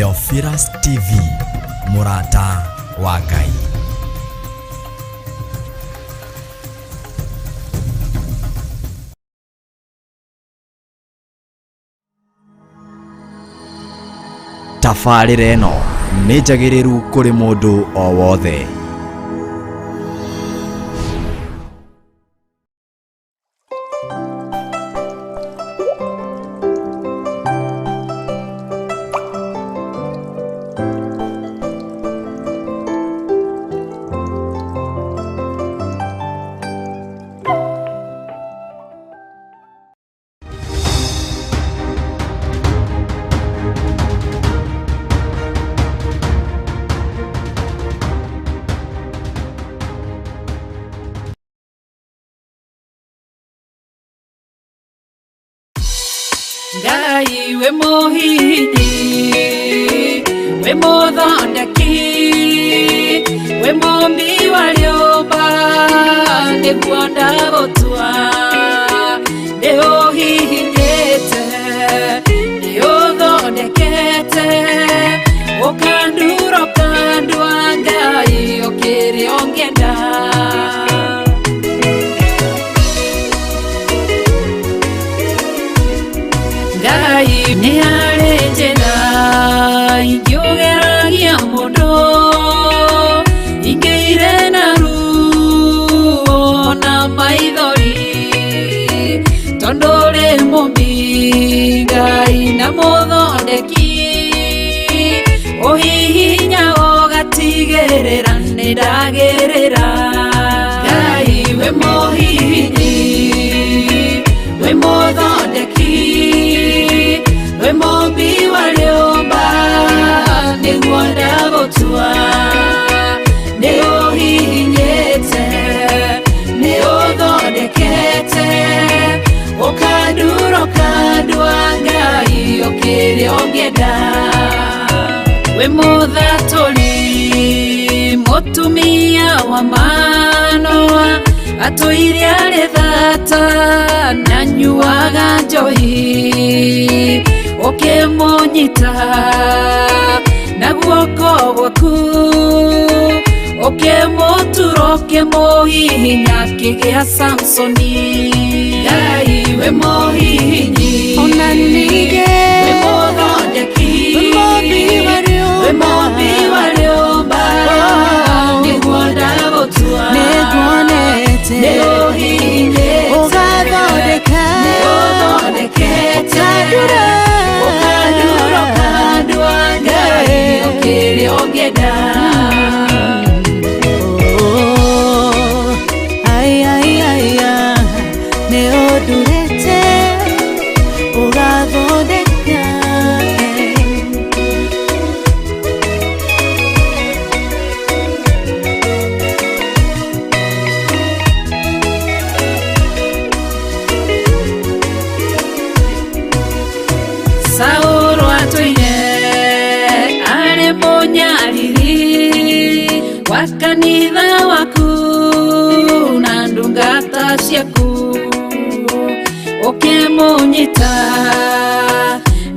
Theophilus TV, mũrata wa Ngai. Tabarĩra ĩno nĩ njagĩrĩru kũrĩ mũndũ o wothe. Ngai wĩ mũhihinyi, wĩ mũthondeki, wĩ mũmbi wa rĩũmba, nĩguo ndagũtua. Nĩ ũhihinyĩte, nĩ ũthondekete, ũkandura ũkandua, Ngai ũkĩrĩ ũngĩenda. Ngai nĩ harĩ njĩra ingĩũgeragia mũndũ, ingĩire na ruo na maithori, tondũ ũrĩ mũmbi Ngai na mũthondeki, ũhihinya ũgatigĩrĩra nĩ ndagĩrĩra. Ngai wĩ mũhihinyi, wĩ mũthondeki, wĩ mũmbi wa rĩũmba, nĩguo ndagũtua. Nĩ ũhihinyĩte, nĩ ũthondekete, ũkandura ũkandua, Ngai ũkĩrĩ ũngĩenda. Wĩ mũthatũri mũtumia wa Manoa, atũire arĩ thata na nyuaga njohi, ũkĩmũnyita na guoko gwaku, ũkĩmũtura ũkĩmũhihinya akĩgĩa Samsoni. Ngai wĩ mũhihinyi, Ona ningĩ wĩ mũthondeki, wĩ mũmbi wa rĩũmba. Wĩ mũmbi wa rĩũmba, nĩguo ndagũtua. Nĩnguonete. Nĩ ũhihinyĩte, Ũgathondeka. Nĩ ũthondekete, Ũkandura. Ũkandura ũkandua, Ngai ũkĩrĩ ũngĩenda. Oh, ai, ai, ai, ah, nĩ ũndurĩte ũgathondeka, eh. Saũlũ atũire arĩ mũnyariri wa kanitha waku na ndungata ciaku, ũkĩmũnyita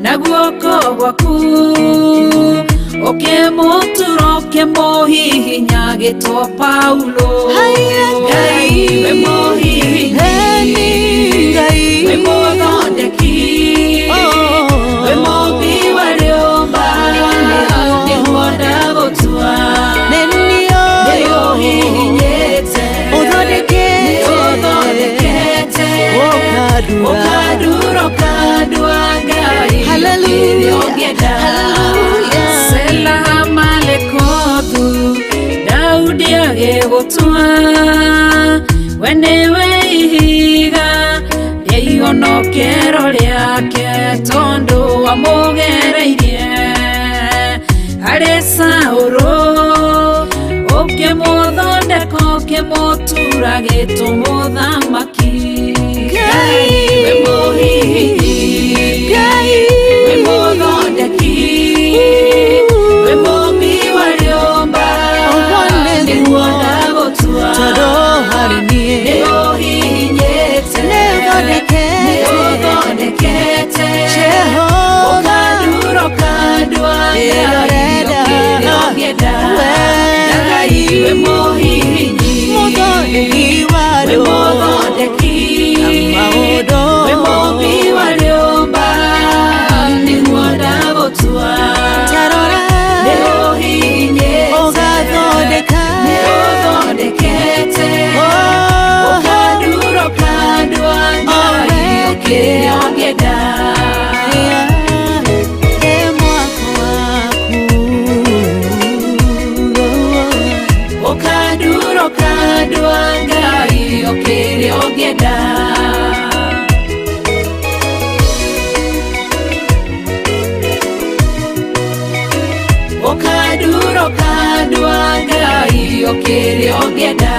na guoko gwaku, ũkĩmũtura ũkĩmũhihinya agĩtwo Paulo. Haiya, Ngai wĩ mũhihinyi, Eni Ngai. Wĩ mũthondeki, Oh. wĩ mũmbi wa rĩũmba, nĩguo ndagũtua. Nĩ Nĩ niĩ ũhihinyĩte, Ũthondekete. Nĩ ũthondekete, Ũkandura. Ũkandura ũkandua, Ngai Hallelujah. ũkĩrĩ ũngĩenda. Hallelujah. Sela Malekothu, Daudi agĩgũtua, we nĩwe ihiga rĩa ihonokero rĩake, tondũ wamũgereirie harĩ Saũlũ, ũkĩmũthondeka ũkĩmũtura gĩtũmũthamaki. Ngai. Wĩ mũhihinyi, Ngai. Wĩ mũthondeki, wĩ mũmbi wa rĩũmba, Ũguo nĩguo. Nĩguo ndagũtua. Tondũ harĩ niĩ Nĩ ũhihinyĩte, Nĩ ũthondekete. Nĩ ũthondekete, Jehova. Ũkandura ũkandua, Ngai. kĩrĩa ũngĩenda. E mwako waku. Ũkandura ũkandua Ngai o kĩrĩa ũngĩenda. Ũkandura ũkandua Ngai o kĩrĩa ũngĩenda.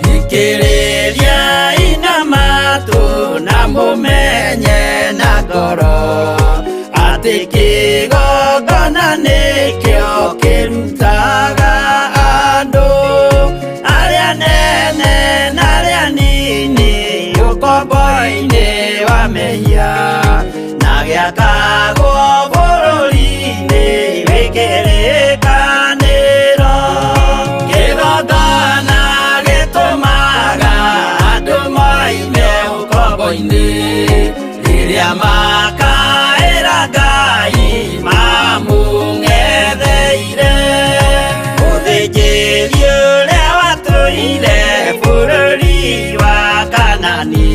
Thikĩrĩria ina matũ na mũmenye na ngoro atĩ kĩgongona nĩkĩo kĩrutaga andũ arĩa nene na arĩa nini ũkombo-inĩ wa mehia na gĩakagwo bũrũri-inĩ wĩ kĩrĩkanĩro. Kĩgongona gĩtũmaga andũ moime ũkombo-inĩ rĩrĩa makaĩra Ngai mamũng'etheire. Mũthĩnjĩri ũrĩa watũire bũrũri wa Kanani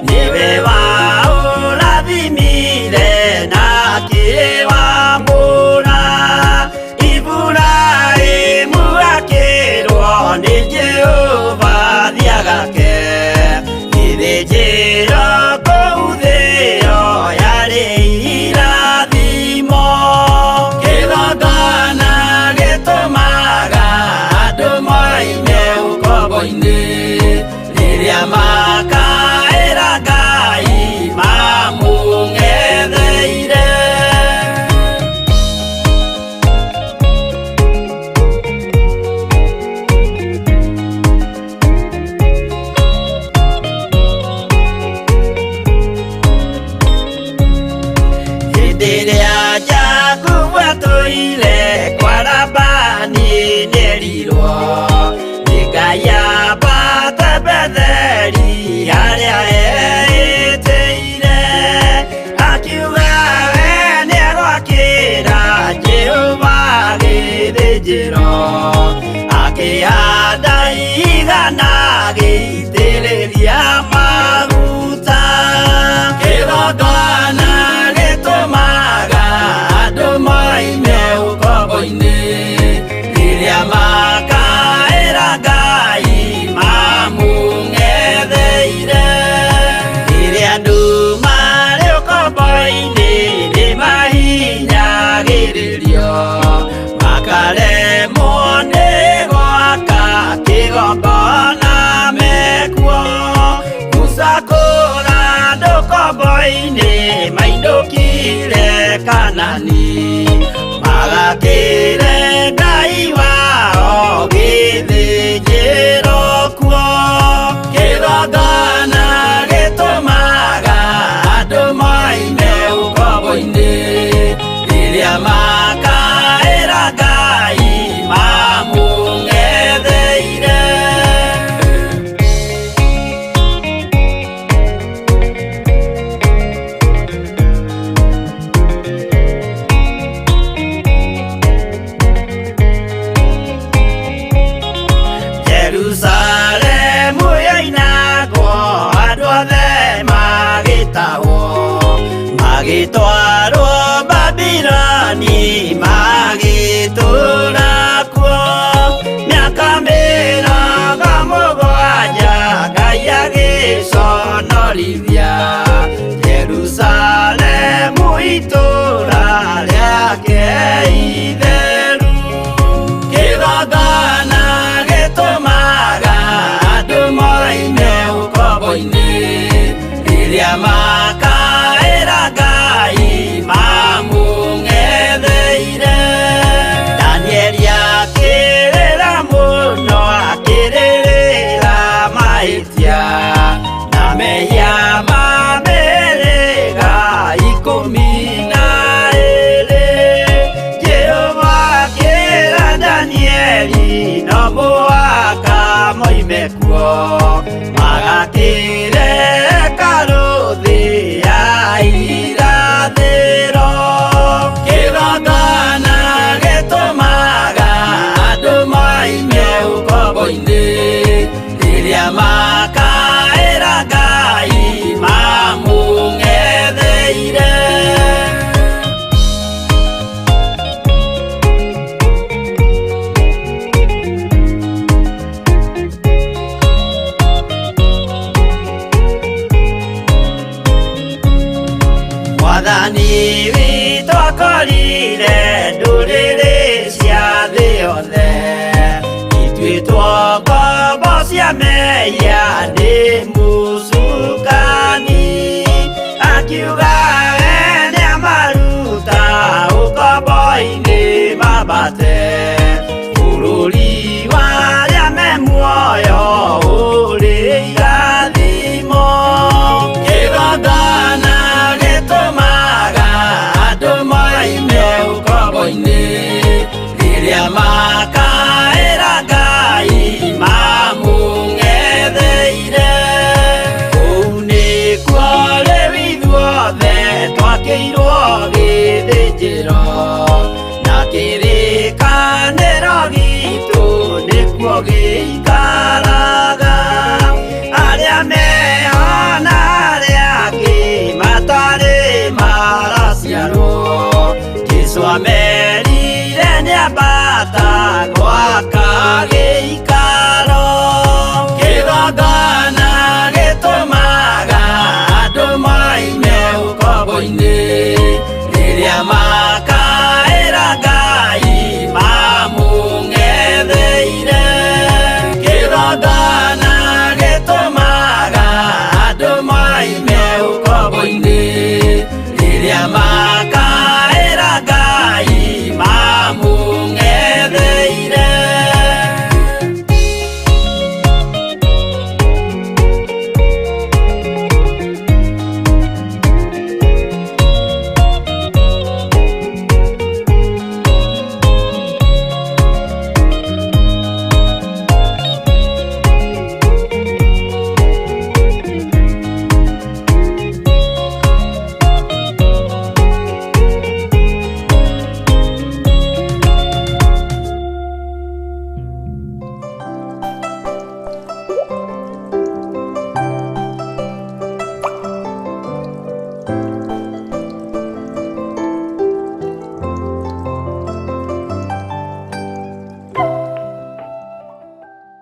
nĩwe waũrathimire na akĩwamũra. Iburahĩmu akĩrwo nĩ Jehova thiagake gĩthĩnjĩro kũu thĩo yarĩ irathimo. Kĩgongona gĩtũmaga andũ moime ũkombo-inĩ rĩrĩa makaĩra Ngai mamũng'etheire. Hĩndĩ ĩrĩa Jakubu atũire kwa Labani nĩerirwo nĩ Ngai ambate Betheli harĩa eĩtĩire. Akiuga we nĩegwakĩra Jehova gĩthĩnjĩro, akĩhanda igana agĩitĩrĩria maguta. Kĩgongona gĩtũmaga andũ moime ũkombo-inĩ rĩrĩa makaĩra Ngai mamũng'etheire. Rĩrĩa andũ marĩ ũkombo-inĩ nĩmahinyagĩrĩrio makaremwo nĩ gwaka kĩgongona mekuo. Musa kũra andũ ũkombo-inĩ mainũkire Kanani magakĩre Ngai wao gĩthĩnjĩro kuo. Kĩgongona gĩtũmaga andũ moime ũkombo-inĩ rĩrĩa makaĩra Ngai mamũng'etheire. Jerusalemu yoinagwo andũ othe magĩtahwo magĩtwarwo Babiloni moime kuo magakĩre karũthĩ ya irathĩro kĩgongona gĩtũmaga andũ moime ũkombo-inĩ rĩrĩa makaĩra Ngai mamũng'etheire. Mwathani witũ akorire ndũrĩrĩ cia thĩ yothe ituĩtwo ngombo cia mehia nĩ mũcukani akiuga we nĩamaruta ũkombo-inĩ mambate bũrũri wa arĩa me muoyo ũrĩ irathimo kĩgongona gĩtũmaga andũ moime ũkombo-inĩ rĩrĩa makaĩra Ngai mamũng'etheire kũu nĩkuo rĩu ithuothe twakĩirwo gĩthĩnjĩro na kĩrĩkanĩro gitũ nĩkuo gĩikaraga arĩa meho na arĩa angĩ matarĩ maraciarwo Jesũ amerire nĩambata gwaka gĩikaro kĩgongona gĩtũmaga andũ moime ũkombo-inĩ rĩrĩa makaĩra Ngai mamũng'etheire kĩgongona gĩtũmaga andũ moime ũkombo-inĩ rĩrĩa makaĩra Ngai mamũng'etheire.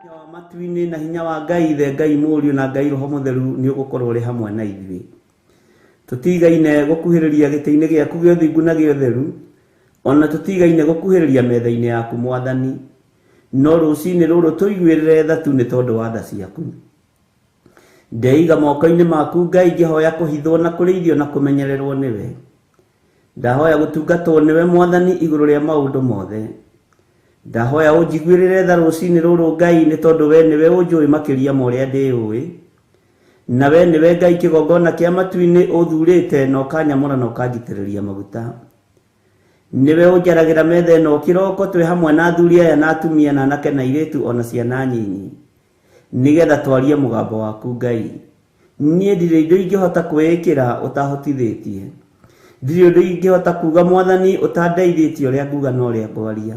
Hinya wa matu-inĩ na hinya wa Ngai Ithe, Ngai Mũriũ na Ngai Roho Mũtheru nĩ ũgũkorwo ũrĩ hamwe na ithuĩ. Tũtigaine gũkuhĩrĩria gĩtĩ-inĩ gĩaku gĩa ũthingu na gĩa ũtheru, ona tũtigaine gũkuhĩrĩria metha-inĩ yaku Mwathani, no rũcinĩ rũrũ tũiguĩrĩre tha tu nĩ tondũ wa tha ciaku. Ndeiga moko-inĩ maku Ngai ngĩhoya kũhithwo na kũrĩithio na kũmenyererwo nĩwe. Ndahoya gũtungatwo nĩwe Mwathani igũrũ rĩa maũndũ mothe. Ndahoya ũnjiguĩrĩre tha rũcinĩ rũrũ Ngai nĩ tondũ we nĩwe ũnjũĩ makĩria ma ũrĩa ndĩũĩ. Na we nĩwe Ngai kĩgongona kĩa matu-inĩ ũthurĩte na ũkanyamũra na ũkanjitĩrĩria maguta. Nĩwe ũnjaragĩra metha ĩno kĩroko twĩ hamwe na athuri aya na atumia na anake na airĩtu ona ciana nyinyi. Nĩgetha twarie mũgambo waku Ngai. Niĩ ndirĩ indo ingĩhota kwĩĩkĩra ũtahotithĩtie. Ndirĩ ũndũ ingĩhota kuga Mwathani ũtandeithĩtie ũrĩa nguga na ũrĩa ngwaria.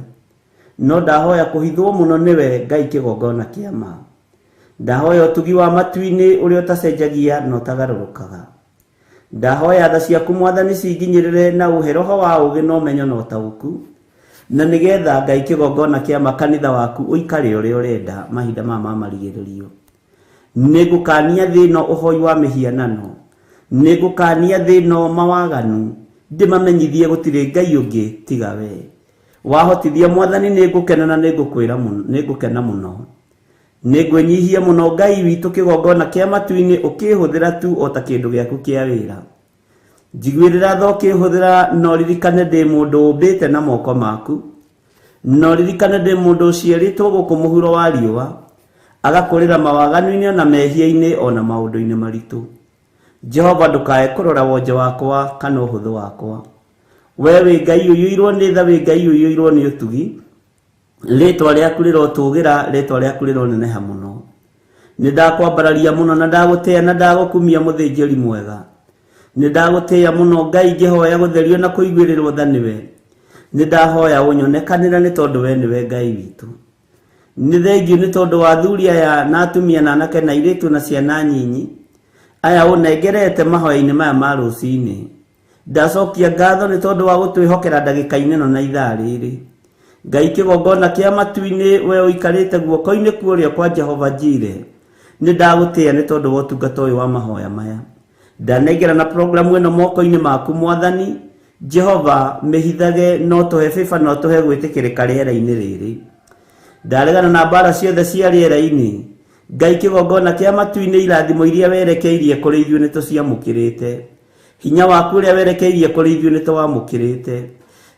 No ndahoya kũhithwo mũno nĩwe Ngai kĩgongona kĩa ma. Ndahoya ũtugi wa matu-inĩ ũrĩa ũtacenjagia na ũtagarũrũkaga. Ndahoya tha ciaku Mwathani cinginyĩrĩre na ũhe roho wa ũũgĩ na ũmenyo na ũtaũku, na nĩgetha Ngai kĩgongona kĩa ma kanitha waku ũikare ũrĩa ũrenda mahinda maya ma marigĩrĩrio. Nĩngũkania thĩ ĩno ũhoi wa mĩhianano, nĩngũkania thĩ ĩno mawaganu, ndĩmamenyithie gũtirĩ Ngai ũngĩ tiga we. Wahotithia Mwathani nĩngũkena na nĩngũkwĩra mũno, nĩngũkena mũno. Nĩngwĩnyihia mũno Ngai witũ kĩgongona kĩa matu-inĩ ũkĩhũthĩra tu o ta kĩndũ gĩaku kĩa wĩra. Njiguĩrĩra tha ũkĩhũthĩra na ũririkane ndĩ mũndũ ũmbĩte na moko maku. Na ũririkane ndĩ mũndũ ũciarĩtwo gũkũ mũhuro wa riũa, agakũrĩra mawaganu-inĩ ona mehia-inĩ ona maũndũ-inĩ maritũ. Jehova ndũkae kũrora wonje wakwa kana ũhũthũ wakwa. We wĩ Ngai ũiyũirwo nĩ tha, wĩ Ngai ũiyũirwo nĩ ũtugi. Rĩtwa rĩaku rĩrotũgĩra, rĩtwa rĩaku rĩroneneha mũno. Nĩ ndakwambararia mũno na ndagũtĩĩa na ndagũkumia mũthĩnjĩri mwega. Nĩ ndagũtĩĩa mũno Ngai ngĩhoya gũtherio na kũiguĩrĩrwo tha nĩwe. Nĩ ndahoya ũnyonekanĩre nĩ tondũ we nĩwe Ngai witũ. Nĩ thengiũ nĩ tondũ wa athuri aya na atumia na anake na airĩtu na ciana nyinyi aya ũnengerete mahoya-inĩ maya ma rũcinĩ. Ndacokia ngatho nĩ tondũ wa gũtwĩhokera ndagĩka-inĩ ĩno na ithaa rĩrĩ. Ngai kĩgongona kĩa matu-inĩ we ũikarĩte guoko-inĩ kũrĩa kwa Jehova Jire. Nĩ ndagũtĩĩa nĩ tondũ wa ũtungata ũyũ wa mahoya maya. Ndanengera na programu ĩno moko-inĩ maku Mwathani. Jehova mĩhithage no tũhe bĩba no tũhe gwĩtĩkĩrĩka rĩera-inĩ rĩrĩ. Ndaregana na mbara ciothe cia rĩera-inĩ. Ngai kĩgongona kĩa matu-inĩ irathimo iria werekeirie kũrĩ ithuĩ nĩ tũciamũkĩrĩte. Hinya waku ũrĩa werekeirie kũrĩ ithuĩ nĩ tũwamũkĩrĩte.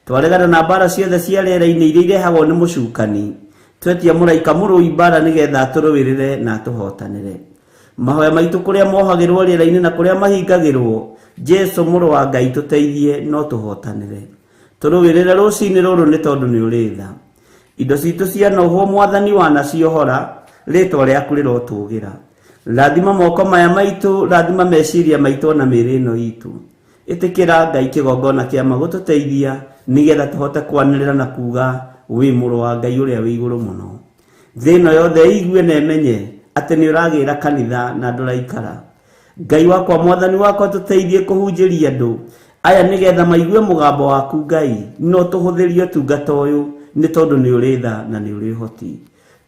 Twaregana na mbara ciothe cia rĩera-inĩ iria irehagwo nĩ mũcukani. Twetia mũraika mũrũi mbara nĩgetha atũrũĩrĩre na atũhotanĩre. Mahoya maitũ kũrĩa mohagĩrwo rĩera-inĩ na kũrĩa mahingagĩrwo, Jesu mũrũ wa Ngai tũteithie no tũhotanĩre. Tũrũĩrĩre rũcinĩ rũrũ nĩ tondũ nĩ ũrĩ tha. Indo citũ cianohwo Mwathani wanaciohora, rĩtwa rĩaku rĩrotũgĩra. Rathima moko maya maitũ, rathima meciria maitũ na mĩĩrĩ ĩno itũ. Ĩtĩkĩra Ngai kĩgongona kĩa magũtũteithia nĩgetha tũhote kwanĩrĩra na kuga wĩ mũrũ wa Ngai ũrĩa wĩ igũrũ mũno. Thĩ ĩno yothe ĩigue na ĩmenye atĩ nĩ ũragĩra kanitha na ndũraikara. Ngai wakwa Mwathani wakwa tũteithie kũhunjĩria andũ aya nĩgetha maigue mũgambo waku Ngai, no tũhũthĩrie ũtungata ũyũ nĩ tondũ nĩ ũrĩ tha na nĩ ũrĩ ũhoti.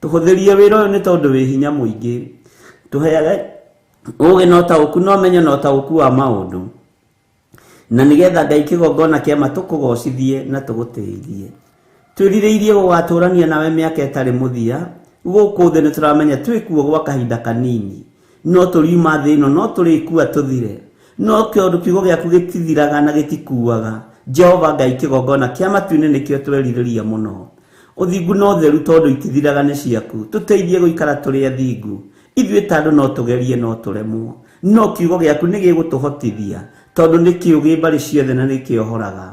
Tũhũthĩrie wĩra ũyũ nĩ tondũ wĩ hinya mũingĩ. Tũheage ũũgĩ na ũtaũku na ũmenyo na ũtaũku wa maũndũ. Na nĩgetha Ngai kĩgongona kĩa ma tũkũgocithie na tũgũtĩithie. Twĩrirĩirie gũgatũrania nawe mĩaka ĩtarĩ mũthia. Gũkũ thĩ nĩ tũramenya twĩkuo gwa kahinda kanini. No tũriuma thĩ ĩno no tũrĩkua tũthire. No kĩũndũ kiugo gĩaku gĩtithiraga na gĩtikuaga. Jehova Ngai kĩgongona kĩa matu-inĩ nĩkĩo twerirĩria mũno. Ũthingu na ũtheru tondũ itithiraga nĩ ciaku. Tũteithie gũikara tũrĩ athingu. Ithuĩ ta andũ no tũgerie no tũremwo. No kiugo gĩaku nĩ gĩgũtũhotithia tondũ nĩ kĩũgĩ mbarĩ ciothe na nĩ kĩohoraga.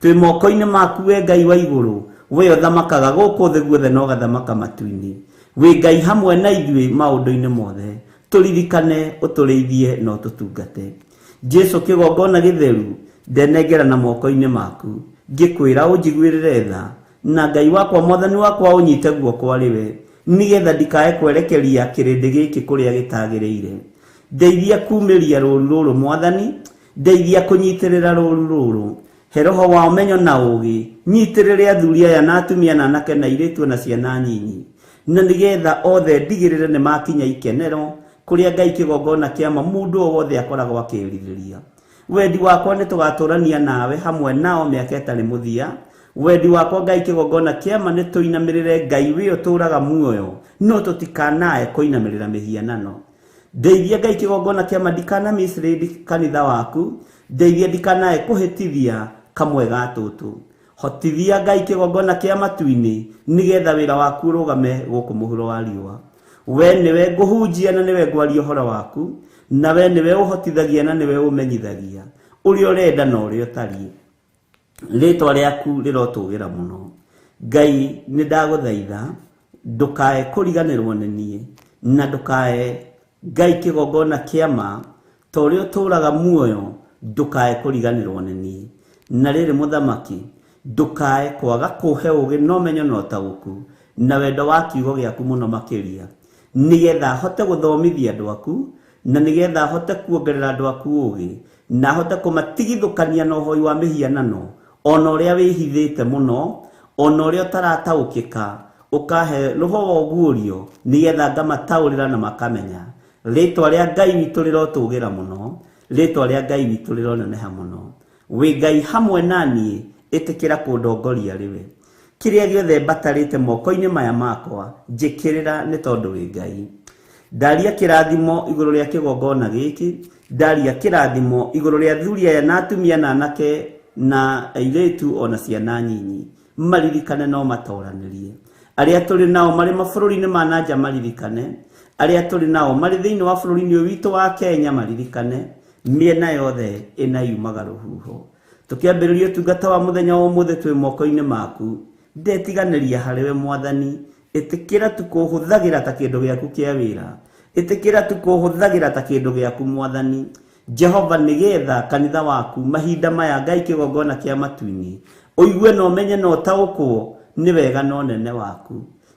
Twĩ moko-inĩ maku we Ngai wa igũrũ, we ũthamakaga gũkũ thĩ guothe na ũgathamaka matu-inĩ. Wĩ Ngai hamwe na ithuĩ maũndũ-inĩ mothe. Tũririkane, ũtũrĩithie na ũtũtungate. Jesu kĩgongona gĩtheru, ndenengera na moko-inĩ maku. Ngĩkwĩra ũnjiguĩrĩre tha, na Ngai wakwa Mwathani wakwa ũnyite guoko arĩ we, nĩgetha ndikae kwerekeria kĩrĩndĩ gĩkĩ kũrĩa gĩtagĩrĩire. Ndeithia kumĩria rũũru rũrũ Mwathani, ndeithia kũnyitĩrĩra rũũru rũrũ. He roho wa ũmenyo na ũũgĩ, nyitĩrĩre athuri aya na atumia na anake na airĩtu na ciana nyinyi. Na nĩgetha othe ndigĩrĩre nĩ makinya ikenero kũrĩa Ngai kĩgongona kĩa ma mũndũ o wothe akoragwo akĩrirĩria. Wendi wakwa nĩ tũgatũrania nawe hamwe nao mĩaka ĩtarĩ mũthia. Wendi wakwa Ngai kĩgongona kĩa ma nĩ tũinamĩrĩre Ngai wĩ ũtũũraga muoyo, no tũtikanae kũinamĩrĩra mĩhianano. Ndeithia Ngai kĩgongona kĩa ma ndikana mislead kanitha waku, ndeithia ndikanae kũhĩtithia kamwe ga tũtũ. Hotithia Ngai kĩgongona kĩa matu-inĩ nĩgetha wĩra waku ũrũgame gũkũ mũhuro wa riũa. We nĩwe ngũhunjia na nĩwe ngwaria ũhoro waku, na we nĩwe ũhotithagia na nĩwe ũmenyithagia ũrĩa ũrenda na ũrĩa ũtariĩ. Rĩtwa rĩaku rĩrotũgĩra mũno. Ngai nĩ ndagũthaitha ndũkae kũriganĩrwo nĩ niĩ na ndũkae Ngai kĩgongona kĩa ma ta ũrĩa ũtũũraga muoyo ndũkae kũriganĩrwo nĩ niĩ. Na rĩrĩ mũthamaki, ndũkae kwaga kũhe ũũgĩ na ũmenyo na ũtaũku na wendo wa kiugo gĩaku mũno makĩria, nĩgetha hote gũthomithia andũ aku na nĩgetha hote kuongerera andũ aku ũũgĩ na hote kũmatigithũkania na ũhoi wa mĩhianano ona ũrĩa wĩhithĩte mũno ona ũrĩa ũtarataũkĩka, ũkahe roho wa ũguũrio nĩgetha ngamataũrĩra na makamenya. Rĩtwa rĩa Ngai witũ rĩrotũgĩra mũno, rĩtwa rĩa Ngai witũ rĩroneneha mũno. Wĩ Ngai hamwe na niĩ, ĩtĩkĩra kũndongoria rĩwe. Kĩrĩa gĩothe mbatarĩte moko-inĩ maya makwa, njĩkĩrĩra nĩ tondũ wĩ Ngai. Ndaria kĩrathimo igũrũ rĩa kĩgongona gĩkĩ, ndaria kĩrathimo igũrũ rĩa athuri aya na atumia na anake na airĩtu ona ciana nyinyi. Maririkane no matoranĩrie. Arĩa tũrĩ nao marĩ mabũrũri-inĩ ma na nja maririkane, arĩa tũrĩ nao marĩ thĩinĩ wa bũrũri-inĩ ũyũ witũ wa Kenya maririkane, mĩena yothe ĩna yumaga rũhuho. Tũkĩambĩrĩria ũtungata wa mũthenya wa ũmũthĩ twĩ moko-inĩ maku. Ndetiganĩria harĩ we Mwathani, ĩtĩkĩra tu kũhũthagĩra ta kĩndũ gĩaku kĩa wĩra. Ĩtĩkĩra tũkũhũthagĩra ta kĩndũ gĩaku mwathani Jehova, nĩgetha kanitha waku mahinda maya Ngai kĩgongona kĩa matu-inĩ ũigue na ũmenye na ũtaũkwo nĩ wega na ũnene waku.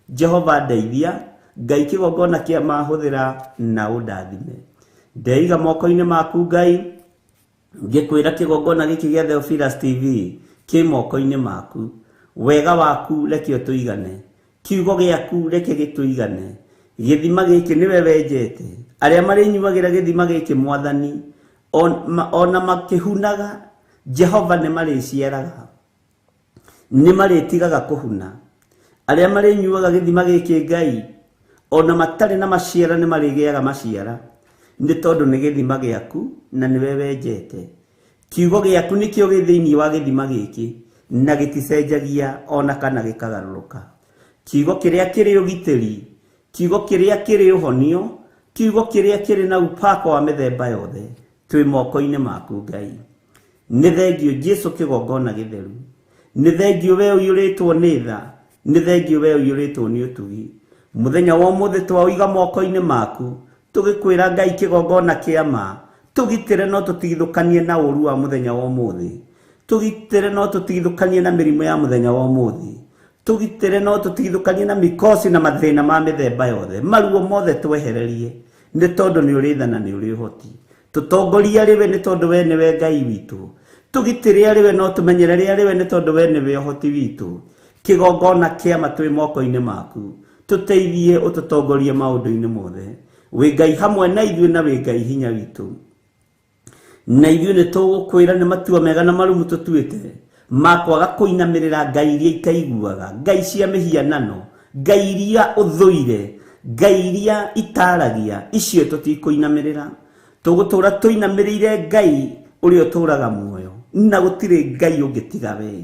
Jehova ndeithia Ngai kĩgongona kĩa mahũthĩra na ũndathime. Ndeiga moko-inĩ maku Ngai, ngĩkwĩra kĩgongona gĩkĩ gĩa Theophilus TV kĩ moko-inĩ maku. Wega waku reke ũtũigane, kiugo gĩaku reke gĩtũigane. Gĩthima gĩkĩ nĩwe wenjete, arĩa marĩnyuagĩra gĩthima gĩkĩ mwathani ona makĩhunaga Jehova nĩ marĩciaraga, nĩ marĩtigaga kũhuna. Arĩa marĩnyuaga gĩthima gĩkĩ Ngai ona matarĩ na maciara nĩ marĩgĩaga maciara, nĩ tondũ nĩ gĩthima gĩaku na nĩwe wenjete. Kiugo gĩaku nĩkĩo gĩ thĩinĩ wa gĩthima gĩkĩ na gĩticenjagia ona kana gĩkagarũrũka. Kiugo kĩrĩa kĩrĩ ũgitĩri, kiugo kĩrĩa kĩrĩ ũhonio, kiugo kĩrĩa kĩrĩ na upako wa mĩthemba yothe twĩ moko-inĩ maku Ngai. Nĩ thengio Jesu kĩgongona gĩtheru, nĩ thengio we ũiyũrĩtwo nĩ tha, nĩ thengio we ũiyũrĩtwo nĩ ũtugi. Mũthenya wa ũmũthĩ twaũiga moko-inĩ maku, tũgĩkwĩra Ngai kĩgongona kĩa ma, tũgitĩre no tũtigithũkanie na ũru wa mũthenya wa ũmũthĩ, tũgitĩre no tũtigithũkanie na mĩrimũ ya mũthenya wa ũmũthĩ, tũgitĩre no tũtigithũkanie na mikosi na mathĩna ma mĩthemba yothe, maruo mothe twehererie, nĩ tondũ nĩ ũrĩ tha na nĩ ũrĩ ũhoti. Tũtongorie arĩ we nĩ tondũ we nĩwe Ngai witũ, tũgitĩre arĩ we no tũmenyerere arĩ we nĩ tondũ we nĩwe ũhoti witũ. Kĩgongona kĩa ma twĩ moko-inĩ maku, tũteithie ũtũtongorie maũndũ-inĩ mothe. Wĩ Ngai hamwe na ithuĩ na wĩ Ngai hinya witũ, na ithuĩ nĩ tũgũkwĩra nĩ matua mega na marumu tũtuĩte ma kwaga kũinamĩrĩra ngai iria itaiguaga, ngai cia mĩhianano, ngai iria ũthũire, ngai iria itaragia, icio tũtikũinamĩrĩra. Tũgũtũra tũinamĩrĩire Ngai ũrĩa ũtũraga muoyo, na gũtirĩ Ngai ũngĩ tiga we.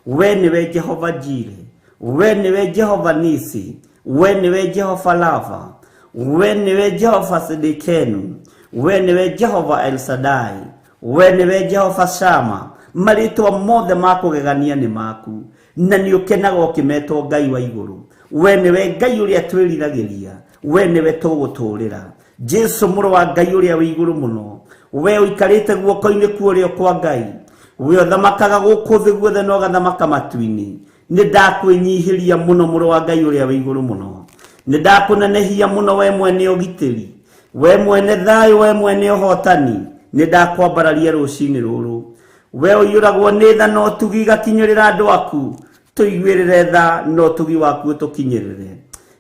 We nĩwe Jehova Jire, we nĩwe Jehova Nisi, we nĩwe Jehova Lava, we nĩwe Jehova Sidikenu, we nĩwe Jehova El Shaddai, we nĩwe Jehova Shama. Marĩtwa mothe ma kũgegania nĩ maku, na nĩ ũkenaga ũkĩmetwo Ngai wa igũrũ. We nĩwe Ngai ũrĩa twĩriragĩria, we nĩwe tũgũtũũrĩra. Jesu mũrũ wa Ngai ũrĩa wĩ igũrũ mũno, we ũikarĩte guoko-inĩ kwa ũrĩo kwa Ngai, we ũthamakaga gũkũ thĩ guothe na ũgathamaka matu-inĩ. Nĩ ndakwĩnyihĩria mũno mũrũ wa Ngai ũrĩa wĩ igũrũ mũno, nĩ ndakũnenehia mũno we mwene ũgitĩri, we mwene thayũ, we mwene ũhotani. Nĩ ndakwambararia rũcinĩ rũrũ. We ũiyũragwo nĩ tha na ũtugi igakinyĩrĩra andũ aku, tũiguĩrĩre tha na ũtugi waku ũtũkinyĩrĩre.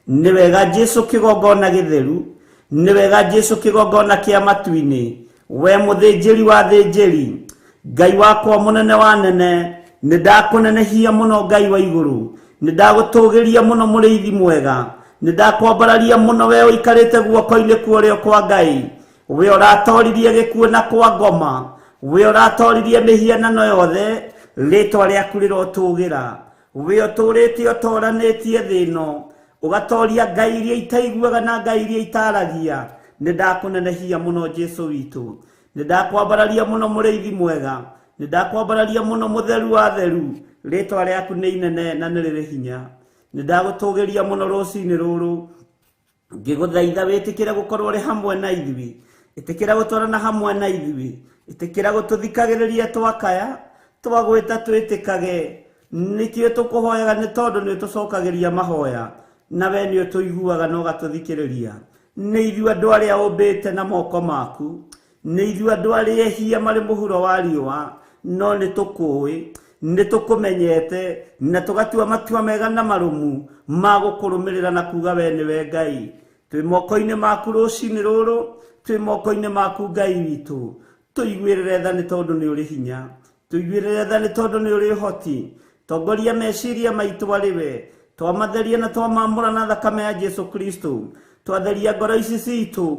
Nĩ wega Jesu kĩgongona gĩtheru, nĩ wega Jesu kĩgongona kĩa matu-inĩ, we mũthĩnjĩri wa thĩnjĩri, Ngai wakwa mũnene wa nene, nĩ ndakũnenehia mũno Ngai wa igũrũ, nĩ ndagũtũgĩria mũno mũrĩithi mwega, nĩ ndakwambararia mũno we ũikarĩte guoko-inĩ kwa ũrĩo kwa Ngai, we ũratoririe gĩkuũ na kwa ngoma, we ũratoririe mĩhianano yothe, rĩtwa rĩaku rĩrotũgĩra. We ũtũrĩte ũtoranĩtie thĩ ĩno, ũgatoria ngai iria itaiguaga na ngai iria itaragia. Nĩ ndakũnenehia mũno Jesu witũ, nĩ ndakwambararia mũno mũrĩithi mwega, nĩ ndakwambararia mũno mũtheru wa theru, rĩtwa rĩaku nĩ inene na nĩ rĩrĩ hinya. Nĩ ndagũtũgĩria mũno rũcinĩ rũrũ, ngĩgũthaitha wĩtĩkĩre gũkorwo ũrĩ hamwe na ithuĩ, ĩtĩkĩra gũtwarana hamwe na ithuĩ, ĩtĩkĩra gũtũthikagĩrĩria twakaya, twagwĩta twĩtĩkage. Nĩkĩo tũkũhoyaga nĩ tondũ nĩ ũtũcokagĩria mahoya, na we nĩ ũtũiguaga na ũgatũthikĩrĩria. Nĩ ithuĩ andũ arĩa ũmbĩte na moko maku, nĩ ithuĩ andũ arĩa ehia marĩ mũhuro wa riũa, no nĩ tũkũĩ, nĩ tũkũmenyete, na tũgatua matua mega na marũmu ma gũkũrũmĩrĩra na kuga we nĩwe Ngai. Twĩ moko-inĩ maku rũcinĩ rũrũ, twĩ moko-inĩ maku Ngai witũ. Tũiguĩrĩre tha nĩ tondũ nĩ ũrĩ hinya, tũiguĩrĩre tha nĩ tondũ nĩ ũrĩ ũhoti. Tongoria meciria maitũ arĩ we, twamatheria na twamamũra na thakame ya Jesu Kristo, twatheria ngoro ici citũ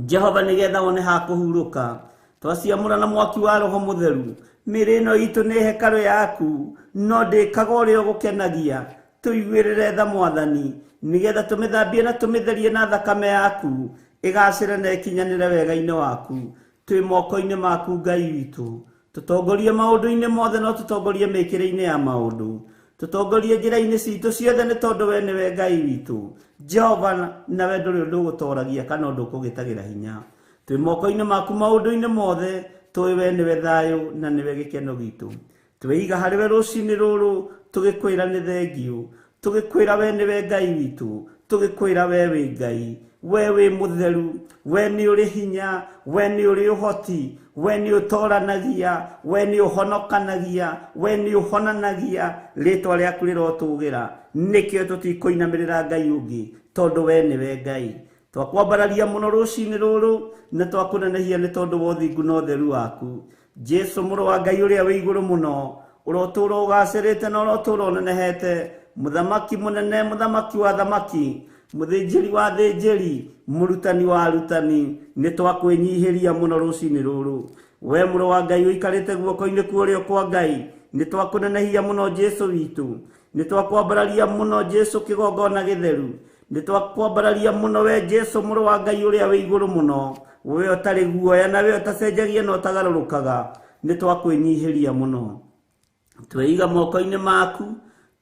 Jehova nĩgetha wone ha kũhurũka, twaciamũra na mwaki wa Roho Mũtheru. Mĩĩrĩ ĩno itũ nĩ hekarũ yaku, no ndĩkaga ũrĩa ũgũkenagia. Tũiguĩrĩre tha Mwathani, nĩgetha tũmĩthambie na tũmĩtherie na thakame yaku, ĩgacĩre na ĩkinyanĩre wega-inĩ waku. Twĩ moko-inĩ maku Ngai witũ, tũtongorie maũndũ-inĩ mothe no tũtongorie mĩkĩre-inĩ ya maũndũ. Tũtongorie njĩra-inĩ citũ ciothe nĩ tondũ we nĩwe Ngai witũ. Jehova, nawe ndũrĩ ũndũ ũgũtoragia kana ũndũ ũkũgĩtagĩra hinya. Twĩ moko-inĩ maku maũndũ-inĩ mothe, tũĩ we nĩwe thayũ na nĩwe gĩkeno gitũ. Twĩiga harĩ we rũcinĩ rũrũ tũgĩkwĩra nĩ thengiũ, tũgĩkwĩra we nĩwe Ngai witũ, tũgĩkwĩra we wĩ Ngai, we wĩ mũtheru, we nĩ ũrĩ hinya, we nĩ ũrĩ ũhoti, we nĩ ũtoranagia, we nĩ ũhonokanagia, we nĩ ũhonanagia, rĩtwa rĩaku rĩrotũgĩra. Nĩkĩo tũtikũinamĩrĩra Ngai ũngĩ, tondũ we nĩwe Ngai. Twakwambararia mũno rũcinĩ rũrũ na twakũnenehia nĩ tondũ wa ũthingu na ũtheru waku. Jesu mũrũ wa Ngai ũrĩa wĩ igũrũ mũno, ũrotũũra ũgacĩrĩte na ũrotũũra ũnenehete, mũthamaki mũnene, mũthamaki wa thamaki, mũthĩnjĩri wa thĩnjĩri, mũrutani wa arutani, nĩ twakwĩnyihĩria mũno rũcinĩ rũrũ. We mũrũ wa Ngai ũikarĩte guoko-inĩ kwa ũrĩo kwa Ngai, nĩ twakũnenehia mũno Jesu witũ, nĩ twakwambararia mũno Jesu kĩgongona gĩtheru, nĩ twakwambararia mũno we Jesu mũrũ wa Ngai ũrĩa wĩ igũrũ mũno, we ũtarĩ guoya na we ũtacenjagia na ũtagarũrũkaga, nĩ twakwĩnyihĩria mũno. Tweiga moko-inĩ maku,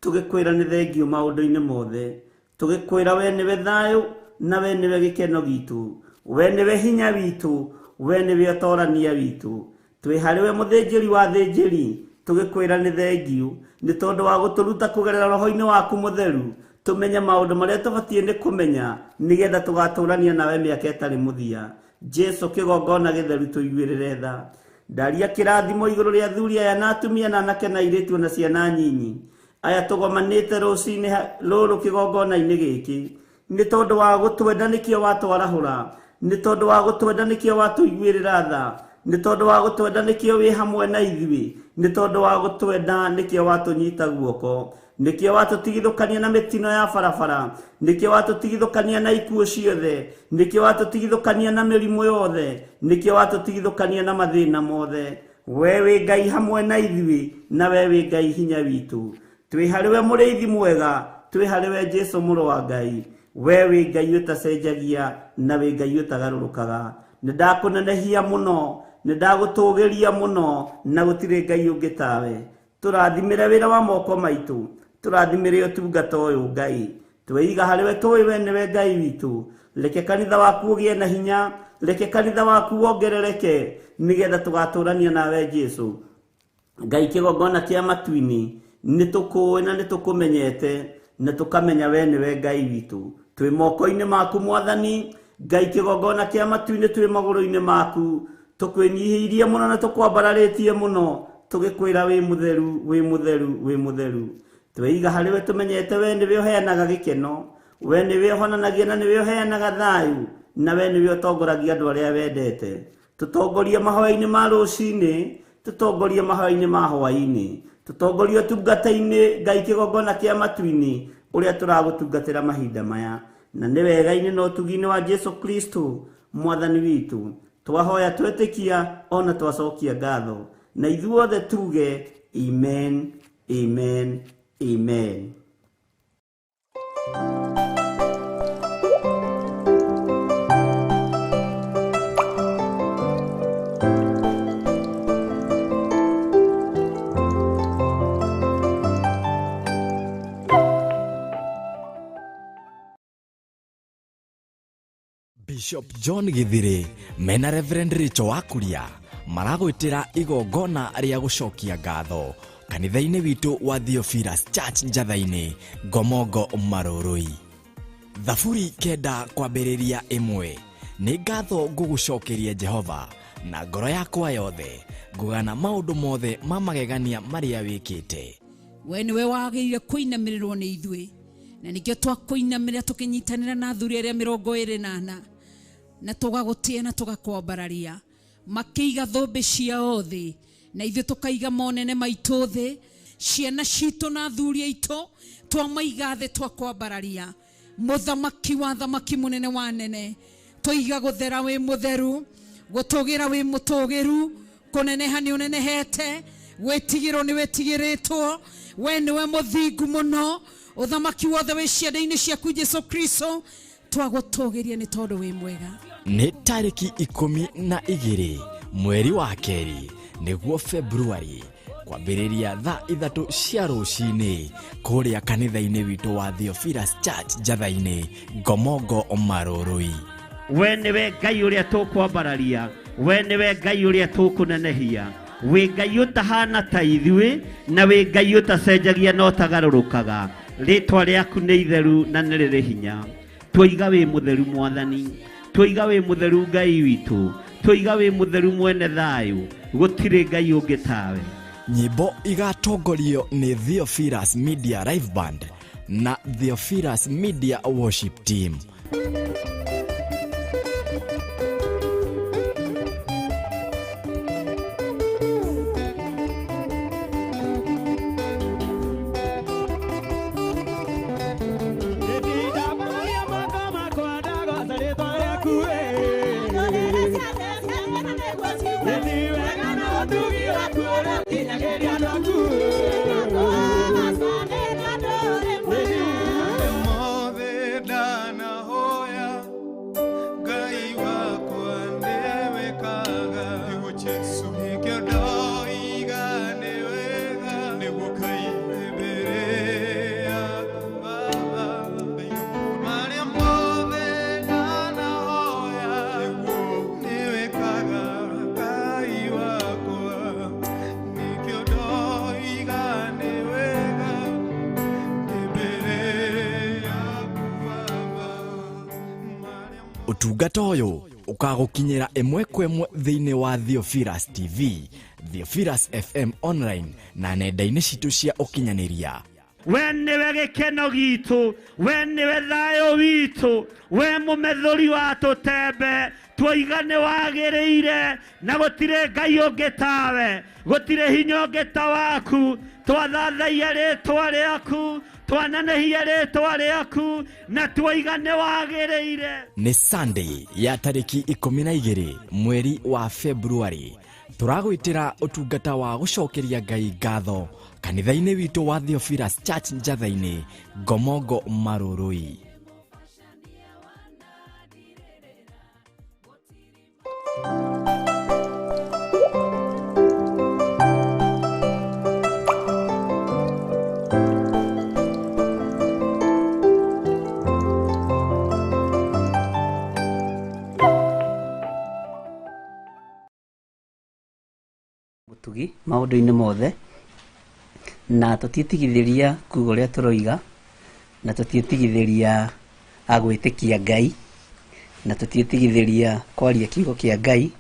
tũgĩkwĩra nĩ thengiũ maũndũ-inĩ mothe, tũgĩkwĩra we nĩwe thayũ na we nĩwe gĩkeno gitũ, we nĩwe hinya witũ, we nĩwe ũtorania witũ. Twĩ harĩ we mũthĩnjĩri wa thĩnjĩri, tũgĩkwĩra nĩ thengiũ nĩ tondũ wa gũtũruta kũgerera roho-inĩ waku mũtheru, tũmenye maũndũ marĩa tũbatiĩ nĩ kũmenya nĩgetha tũgatũrania nawe mĩaka ĩtarĩ mũthia. Jesu kĩgongona gĩtheru tũiguĩrĩre tha. Ndaria kĩrathimo igũrũ rĩa athuri aya na atumia na anake na airĩtu na ciana nyinyi aya tũgomanĩte rũcinĩ rũrũ kĩgongona-inĩ gĩkĩ, nĩ tondũ wa gũtwenda nĩkĩo watwarahũra, nĩ tondũ wa gũtwenda nĩkĩo watũiguĩrĩra tha, nĩ tondũ wa gũtwenda nĩkĩo wĩ hamwe na ithuĩ, nĩ tondũ wa gũtwenda nĩkĩo watũnyita guoko, nĩkĩo watũtigithũkania na mĩtino ya barabara, nĩkĩo watũtigithũkania na ikuũ ciothe, nĩkĩo watũtigithũkania na mĩrimũ yothe, nĩkĩo watũtigithũkania na mathĩna mothe. We wĩ Ngai hamwe na ithuĩ, na we wĩ Ngai hinya witũ. Twĩ harĩ we mũrĩithi mwega, twĩ harĩ we Jesu mũrũ wa Ngai. We wĩ Ngai ũtacenjagia na wĩ Ngai ũtagarũrũkaga. Nĩ ndakũnenehia mũno, nĩ ndagũtũgĩria mũno, na gũtirĩ Ngai ũngĩ tawe. Tũrathimĩre wĩra wa moko maitũ, tũrathimĩre ũtungata ũyũ Ngai. Tweiga harĩ we tũĩ we nĩwe Ngai witũ. Reke kanitha waku ũgĩe na hinya, reke kanitha waku wongerereke, nĩgetha tũgatũrania nawe Jesu. Ngai kĩgongona kĩa matu-inĩ, nĩ tũkũĩ na nĩ tũkũmenyete, na tũkamenya we nĩwe Ngai witũ. Twĩ moko-inĩ maku Mwathani, Ngai kĩgongona kĩa matu-inĩ, twĩ magũrũ-inĩ maku, tũkwĩnyihĩirie mũno na tũkwambararĩtie mũno, tũgĩkwĩra wĩ mũtheru, wĩ mũtheru, wĩ mũtheru. Tweiga harĩ we tũmenyete we nĩwe ũheanaga gĩkeno, we nĩwe ũhonanagia na nĩwe ũheanaga thayũ, na we nĩwe ũtongoragia andũ arĩa wendete. Tũtongorie mahoya-inĩ ma rũcinĩ, tũtongorie mahoya-inĩ ma hwaĩ-inĩ, tũtongorie ũtungata-inĩ Ngai kĩgongona kĩa matu-inĩ ũrĩa tũragũtungatĩra mahinda maya, na nĩ wega-inĩ na ũtugi-inĩ wa Jesu Kristo Mwathani witũ. Twahoya twetĩkia ona twacokia ngatho, na ithuothe tuge amen, amen, amen. Bishop John Githiri mena Reverend Rachel Wakuria maragwĩtĩra igongona rĩa gũcokia ngatho kanitha-inĩ witũ wa Theophilus Church Njatha-inĩ, Ngomongo Marũrũi. Thaburi 9 kwambĩrĩria 1. Nĩ ngatho ngũgũcokeria Jehova na ngoro yakwa yothe, ngũgana maũndũ mothe ma magegania marĩa wĩkĩte. We nĩwe wagĩrĩire kũinamĩrĩrwo nĩ ithuĩ, na nĩkĩo twakũinamĩrĩra tũkĩnyitanĩra na athuri arĩa 24, na tũgagũtĩa na tũgakwambararia. Makĩiga thũmbĩ ciao thĩ, na ithuĩ tũkaiga monene maitũ thĩ, ciana citũ na athuri aitũ twamaiga thĩ twakwambararia. Mũthamaki wa thamaki, mũnene wa nene, tũiga gũthera wĩ mũtheru, gũtũgĩra wĩ mũtũgĩru, kũneneha nĩ ũnenehete, gwĩtigĩrwo nĩ wĩtigĩrĩtwo, we nĩwe mũthingu mũno, ũthamaki wothe wĩ ciande-inĩ ciaku Jesu Kristo, twagũtũgĩria nĩ tondũ wĩ mwega. Nĩ tarĩki 12 mweri wa 2 nĩguo Februari, Kwambĩrĩria thaa 3 cia rũcinĩ kũrĩa kanitha-inĩ witũ wa Theophilus Church Njatha-inĩ, Ngomongo Marũrũi. We nĩwe Ngai ũrĩa tũkwambararia, we nĩwe Ngai ũrĩa tũkũnenehia, wĩ Ngai ũtahana ta ithuĩ, na wĩ Ngai ũtacenjagia na ũtagarũrũkaga. Rĩtwa rĩaku nĩ itheru na nĩ rĩrĩ hinya. Twoiga wĩ mũtheru Mwathani, twoiga wĩ mũtheru Ngai witũ, twoiga wĩ mũtheru mwene thayũ, gũtirĩ Ngai ũngĩ tawe. Nyĩmbo igatongorio nĩ Theophilus Media Live Band na Theophilus Media Worship Team. Ũtungata ũyũ ũkagũkinyĩra ĩmwe kwa ĩmwe thĩinĩ wa Theophilus TV, Theophilus FM online na nenda-inĩ citũ cia ũkinyanĩria. We nĩwe gĩkeno gitũ, we nĩwe thayũ witũ, we mũmethũri wa tũtembe, twoiga nĩ wagĩrĩire, na gũtirĩ Ngai ũngĩ tawe, gũtirĩ hinya ũngĩ ta waku. Twathathaia rĩtwa rĩaku, twanenehia rĩtwa rĩaku, na twoiga nĩ wagĩrĩire. Nĩ Sunday ya tarĩki 12 mweri wa February. Tũragwĩtĩra ũtungata wa gũcokeria Ngai ngatho kanitha-inĩ witũ wa Theophilus Church Njatha-inĩ, Ngomongo Marũrũi. Mũtugi maũndũ-inĩ mothe, na tũtiĩtigithĩria kuuga ũrĩa tũroiga, na tũtiĩtigithĩria agwĩtĩkia Ngai, na tũtiĩtigithĩria kwaria kiugo kĩa Ngai,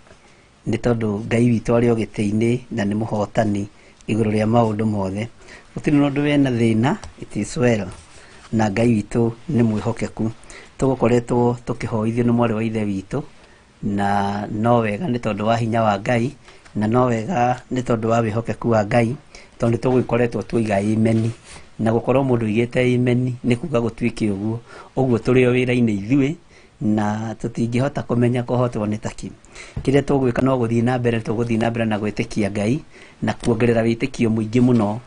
nĩ tondũ Ngai witũ arĩ o gĩtĩ-inĩ na nĩ mũhotani igũrũ rĩa maũndũ mothe. Gũtirĩ na ũndũ wĩna thĩna, it is well, na Ngai witũ nĩ mwĩhokeku. Tũgũkoretwo tũkĩhoithio nĩ mwarĩ wa ithe witũ, na no wega nĩ tondũ wa hinya wa Ngai, na no wega nĩ tondũ wa wĩhokeku wa Ngai, tondũ nĩ tũgũgĩkoretwo twoiga imeni, na gũkorwo mũndũ oigĩte imeni nĩ kuga gũtuĩke ũguo. Ũguo tũrĩ o wĩra-inĩ ithuĩ, na tũtingĩhota kũmenya kũhotwo nĩ takĩ. Kĩrĩa tũgwĩka no gũthiĩ na mbere, tũgũthiĩ na mbere na gwĩtĩkia Ngai, na kuongerera wĩtĩkio mũingĩ mũno,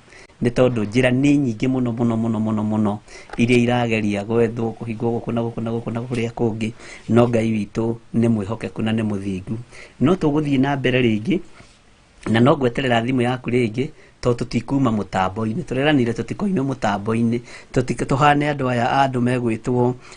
nĩ tondũ njĩra nĩ nyingĩ mũno mũno mũno mũno mũno iria irageria gwethwo kũhingwo gũkũ na gũkũ na gũkũ na kũrĩa kũngĩ, no Ngai witũ nĩ mwĩhokeku na nĩ mũthingu. No tũgũthiĩ na mbere rĩngĩ, na no ngweterera thimũ yaku rĩngĩ, tondũ tũtikuma mũtambo-inĩ. Tũreranire tũtikoime mũtambo-inĩ, tũhane andũ aya a andũ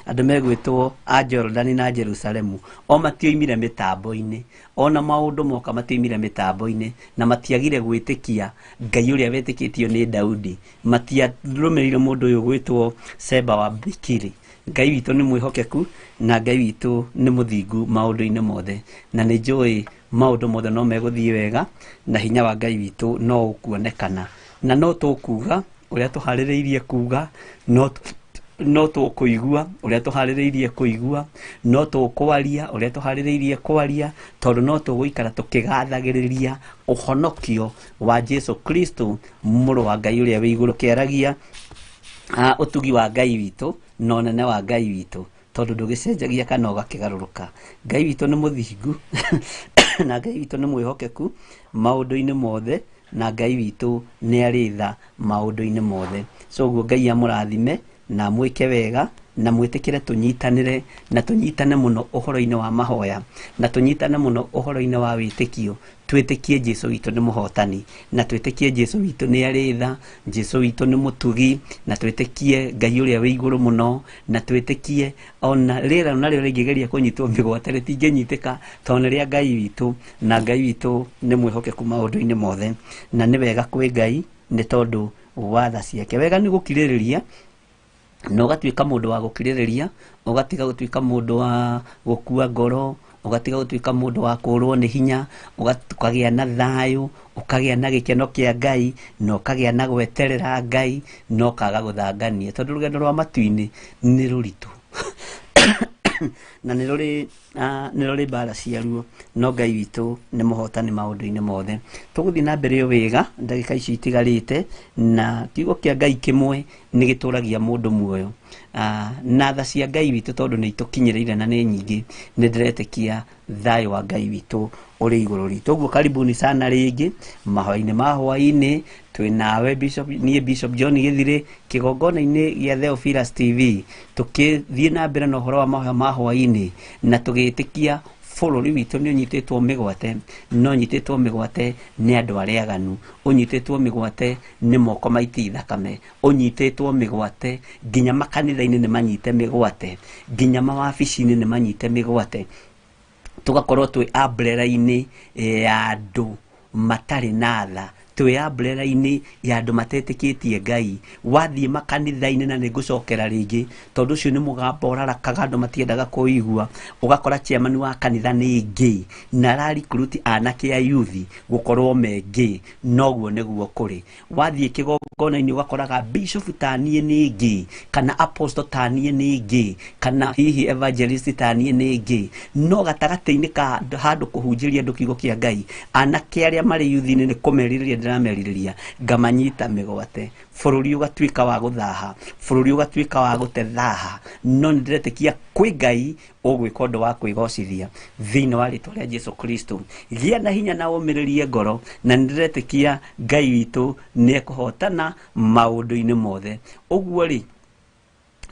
megwĩtwo a Jordani na Jerusalemu. O matioimire mĩtambo-inĩ, ona maũndũ moka matioimire mĩtambo-inĩ, na matiagire gwĩtĩkia Ngai ũrĩa wetĩkĩtio nĩ Daudi. Matiarũmĩrĩire mũndũ ũyũ gwĩtwo Seba wa Bikiri. Ngai witũ nĩ mwĩhokeku na Ngai witũ nĩ mũthingu maũndũ-inĩ mothe, na nĩ njũĩ maũndũ mothe no megũthiĩ wega, na hinya wa Ngai witũ no ũkuonekana. Na no tũkuga ũrĩa tũharĩrĩirie kuga, no tũkũigua ũrĩa tũharĩrĩirie kũigua, no tũkwaria ũrĩa tũharĩrĩirie kwaria, tondũ no tũgũikara tũkĩgathagĩrĩria ũhonokio wa Jesu Kristo mũrũ wa Ngai ũrĩa wĩ igũrũ, kĩaragia ũtugi wa Ngai witũ na ũnene wa Ngai witũ, tondũ ndũgĩcenjagia kana ũgakĩgarũrũka. Ngai witũ nĩ mũthingu na Ngai witũ nĩ mwĩhokeku maũndũ-inĩ mothe, na Ngai witũ nĩ arĩ tha maũndũ-inĩ mothe. So ũguo Ngai amũrathime na amwĩke wega, Na mwĩtĩkĩre tũnyitanĩre na tũnyitane mũno ũhoro-inĩ wa mahoya na tũnyitane mũno ũhoro-inĩ wa wĩtĩkio. Twĩtĩkie Jesu witũ nĩ mũhotani, na twĩtĩkie Jesu witũ nĩ arĩ tha, Jesu witũ nĩ mũtugi, na twĩtĩkie Ngai ũrĩa wĩ igũrũ mũno, na twĩtĩkie ona rĩera narĩo rĩngĩgeria kũnyitwo mĩgwate rĩtingĩnyitĩka tondũ nĩ rĩa Ngai witũ, na Ngai witũ nĩ mwĩhokeku maũndũ-inĩ mothe, na nĩ wega kwĩ Ngai nĩ tondũ wa tha ciake. Wega nĩ gũkirĩrĩria, na ũgatuĩka mũndũ wa gũkirĩrĩria, ũgatiga gũtuĩka mũndũ wa gũkua ngoro, ũgatiga gũtuĩka mũndũ wa kũrwo nĩ hinya, ũkagĩa na thayũ, ũkagĩa na gĩkeno kĩa Ngai, na ũkagĩa na gweterera Ngai, na ũkaga gũthangania, tondũ rũgendo rwa matu-inĩ nĩ rũritũ na nĩ rũrĩ mbara ciaruo, no Ngai witũ nĩ mũhotani maũndũ-inĩ mothe. Tũgũthiĩ na mbere o wega ndagĩka ici itigarĩte, na kiugo kĩa Ngai kĩmwe nĩ gĩtũragia mũndũ muoyo. Na tha cia Ngai witũ tondũ nĩ itũkinyĩrĩire na nĩ nyingĩ, nĩ ndĩretĩkia thayũ wa Ngai witũ ũrĩ igũrũ ritũ. Ũguo karibuni sana rĩngĩ mahoya-inĩ ma hwaĩ-inĩ, twĩ nawe Bishop, niĩ Bishop John Gĩthirĩ kĩgongona-inĩ gĩa Theophilus TV, tũkĩthiĩ na mbere na ũhoro wa mahoya ma hwaĩ-inĩ, na tũgĩtĩkia bũrũri witũ nĩ ũnyitĩtwo mĩgwate, no ũnyitĩtwo mĩgwate nĩ andũ arĩa aganu, ũnyitĩtwo mĩgwate nĩ moko maiti thakame, ũnyitĩtwo mĩgwate nginya makanitha-inĩ nĩ manyite mĩgwate, nginya mawabici-inĩ nĩ manyite mĩgwate. Tũgakorwo twĩ umbrella-inĩ ya andũ matarĩ na tha, twĩ umbrella-inĩ ya andũ matetĩkĩtie Ngai. Wathiĩ makanitha-inĩ, na nĩngũcokera rĩngĩ tondũ ũcio nĩ mũgambo ũrarakaga andũ matiendaga kũigua, ũgakora chairman wa kanitha nĩ gay na ararikruti anake a youth gũkorwo me gay, noguo nĩguo kũrĩ. Wathiĩ kĩgongona-inĩ ũgakoraga bishop taniĩ nĩ gay, kana apostle taniĩ nĩ gay, kana hihi evangelist taniĩ nĩ gay, no gatagatĩ-inĩ ka handũ kũhunjĩria andũ kiugo kĩa Ngai, anake arĩa marĩ youth-inĩ nĩ kũmerirĩria ndĩramerirĩria ngamanyita mĩgwate, bũrũri ũgatuĩka wa gũthaha, bũrũri ũgatuĩka wa gũtethaha. No nĩ ndĩretĩkia kwĩ Ngai ũgwĩka ũndũ wa kwĩgocithia thĩinĩ wa rĩtwa rĩa Jesu Kristo. Gĩa na hinya na ũmĩrĩrie ngoro, na nĩ ndĩretĩkia Ngai witũ nĩ ekũhotana maũndũ-inĩ mothe. Ũguo rĩ,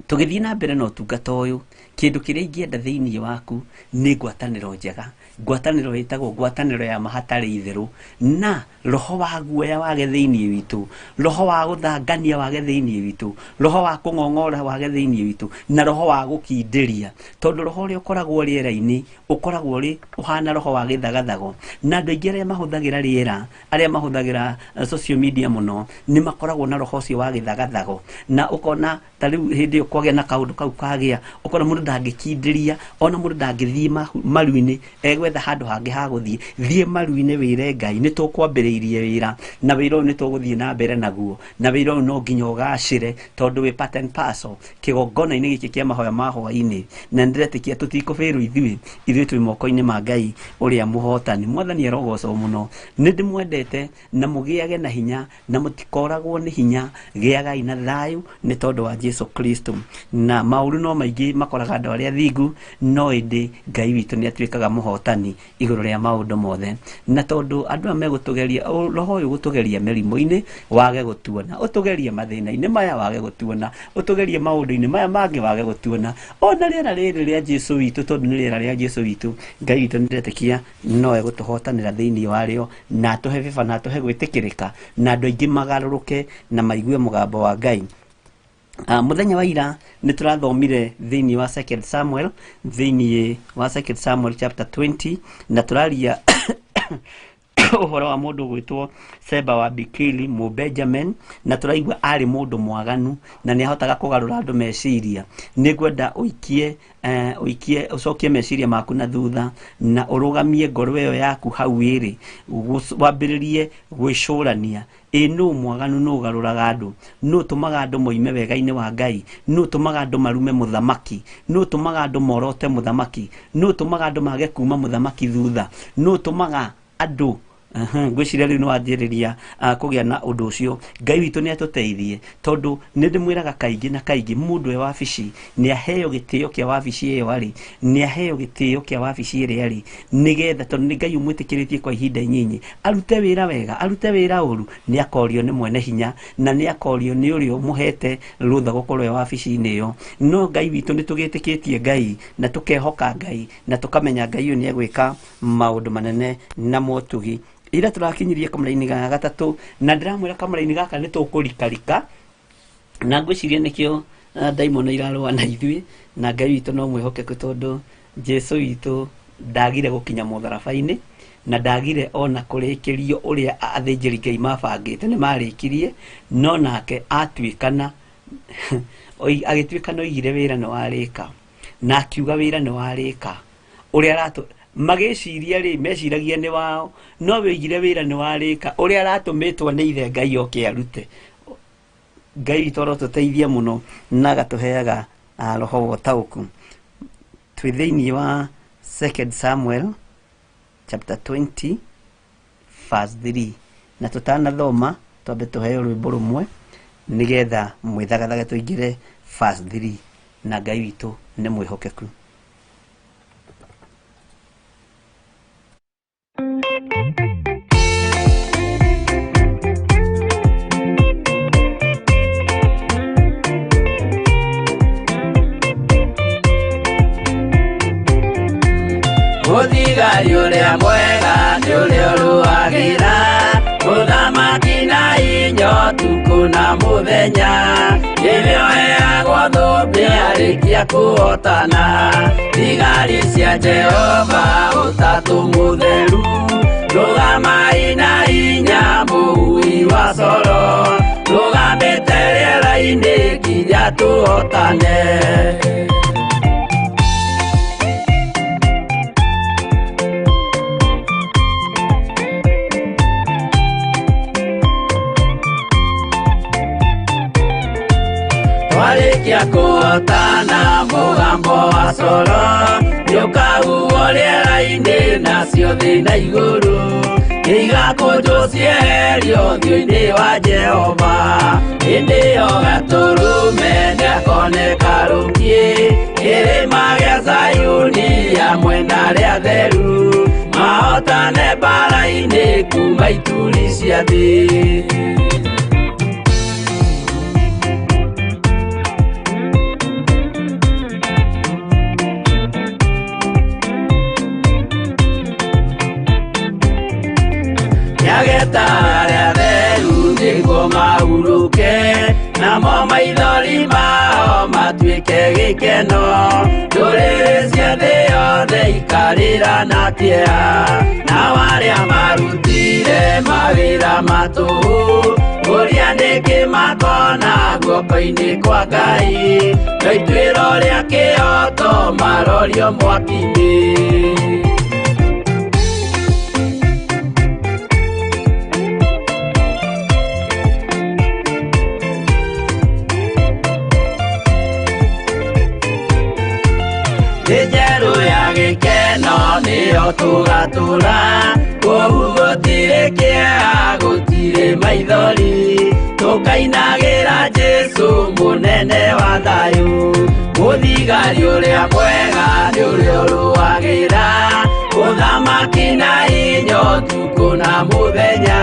tũgĩthiĩ na mbere na ũtungata ũyũ, kĩndũ kĩrĩa ingĩenda thĩinĩ waku nĩ ngwatanĩro njega, ngwatanĩro ĩtagwo ngwatanĩro ya mahatarĩ itherũ, na roho wa guoya wage thĩinĩ witũ, roho wa gũthangania wage thĩinĩ witũ, roho wa kũng'ong'ora wage thĩinĩ witũ, na roho wa gũkindĩria, tondũ roho ũrĩa ũkoragwo rĩera-inĩ ũkoragwo ũrĩ ũhana roho wa gĩthagathago. Na andũ aingĩ arĩa mahũthagĩra rĩera, arĩa mahũthagĩra social media mũno, nĩ makoragwo na roho ũcio wa gĩthagathago, na ũkona ta rĩu hĩndĩ ĩyo kwagĩa na kaũndũ kau kagĩa, ũkona mũndũ ndangĩkindĩria, ona mũndũ ndangĩthiĩ maru-inĩ, egwetha handũ hangĩ ha gũthiĩ. Thiĩ maru-inĩ wĩre Ngai nĩ tũkwambĩrĩirie wĩra, na wĩra ũyũ nĩ tũgũthiĩ na mbere naguo, na wĩra ũyũ no nginya ũgacĩre tondũ wĩ part and parcel kĩgongona-inĩ gĩkĩ kĩa mahoya ma hwaĩ-inĩ. Na nĩndĩretĩkia tũtikũbĩrwo ithuĩ, ithuĩ twĩ moko-inĩ ma Ngai ũrĩa mũhotani. Mwathani arogocwo mũno. Nĩ ndĩmwendete, na mũgĩage na hinya, na mũtikoragwo nĩ hinya, gĩagai na thayũ nĩ tondũ wa Jesu Kristo. Na maũru no maingĩ makoraga andũ arĩa athingu, no ĩndĩ Ngai witũ nĩ atuĩkaga mũhotani igũrũ rĩa maũndũ mothe. Na tondũ andũ aya megũtũgeria, roho ũyũ gũtũgeria mĩrimũ-inĩ wage gũtuona, ũtũgerie mathĩna-inĩ maya wage gũtuona, ũtũgerie maũndũ-inĩ maya mangĩ wage gũtuona, ona rĩera rĩrĩ rĩa Jesu witũ, tondũ nĩ rĩera rĩa Jesu witũ, Ngai witũ nĩndĩretĩkia no egũtũhotanĩra thĩinĩ warĩo, na atũhe bĩba, na atũhe gwĩtĩkĩrĩka, na andũ aingĩ magarũrũke na maigue mũgambo wa Ngai. Mũthenya wa ira nĩ tũrathomire thĩinĩ wa 2 Samuel, thĩinĩ wa 2 Samuel chapter 20, na tũraria ũhoro wa mũndũ gwĩtwo Seba wa Bikiri Mũbenjamin, na tũraigua arĩ mũndũ mwaganu na nĩ ahotaga kũgarũra andũ meciria. Nĩ ngwenda ũikie ũcokie meciria maku na thutha, na ũrũgamie ngoro ĩyo yaku hau ĩrĩ, wambĩrĩrie gwĩcũrania. Ĩ nũ mwaganu, nũ ũgarũraga andũ, nũ ũtũmaga andũ moime wega-inĩ wa Ngai, nũ ũtũmaga andũ marume mũthamaki, nũ ũtũmaga andũ morote mũthamaki, nũ ũtũmaga andũ mage kuma mũthamaki thutha, nũ ũtũmaga andũ Ngwĩciria rĩu nĩ wanjĩrĩria kũgĩa na ũndũ ũcio. Ngai witũ nĩ atũteithie, tondũ nĩ ndĩmwĩraga kaingĩ na kaingĩ, mũndũ e wabici nĩ aheo gĩtĩo kĩa wabici ĩyo arĩ, nĩ aheo gĩtĩo kĩa wabici ĩrĩa arĩ, nĩgetha tondũ nĩ Ngai ũmwĩtĩkĩrĩtie kwa ihinda inyinyi, arute wĩra wega, arute wĩra ũru, nĩ akorio nĩ mwene hinya na nĩ akorio nĩ ũrĩa ũmũhete rũtha gũkorwo e wabici-inĩ ĩyo. No Ngai witũ nĩ tũgĩtĩkĩtie Ngai na tũkehoka Ngai na tũkamenya Ngai ũyũ nĩ egwĩka maũndũ manene na motugi. Ira tũrakinyirie kamũra-inĩ ga gatatũ, na ndĩramwĩra kamũra-inĩ gaka nĩ tũkũrikarika, na ngwĩciria nĩkĩo ndaimono irarũa na ithuĩ, na Ngai witũ no mwĩhokeku, tondũ Jesu witũ ndagire gũkinya mũtharaba-inĩ na ndagire ona kũrĩkĩrio ũrĩa athĩnjĩri Ngai mabangĩte, nĩ marĩkirie, no nake atuĩkana agĩtuĩkana oigire wĩra nĩ warĩka, na akiuga wĩra nĩ warĩka. Ũrĩa aratũ magĩciria rĩ, meciragia nĩ wao, no wĩigire wĩra nĩ warĩka, ũrĩa aratũmĩtwo nĩ ithe Ngai oke arute. Ngai witũ arotũteithia mũno na agatũheaga roho wa ũtaũku. Twĩ thĩinĩ wa 2 Samuel chapter 20 verse 3, na tũtanathoma twambe tũheo rwĩmbo rũmwe nĩgetha mwĩthagathage tũingĩre verse 3, na Ngai witũ nĩ mwĩhokeku. Mũthigari ũrĩa mwega nĩ ũrĩa ũrũagĩra mũthamaki na inya ũtukũ na mũthenya, nĩwe ũheagwo thũmbĩ arĩkia kũhotana. Thigari cia Jehova ũtatũ mũtheru, rũgamai na inya mũhui wa coro, rũgamĩte rĩera-inĩ nginya tũhotane. Twarĩkia kũhotana mũgambo wa coro nĩũkahuhwo rĩera-inĩ, nacio thĩ na igũrũ nĩigakũnjwo cieherio ũthiũ-inĩ wa Jehova. Hĩndĩ ĩyo gatũrũme nĩakoneka rũkiĩ kĩrĩma gĩa Zayuni hamwe na arĩa atheru, mahotane mbaara-inĩ kuma ituri cia thĩ. Nĩageta arĩa atheru nĩguo mahurũke, namo maithori mao matuĩke gĩkeno. Ndũrĩrĩ cia thĩ yothe ikarĩra na kĩeha, nao arĩa marutire mawĩra ma tũhũ ũrĩa nĩkĩ makona guoko-inĩ kwa Ngai, no ituĩro rĩa kĩhooto marorio mwaki-inĩ. Njerũ ya gĩkeno nĩyo tũgatũra, kũu gũtirĩ kĩeha, gũtirĩ maithori, tũkainagĩra Jesũ mũnene wa thayũ. Mũthigari ũrĩa mwega nĩ ũrĩa ũrũagĩra mũthamaki na inya ũtukũ na mũthenya,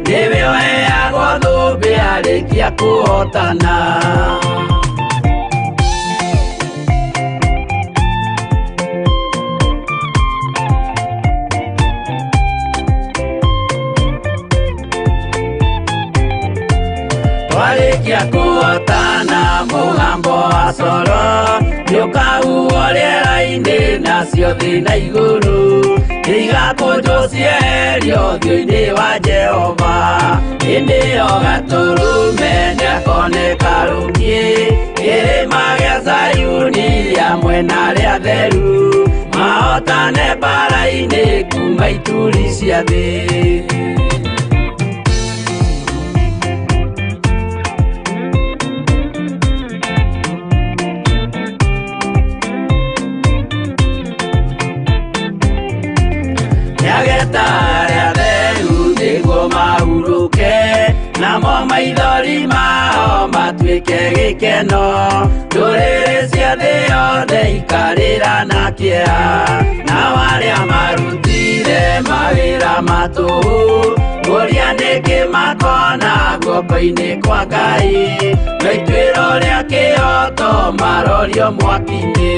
nĩwe ũheagwo thũmbĩ arĩkia kũhotana. Twarĩkia kũhotana mũgambo wa coro nĩũkahuhwo rĩera-inĩ, nacio thĩ na igũrũ nĩigakũnjwo cieherio ũthiũ-inĩ wa Jehova. Hĩndĩ ĩyo gatũrũme nĩakoneka rũkiĩ kĩrĩma gĩa Zayuni hamwe na arĩa atheru, mahotane mbaara-inĩ kuma ituri cia thĩ. Nĩageta arĩa atheru gĩgatuĩke gĩkeno ndũrĩrĩ cia thĩ yothe ikarĩra na kĩeha nao arĩa marutire mawĩra ma tũhũ ngũria nĩkĩ makona guoko-inĩ kwa Ngai no ituĩro rĩa kĩhoto marorio mwaki-inĩ.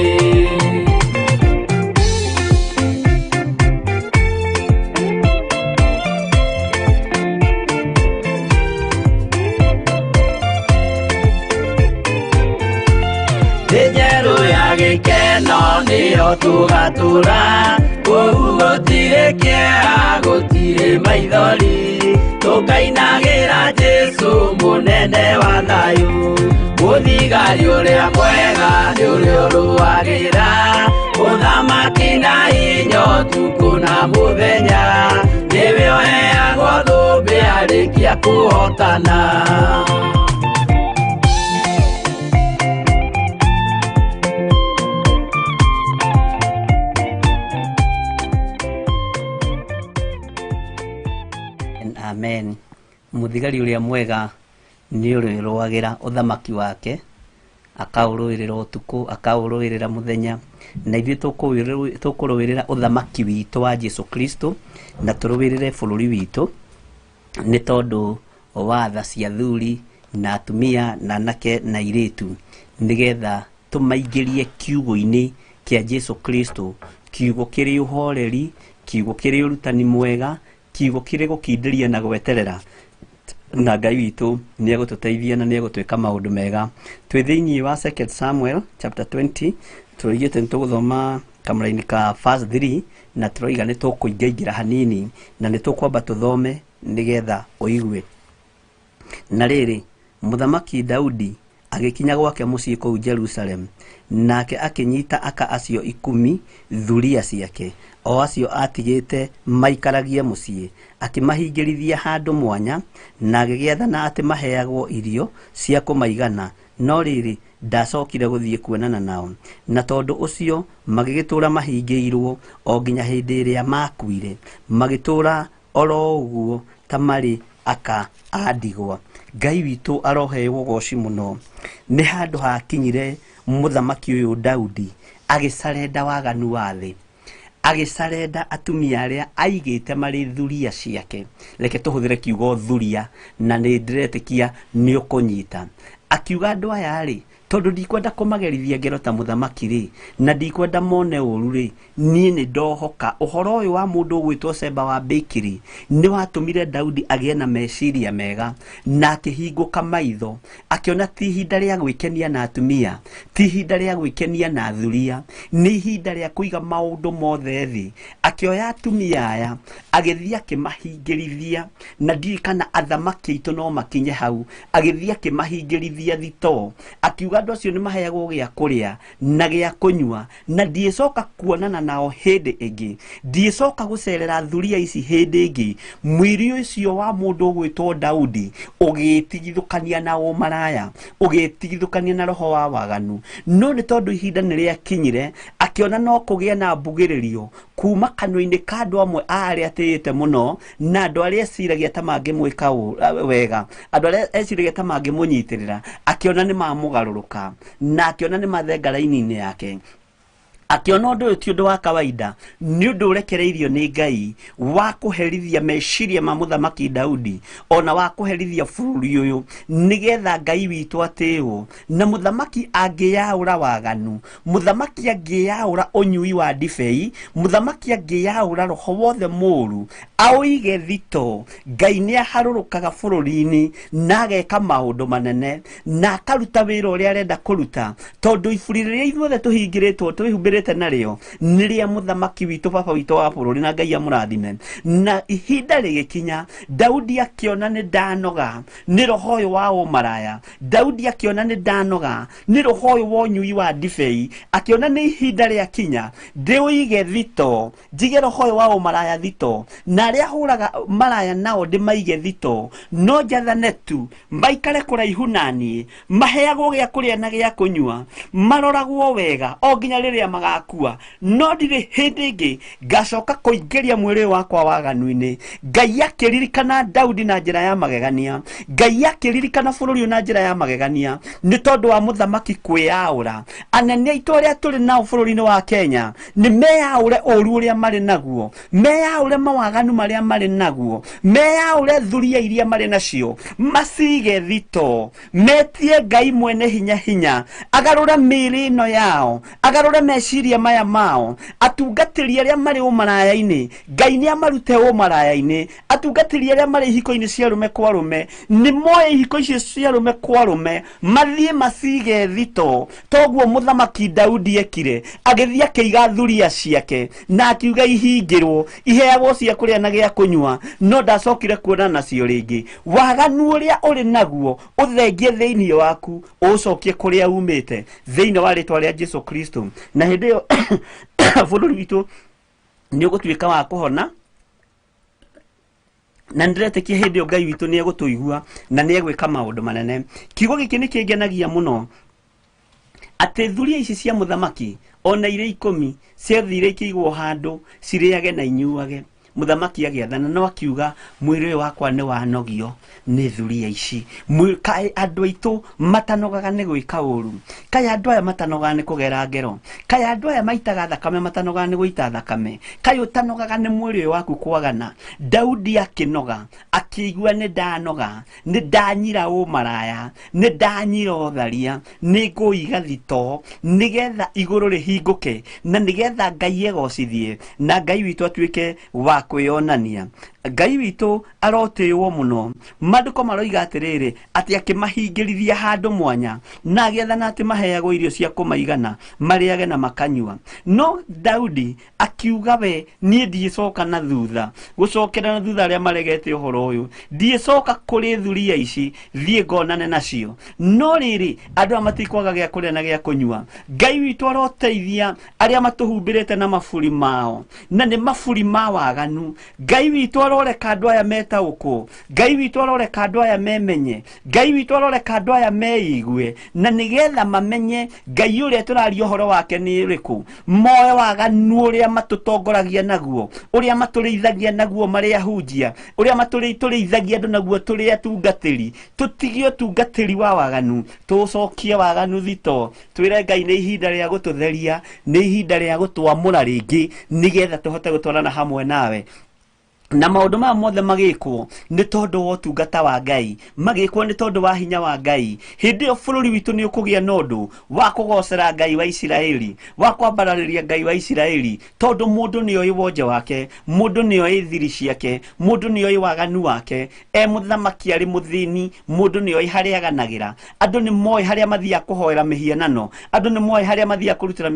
Njerũ ya gĩkeno nĩyo tũgatũra kũu gũtirĩ kĩeha gũtirĩ maithori tũkainagĩra Jesũ mũnene wa thayũ mũthigari ũrĩa mwega nĩ ũrĩa ũrũagĩra mũthamaki na hinya ũtukũ na mũthenya nĩwe ũheagwo thũmbĩ arĩkia kũhotana. Amen. Muthigari uria mwega ni ũrĩrũagĩra ũthamaki wake akaũrũĩrĩra ũtukũ akaũrũĩrĩra mũthenya na ithuĩ tũkũrũĩrĩra ũthamaki witũ wa Jesu Kristo na tũrũĩrĩre bũrũri witũ nĩ tondũ wa tha cia athuri na atumia na anake na airĩtu nĩgetha tũmaingĩrie kiugo-inĩ kĩa Jesu Kristo, kiugo kĩrĩ ũhoreri, kiugo kĩrĩ ũrutani mwega, kiugo kĩrĩ gũkindĩria na gweterera na Ngai witũ nĩ egũtũteithia na nĩ egũtwĩka maũndũ mega. Twĩ thĩinĩ wa 2 Samuel chapter 20 tũroigĩte nĩ tũgũthoma kamũraini ka verse 3 na tũroiga nĩ tũkũingaingĩra hanini na nĩ tũkwamba tũthome nĩgetha ũigue. Na rĩrĩ, mũthamaki Daudi agĩkinya gwake mũciĩ kũu Jerusalem, nake akĩnyita aka acio 10 thuria ciake o acio atigĩte maikaragie mũciĩ, akĩmahingĩrithia handũ mwanya na agĩgĩathana atĩ maheagwo irio cia kũmaigana, no rĩrĩ ndacokire gũthiĩ kuonana nao, na tondũ ũcio magĩgĩtũũra mahingĩirwo o nginya hĩndĩ ĩrĩa makuire, magĩtũũra oro ũguo ta marĩ aka a ndigwa. Ngai witũ aroheo ũgoci mũno. Nĩ handũ hakinyire mũthamaki ũyũ Daudi agĩcarenda waganu wa thĩ, agĩcarenda atumia arĩa aigĩte marĩ thuria ciake. Reke tũhũthĩre kiugo thuria na nĩ ndĩretĩkia nĩ ũkũnyita. Akiuga andũ aya rĩ, tondũ ndikwenda kũmagerithia ngero ta mũthamaki rĩ, na ndikwenda mone ũru rĩ, niĩ nĩ ndohoka ũhoro ũyũ wa mũndũ ũgwĩtwo Seba wa Bikiri nĩ watũmire Daudi agĩe na meciria mega na akĩhingũka maitho, akĩona ti ihinda rĩa gwĩkenia na atumia, ti ihinda rĩa gwĩkenia na thuria, nĩ ihinda rĩa kũiga maũndũ mothe thĩ. Akĩoya atumia aya agĩthiĩ akĩmahingĩrithia, na ndiũĩ kana athamaki aitũ no makinye hau, agĩthiĩ akĩmahingĩrithia thitoo, akiuga andũ acio nĩ maheagwo gĩa kũrĩa na gĩa kũnyua, na ndiĩcoka kuonana nao hĩndĩ ĩngĩ, ndiĩcoka gũcerera thuria ici hĩndĩ ĩngĩ. Mwĩrĩ ũcio wa mũndũ ũgwĩtwo Daudi ũgĩtigithũkania na ũmaraya, ũgĩtigithũkania na roho wa waganu, no nĩ tondũ ihinda nĩ rĩakinyire akĩona no kũgĩa na mbugĩrĩrio kuma kanua-inĩ ka andũ amwe a arĩa atĩĩte mũno na andũ arĩa eciragia ta mangĩmwĩka wega, andũ arĩa eciragia ta mangĩmũnyitĩrĩra, akĩona nĩ mamũgarũrũka na akĩona nĩ mathenga raini-inĩ yake. Akĩona ũndũ ũyũ ti ũndũ wa kawaida, nĩ ũndũ ũrekereirio nĩ Ngai wa kũherithia meciria ma mũthamaki Daudi ona wa kũherithia bũrũri ũyũ nĩgetha Ngai witũ atĩĩwo. Na mũthamaki angĩyaũra waganu, mũthamaki angĩyaũra ũnyui wa ndibei, mũthamaki angĩyaũra roho wothe mũũru aũige thito, Ngai nĩ aharũrũkaga bũrũri-inĩ na ageka maũndũ manene na akaruta wĩra ũrĩa arenda kũruta, tondũ iburi rĩrĩa ithuothe tũhingĩrĩtwo twĩhumbĩrĩte narĩo nĩ rĩa mũthamaki witũ baba witũ wa bũrũri, na Ngai amũrathime. Na ihinda rĩgĩkinya Daudi akĩona nĩ ndanoga nĩ roho ũyũ wa ũmaraya, Daudi akĩona nĩ ndanoga nĩ roho ũyũ wa ũnyui wa ndibei, akĩona nĩ ihinda rĩakinya ndĩũige thito, njige roho ũyũ wa ũmaraya thito, na arĩa hũraga maraya nao ndĩmaige thito, no njathane tu maikare kũraihu naniĩ, maheagwo gĩa kũrĩa na gĩa kũnyua, maroragwo wega o nginya rĩrĩa magakua no ndirĩ hĩndĩ ĩngĩ ngacoka kũingĩria mwĩrĩ wakwa waganu-inĩ. Ngai akĩririkana Daudi na njĩra ya magegania, Ngai akĩririkana bũrũri ũyũ na njĩra ya magegania nĩ tondũ wa mũthamaki kwĩyaũra. Anene aitũ arĩa tũrĩ nao bũrũri-inĩ wa Kenya nĩ meyaũre ũru ũrĩa marĩ naguo, meyaũre mawaganu marĩa marĩ naguo, meyaũre thuria iria marĩ nacio, macige thito, metie Ngai mwene hinya hinya agarũre mĩĩrĩ ĩno yao, agarũre meciria maya mao. Atungatĩri arĩa marĩ ũmaraya-inĩ, Ngai nĩ amarute ũmaraya-inĩ. Atungatĩri arĩa marĩ ihiko-inĩ cia arũme kwa arũme, nĩ moe ihiko icio cia arũme kwa arũme mathiĩ macige thito. Toguo mũthamaki Daudi ekire, agĩthiĩ akĩiga thuria ciake na akiuga ihingĩrwo iheagwo cia kũrĩa na gĩa kũnyua, no ndacokire kuona nacio rĩngĩ. Waganu ũrĩa ũrĩ naguo ũthengie thĩinĩ waku, ũũcokie kũrĩa umĩte thĩinĩ wa rĩtwa rĩa Jesu Kristo. Na hĩndĩ ĩyo bũrũri witũ nĩ ũgũtuĩka wa kũhona, na nĩndĩretĩkia hĩndĩ ĩyo Ngai witũ nĩ egũtũigua na nĩ egwĩka maũndũ manene. Kiugo gĩkĩ nĩ kĩngenagia mũno atĩ thuria ici cia mũthamaki ona irĩ 10 ciathire ikĩigwo handũ cirĩage na inyuage. Mũthamaki agĩathana no akiuga mwĩrĩ ũyũ wakwa nĩ wanogio nĩ thuria ici. Kaĩ andũ aitũ matanogaga nĩ gwĩka ũru, kaĩ andũ aya matanogaga nĩ kũgera ngero, kaĩ andũ aya maitaga thakame matanogaga nĩ gũita thakame, kaĩ ũtanogaga nĩ mwĩrĩ ũyũ waku kwagana. Daudi akĩnoga akĩigua nĩ ndanoga, nĩ ndanyira ũmaraya, nĩ ndanyira ũtharia, nĩ ngũiga thito nĩgetha igũrũ rĩhingũke na nĩgetha Ngai egocithie na Ngai witũ atuĩke wa kwĩyonania. Ngai witũ arotĩĩwo mũno. Maandĩko maroiga atĩrĩrĩ, atĩ akĩmahingĩrithia handũ mwanya na agĩathana atĩ maheagwo irio cia kũmaigana marĩage na makanyua. No Daudi akiuga we niĩ ndiĩcoka na thutha, gũcokera na thutha arĩa maregete ũhoro ũyũ, ndiĩcoka kũrĩ thuria ici thiĩ ngonane nacio. No rĩrĩ, andũ aya matikwaga gĩa kũrĩa na gĩa kũnyua. Ngai witũ aroteithia arĩa matũhumbĩrĩte na maburi mao, na nĩ maburi ma waganu. Ngai witũ aroreka andũ aya metaũkwo, Ngai witũ aroreka andũ aya memenye, Ngai witũ aroreka andũ aya meigue, na nĩgetha mamenye Ngai ũrĩa tũraria ũhoro wake nĩ ũrĩkũ. Moe waganu ũrĩa matũtongoragia naguo, ũrĩa matũrĩithagia naguo marĩ ahunjia, ũrĩa matũrĩithagia andũ naguo tũrĩ atungatĩri. Tũtige ũtungatĩri wa waganu, tũcokie waganu thito, twĩre Ngai nĩ ihinda rĩa gũtũtheria, nĩ ihinda rĩa gũtwamũra rĩngĩ nĩgetha tũhote gũtwarana hamwe nawe. Na maũndũ maya mothe magĩkwo nĩ tondũ wa ũtungata wa Ngai, magĩkwo nĩ tondũ wa hinya wa Ngai. Hĩndĩ ĩyo bũrũri witũ nĩ ũkũgĩa na ũndũ wa kũgocera Ngai wa Isiraeli, wa kwambararĩria Ngai wa Isiraeli, tondũ mũndũ nĩ oĩ wonje wake, mũndũ nĩ oĩ thiri ciake, mũndũ nĩ oĩ waganu wake. E mũthamaki arĩ mũthĩni, mũndũ nĩ oĩ harĩa aganagĩra. Andũ nĩ moĩ harĩa mathiaga kũhoera mĩhianano, andũ nĩ moĩ harĩa mathiaga kũrutĩra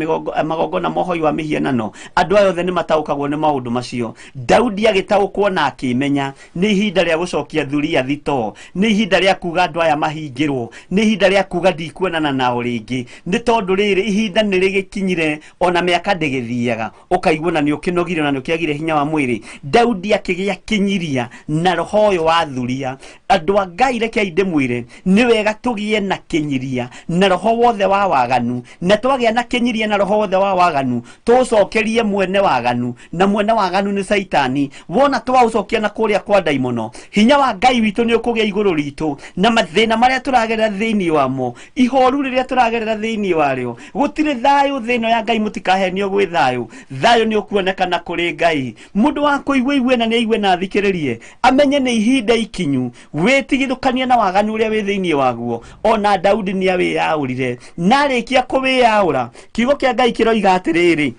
magongona mohoi wa mĩhianano. Andũ aya othe nĩ mataũkagwo nĩ maũndũ macio. Daudi agĩtaũkwo na akĩmenya nĩ ihinda rĩa gũcokia thuria thito, nĩ ihinda rĩa kuga andũ aya mahingĩrwo, nĩ ihinda rĩa kuga ndikuonana nao rĩngĩ, nĩ tondũ rĩrĩ ihinda nĩ rĩgĩkinyire ona mĩaka ndĩgĩthiaga, ũkaigua na nĩ ũkĩnogire na nĩ ũkĩagire hinya wa mwĩrĩ. Daudi akĩgĩa kĩnyiria na roho ũyũ wa thuria. Andũ a Ngai rekei ndĩmwĩre, nĩ wega tũgĩe na kĩnyiria na roho wothe wa waganu, na twagĩa na kĩnyiria na roho wothe wa waganu tũcokerie mwene waganu, na mwene waganu nĩ Caitani. Wona twaũcokia na kũrĩa kwa ndaimono, hinya wa Ngai witũ nĩ ũkũgĩa igũrũ ritũ, na mathĩna marĩa tũragerera thĩinĩ wamo, ihoru rĩrĩa tũragerera thĩinĩ warĩo, gũtirĩ thayũ thĩ ĩno ya Ngai. Mũtikahenio gwĩ thayũ, thayũ nĩ ũkuonekana kũrĩ Ngai. Mũndũ wa kũigua igue na nĩ aigue na athikĩrĩrie, amenye nĩ ihinda ikinyu wĩtigithũkanie na waganu ũrĩa wĩ thĩinĩ waguo. Ona Daudi nĩ awĩyaũrire, na arĩkia kũwĩyaũra, kiugo kĩa Ngai kĩroiga atĩrĩrĩ,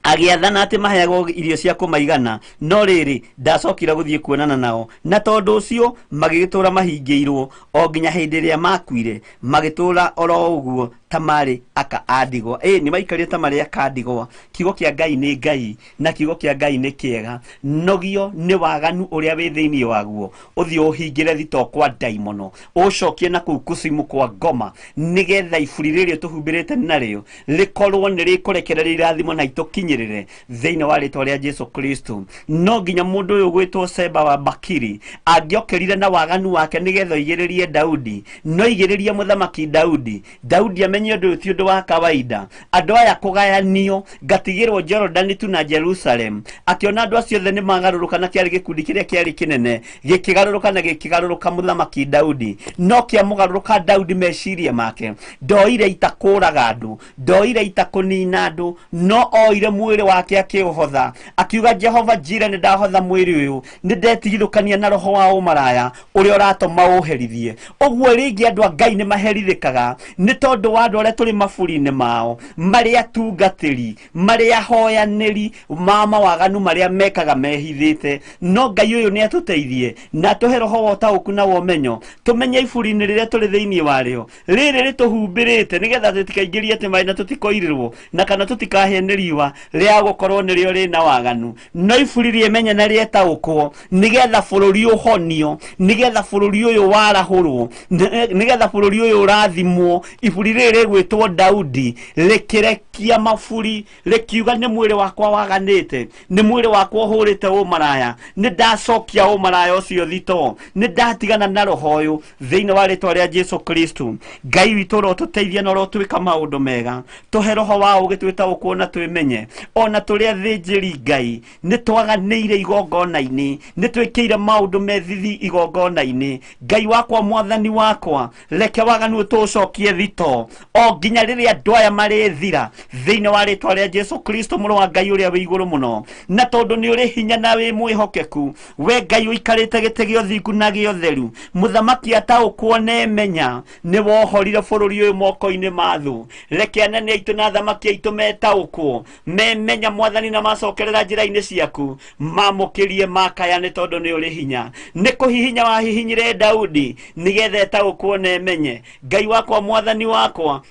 agĩathana atĩ maheagwo irio cia kũmaigana, no rĩrĩ ndacokire gũthiĩ kuonana nao, na tondũ ũcio magĩgĩtũra mahingĩirwo o nginya hĩndĩ ĩrĩa makuire, magĩtũra oro ũguo ta marĩ aka a ndigwa. Nĩ maikarire ta marĩ aka a ndigwa. Kiugo kĩa Ngai nĩ Ngai, na kiugo kĩa Ngai nĩ kĩega. Nogio nĩ waganu ũrĩa wĩ thĩinĩ waguo, ũthiĩ ũhingĩre thito kwa ndaimono, ũcokie na kũu kucimu kwa ngoma, nĩgetha iburi rĩrĩ tũhumbĩrĩte narĩo rĩkorwo nĩ rĩkũrekereria irathimo na itũkinyĩrĩre thĩinĩ wa rĩtwa rĩa Jesu Kristo. No nginya mũndũ ũyũ gwĩtwo Seba wa Bakiri angĩokĩrire na waganu wake nĩgetha oigĩrĩrie Daudi, no igĩrĩrie mũthamaki Daudi. Daudi Akĩmenya ũndũ ũyũ ti ũndũ wa kawaida. Andũ aya kũgayanio ngatigĩrwo Jorodani tu na Jerusalem. Akĩona andũ acio othe nĩ magarũrũka, na kĩarĩ gĩkundi kĩrĩa kĩarĩ kĩnene gĩkĩgarũrũka na gĩkĩgarũrũka mũthamaki Daudi. No kĩamũgarũrũka Daudi meciria make, ndoire ita kũraga andũ, ndoire ita kũnina andũ, no oire mwĩrĩ wake akĩũhotha, akiuga Jehova Jire, nĩ ndahotha mwĩrĩ ũyũ, nĩ ndetigithũkania na roho wa ũmaraya ũrĩa ũratũma ũherithie. Ũguo rĩngĩ andũ a Ngai nĩ maherithĩkaga nĩ tondũ wa andũ arĩa tũrĩ maburi-inĩ mao, marĩ atungatĩri, marĩ ahoyanĩri ma mawaganu marĩa mekaga mehithĩte. No Ngai ũyũ nĩ atũteithie na atũhe roho wa ũtaũku na wa ũmenyo, tũmenye iburi-inĩ rĩrĩa tũrĩ thĩinĩ warĩo rĩrĩ rĩtũhumbĩrĩte, nĩgetha tũtikaingĩrie atĩ maĩ na tũtikoirĩrwo na kana tũtikahĩe nĩ riũa rĩa gũkorwo nĩrĩo rĩna waganu. No iburi rĩemenye na rĩetaũkwo, nĩgetha bũrũri ũhonio, nĩgetha bũrũri ũyũ warahũrwo, nĩgetha bũrũri ũyũ ũrathimwo. Iburi rĩrĩ rĩgwĩtwo Daudi rĩkĩrekia maburi, rĩkiuga nĩ mwĩrĩ wakwa waganĩte, nĩ mwĩrĩ wakwa ũhũrĩte ũmaraya, nĩ ndacokia ũmaraya ũcio thito, nĩ ndatigana na roho ũyũ thĩinĩ wa rĩtwa rĩa Jesu Kristo. Ngai witũ ũrotũteithia na ũrotwĩka maũndũ mega, tũhe roho wa ũũgĩ twĩtaũkwo na twĩmenye. Ona tũrĩ athĩnjĩri Ngai nĩ twaganĩire igongona-inĩ, nĩ twĩkĩire maũndũ methithi igongona-inĩ. Ngai wakwa, mwathani wakwa, reke waganu tũũcokie thito o nginya rĩrĩa andũ aya marĩthira thĩinĩ wa rĩtwa rĩa Jesu Kristo mũrũ wa Ngai ũrĩa wĩ igũrũ mũno. Na tondũ nĩ ũrĩ hinya na wĩ mwĩhokeku, we Ngai ũikarĩte gĩtĩ gĩa ũthingu na gĩa ũtheru, mũthamaki ataũkwo na emenya nĩ wohorire bũrũri ũyũ moko-inĩ ma thũ. Reke anene aitũ na athamaki aitũ metaũkwo, memenya mwathani, na macokerera njĩra-inĩ ciaku, mamũkĩrie makaya, nĩ tondũ nĩ ũrĩ hinya. Nĩ kũhihinya wahihinyire Daudi nĩgetha etaũkwo na emenye. Ngai wakwa, mwathani wakwa,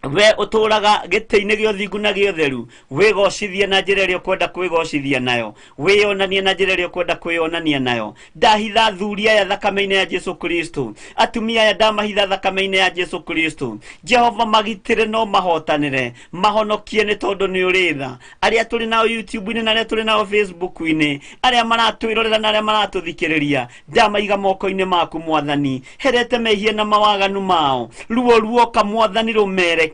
we ũtũraga gĩtĩ-inĩ gĩa ũthingu na gĩa ũtheru, wĩgocithie na njĩra ĩrĩa ũkwenda kwĩgocithia nayo, wĩyonanie na njĩra ĩrĩa ũkwenda kwĩyonania nayo. Ndahitha athuri aya thakame-inĩ ya Jesu Kristo, atumia aya ndamahitha thakame-inĩ ya Jesu Kristo. Jehova magitĩre no mahotanĩre, mahonokie nĩ tondũ nĩ ũrĩ tha. Arĩa tũrĩ nao YouTube-inĩ na arĩa tũrĩ nao Facebook-inĩ, arĩa maratwĩrorera na arĩa maratũthikĩrĩria, ndamaiga moko-inĩ maku mwathani. Herete mehia na mawaganu mao, ruo ruoka mwathani rũmerekere.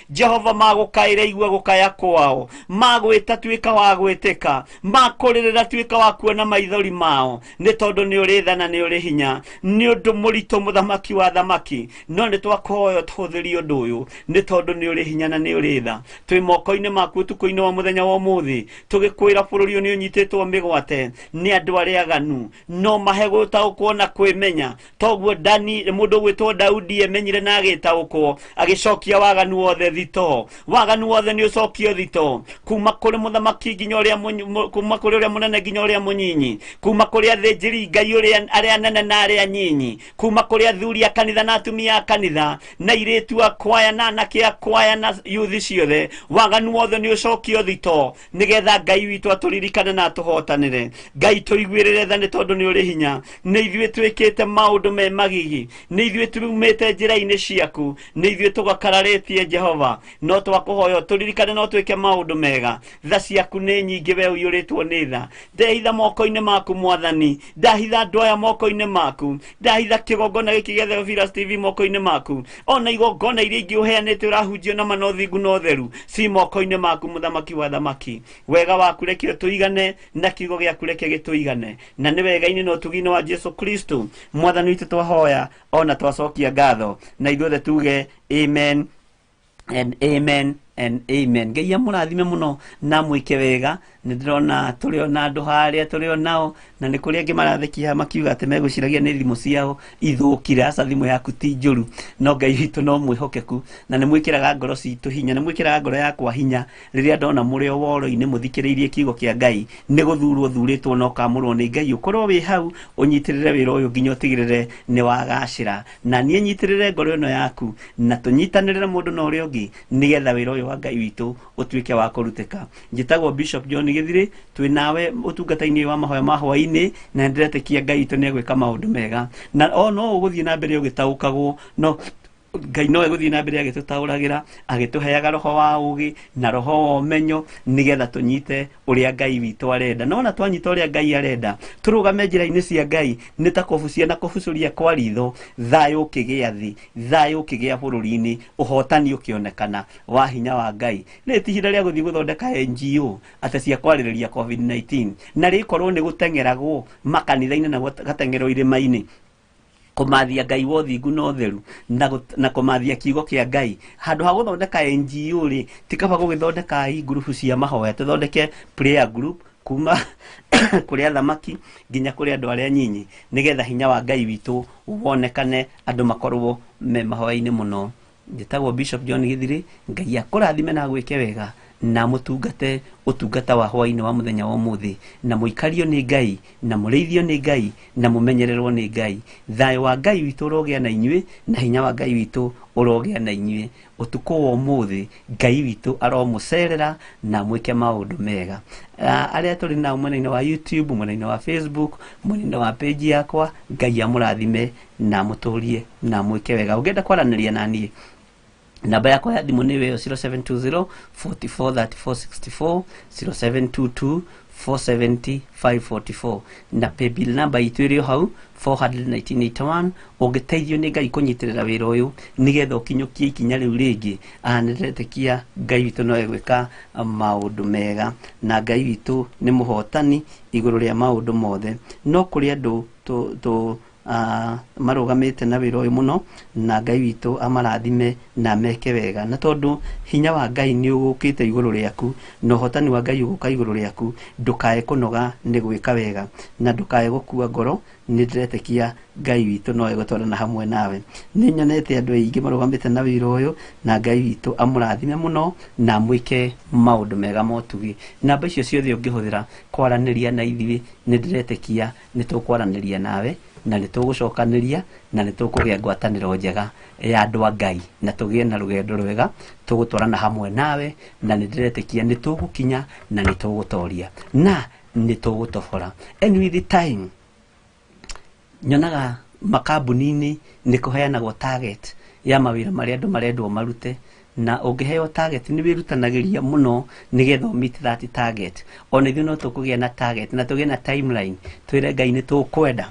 Jehova magũkaĩra igua gũkaya kwao, magwĩta tuĩka wa gwĩtĩka, makũrĩrĩra tuĩka wa kuona maithori mao, nĩ tondũ nĩ ũrĩ tha na nĩ ũrĩ hinya. Nĩ ũndũ mũritũ mũthamaki wa thamaki, no nĩ twakũhoya ũtũhũthĩrie ũndũ ũyũ, nĩ tondũ nĩ ũrĩ hinya na nĩ ũrĩ tha. Twĩ moko-inĩ maku ũtukũ-inĩ wa mũthenya wa ũmũthĩ, tũgĩkwĩra bũrũri ũyũ nĩ ũnyitĩtwo mĩgwate nĩ andũ arĩa aganu, no mahe gũtaũkwo na kwĩmenya. Toguo Dani mũndũ ũgwĩtwo Daudi emenyire na agĩtaũkwo, agĩcokia waganu wothe thito. Waganu wothe nĩ ũcokio thito, kuma kũrĩ mũthamaki nginya ũrĩa kuma kũrĩ ũrĩa mũnene nginya ũrĩa mũnyinyi, kuma kũrĩ athĩnjĩri Ngai ũrĩa arĩa anene na arĩa nyinyi, kuma kũrĩ athuri a kanitha na atumia a kanitha, na airĩtu a kwaya na anake a kwaya na yuthi ciothe. Waganu wothe nĩ ũcokio thito, nĩgetha Ngai witũ atũririkane na atũhotanĩre. Ngai tũiguĩrĩre tha nĩ tondũ nĩ ũrĩ hinya. Nĩ ithuĩ twĩkĩte maũndũ me magigi, nĩ ithuĩ tumĩte njĩra-inĩ ciaku, nĩ ithuĩ tũgakararĩtie Jehova, no twakũhoya tũririkane no twĩke maũndũ mega. Tha ciaku nĩ nyingĩ, we ũiyũrĩtwo nĩ tha. Ndehitha moko-inĩ maku mwathani, ndahitha andũ aya moko-inĩ maku, ndahitha kĩgongona gĩkĩ gĩa Theophilus TV moko-inĩ maku, ona igongona iria ingĩ ũheanĩte ũrahunjio na ma na ũthingu na ũtheru ci moko-inĩ maku mũthamaki wa thamaki. Wega waku reke ũtũigane na kiugo gĩaku reke gĩtũigane, na nĩ wega-inĩ na ũtugi-inĩ wa Jesu Kristo mwathani witũ twahoya ona twacokia ngatho, na ithuothe tuge amen and amen and amen. Ngai amũrathime mũno na mwĩke wega. Nĩ ndĩrona tũrĩ ona andũ harĩa tũrĩ o nao, na nĩ kũrĩ angĩ marathekia makiuga atĩ megwĩciragia nĩ thimũ ciao ithũkire. Aca, thimũ yaku ti njũru, no Ngai witũ no mwĩhokeku, na nĩ mwĩkĩraga ngoro citũ hinya, nĩ mwĩkĩraga ngoro yakwa hinya rĩrĩa ndona mũrĩ o woro-inĩ mũthikĩrĩirie kiugo kĩa Ngai. Nĩ gũthurwo thurĩtwo na ũkamũrwo nĩ Ngai, ũkorwo wĩ hau ũnyitĩrĩre wĩra ũyũ nginya ũtigĩrĩre nĩ wagacĩra. Na niĩ nyitĩrĩre ngoro ĩno yaku, na tũnyitanĩrĩre mũndũ na ũrĩa ũngĩ, nĩgetha wĩra ũyũ wa Ngai witũ ũtuĩke wa kũrutĩka. Njĩtagwo Bishop John Githiri, twĩ nawe ũtungata-inĩ wa mahoya ma hwaĩ-inĩ, na nĩndĩretĩkia Ngai witũ nĩ egwĩka maũndũ mega, na o no ũgũthiĩ na mbere ũgĩtaũkagwo no Ngai no egũthiĩ na mbere agĩtũtaũragĩra, agĩtũheaga roho wa ũgĩ na roho wa ũmenyo, nĩgetha tũnyite ũrĩa Ngai witũ arenda. No ona twanyita ũrĩa Ngai arenda, tũrũgame njĩra-inĩ cia Ngai, nĩ ta kũbucia na kũbucũria kwa ritho, thayũ ũkĩgĩa thĩ, thayũ ũkĩgĩa bũrũri-inĩ, ũhotani ũkĩonekana wa hinya wa Ngai. Rĩrĩ ti ihinda rĩa gũthiĩ gũthondeka NGO atĩ cia kwarĩrĩria COVID-19, na rĩkorwo nĩ gũteng'eragwo makanitha-inĩ na gũgateng'erwo irĩma-inĩ, kũmathia Ngai wa ũthingu na ũtheru, na kũmathia kiugo kĩa Ngai. Handũ ha gũthondeka NGO rĩ, ti kaba gũgĩthondeka i ngurubu cia mahoya, tũthondeke prayer group kuma kũrĩ athamaki nginya kũrĩ andũ arĩa nyinyi, nĩgetha hinya wa Ngai witũ wonekane, andũ makorwo me mahoya-inĩ mũno. Njĩtagwo Bishop John Githiri. Ngai akũrathime na agwĩke wega, na mũtungate ũtungata wa hwaĩ-inĩ wa mũthenya wa ũmũthĩ, na mũikario nĩ Ngai, na mũrĩithio nĩ Ngai, na mũmenyererwo nĩ Ngai. Thayũ wa Ngai witũ ũrogĩa na inyuĩ, na hinya wa Ngai witũ ũrogĩa na inyuĩ. Ũtukũ wa ũmũthĩ Ngai witũ aromũcerera na mwĩke maũndũ mega. Arĩa tũrĩ nao mwena-inĩ wa YouTube, mwena-inĩ wa Facebook, mwena-inĩ wa page yakwa, Ngai amũrathime na amũtũrie na amwĩke wega. Ũngĩenda kwaranĩria na niĩ, namba yakwa ya thimũ nĩ ĩyo 0720 44 34 64, 0722 470 544, na paybill namba itũ ĩrĩ o hau 41981. Ũngĩteithio nĩ Ngai kũnyitĩrĩra wĩra ũyũ nĩgetha ũkinyũkie ikinya rĩu rĩngĩ, nĩndĩretĩkia Ngai witũ no egwĩka maũndũ mega, na Ngai witũ nĩ mũhotani igũrũ rĩa maũndũ mothe. No kũrĩ andũ tũ marũgamĩte na wĩra ũyũ mũno, na Ngai witũ amarathime na meke wega. Na tondũ hinya wa Ngai nĩ ũgũkĩte igũrũ rĩaku, na ũhotani wa Ngai ũgũka igũrũ rĩaku, ndũkae kũnoga nĩ gwĩka wega, na ndũkae gũkua ngoro. Nĩ ndĩretĩkia Ngai witũ no egũtwarana hamwe nawe. Nĩ nyonete andũ aingĩ marũgamĩte na wĩra ũyũ, na Ngai witũ amũrathime mũno na amwĩke maũndũ mega ma ũtugi. Namba icio ciothe ũngĩhũthĩra kwaranĩria na ithuĩ, nĩ ndĩretĩkia nĩ tũkwaranĩria nawe, na nĩ tũgũcokanĩria, na nĩ tũkũgĩa ngwatanĩro njega ya andũ a Ngai, na tũgĩe na rũgendo rwega tũgũtwarana hamwe nawe, na nĩ ndĩretĩkia nĩ tũgũkinya na nĩ tũgũtoria na nĩ tũgũtobora. And with the time, nyonaga makambuni-inĩ nĩ kũheanagwo target ya mawĩra marĩa andũ marendwo marute, na ũngĩheo target nĩ wĩrutanagĩria mũno nĩgetha ũ meet that target. Ona ithuĩ no tũkũgĩa na target na tũgĩe na timeline, twĩre Ngai nĩ tũkwenda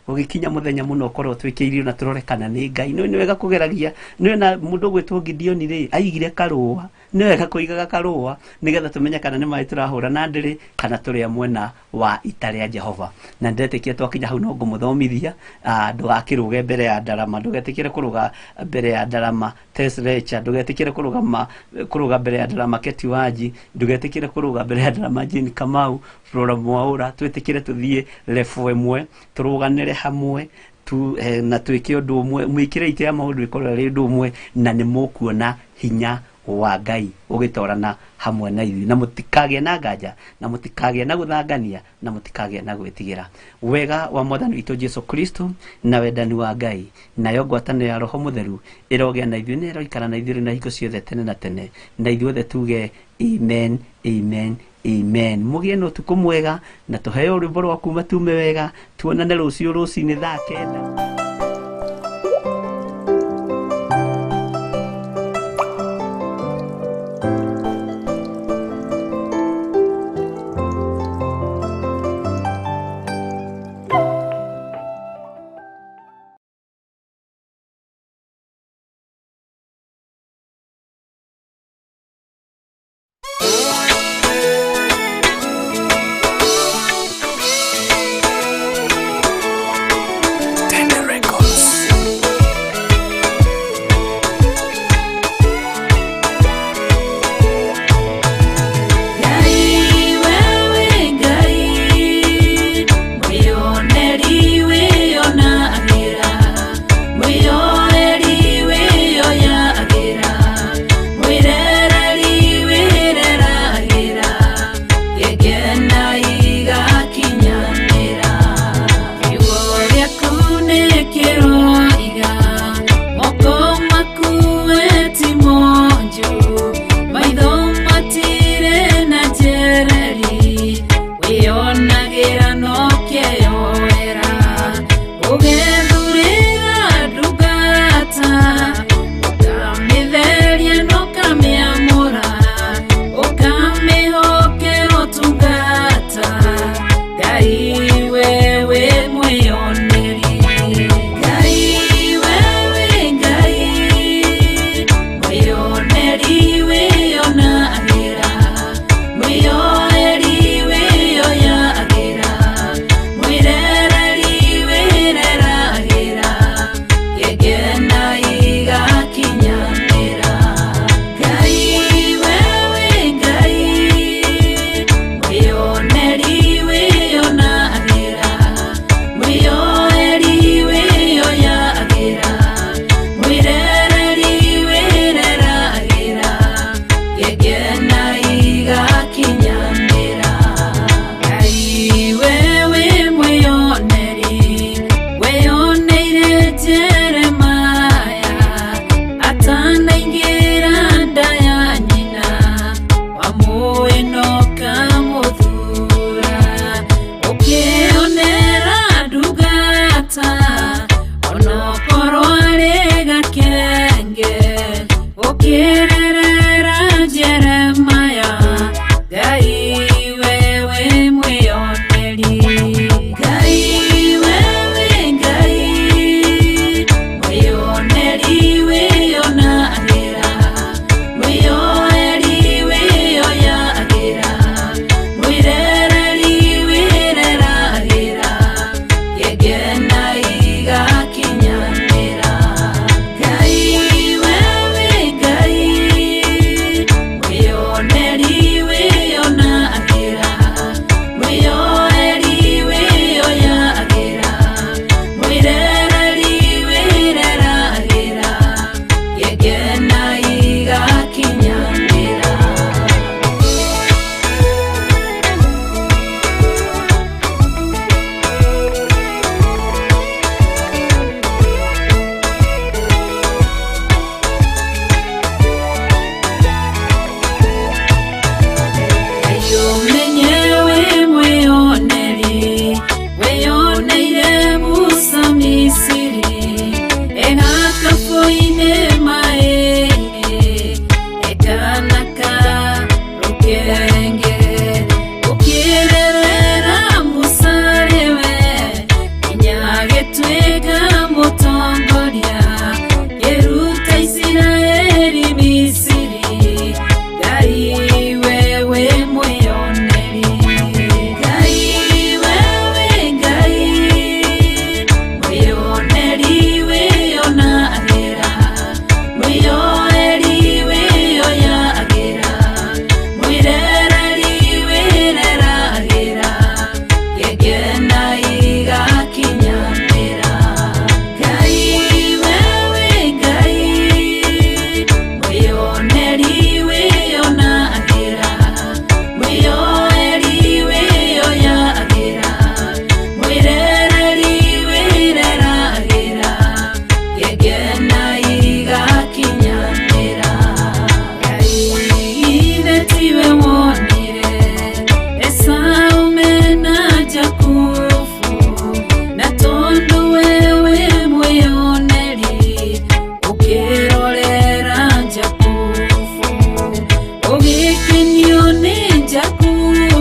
gũgĩkinya mũthenya mũno ũkorwo twĩkĩirio na tũrore kana nĩ Ngai. Nĩ wega kũgeragia, nĩ na mũndũ ũgwĩtwo Gideon rĩ, aigire karũa. Nĩ wega kũigaga karũa nĩgetha tũmenye kana nĩ maĩ tũrahũra na ndĩrĩ, kana tũrĩ a mwena wa ita rĩa Jehova. Na ndĩretĩkia twakinya hau no ngũmũthomithia, ndũgakĩrũge mbere ya ndarama, ndũgetĩkĩre kũrũga mbere ya ndarama Tess Recha, ndũgetĩkĩre kũrũga mbere ya ndarama Keti Wanji, ndũgetĩkĩre kũrũga mbere ya ndarama Jane Kamau, Flora Mwaura. Twĩtĩkĩre tũthiĩ level ĩmwe, tũrũganĩre hamwe tu, na twĩke ũndũ ũmwe, mwĩkĩre itĩ ya maũndũ ĩkorwo ĩrĩ ũndũ ũmwe, na nĩ mũkuona hinya wa Ngai ũgĩtorana hamwe na ithuĩ, na mũtikagĩe na nganja, na mũtikagĩe na gũthangania, na mũtikagĩe na gwĩtigĩra. Wega wa Mwathani witũ Jesu Kristo na wendani wa Ngai nayo ngwatanĩro ya Roho Mũtheru ĩrogĩa na ithuĩ, na ĩroikara na ithuĩ na hingo ciothe tene na tene, na ithuothe tuge amen, amen, amen. Mũgĩe na ũtukũ mwega, na tũheo rwĩmbo rwa kuma tume wega, tuonane rũciũ rũcinĩ thaa 9. rũkenge ũkĩrerera Jeremaya Ngai wewe mwĩoneri Ngai wewe Ngai mwĩoneri wĩonagĩra mwĩoeri wĩoyagĩra mwĩrereri wĩreragĩra ngegena igakinyanĩra Ngai wewe Ngai mwĩoneri wĩonagĩra mwĩoeri wĩoyagĩra mwĩrereri wĩreragĩra ngegena igakinyanĩra. Umenye we mwĩoneri wĩoneire Musa Misiri egakabu-inĩ maĩ-inĩ ekanaka rũkenge ũkĩrerera Musa rĩwe nginya agĩtuĩka mũtongoria kĩruta Isiraeli Misiri Ngai wewe mwĩoneri Ngai wewe Ngai mwĩoneri wĩonagĩra mwĩoeri wĩoyagĩra mwĩrereri wĩreragĩra ngegena igakinyanĩra Ngai wewe Ngai mwĩoneri wĩonagĩra mwĩoeri wĩoyagĩra mwĩrereri wĩreragĩra ngegena igakinyanĩra Ngai ithe tiwe wonire Esau mena Jakubu na tondũ wewe mwĩoneri ũkĩrorera Jakubu ũgĩkenio nĩ Jakubu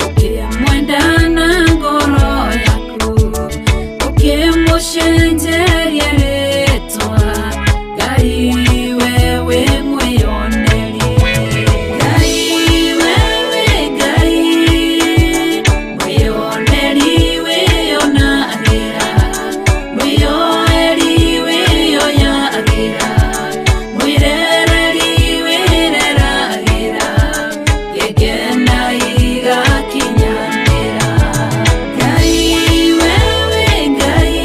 ũkĩmwenda na ngoro yaku ũkĩmũcenjeria rĩtwa Ngai wewe mwĩoneri Ngai wewe Ngai mwĩoneri wĩonagĩra mwĩoeri wĩoyagĩra mwĩrereri wĩreragĩra ngegena igakinyanĩra Ngai wewe Ngai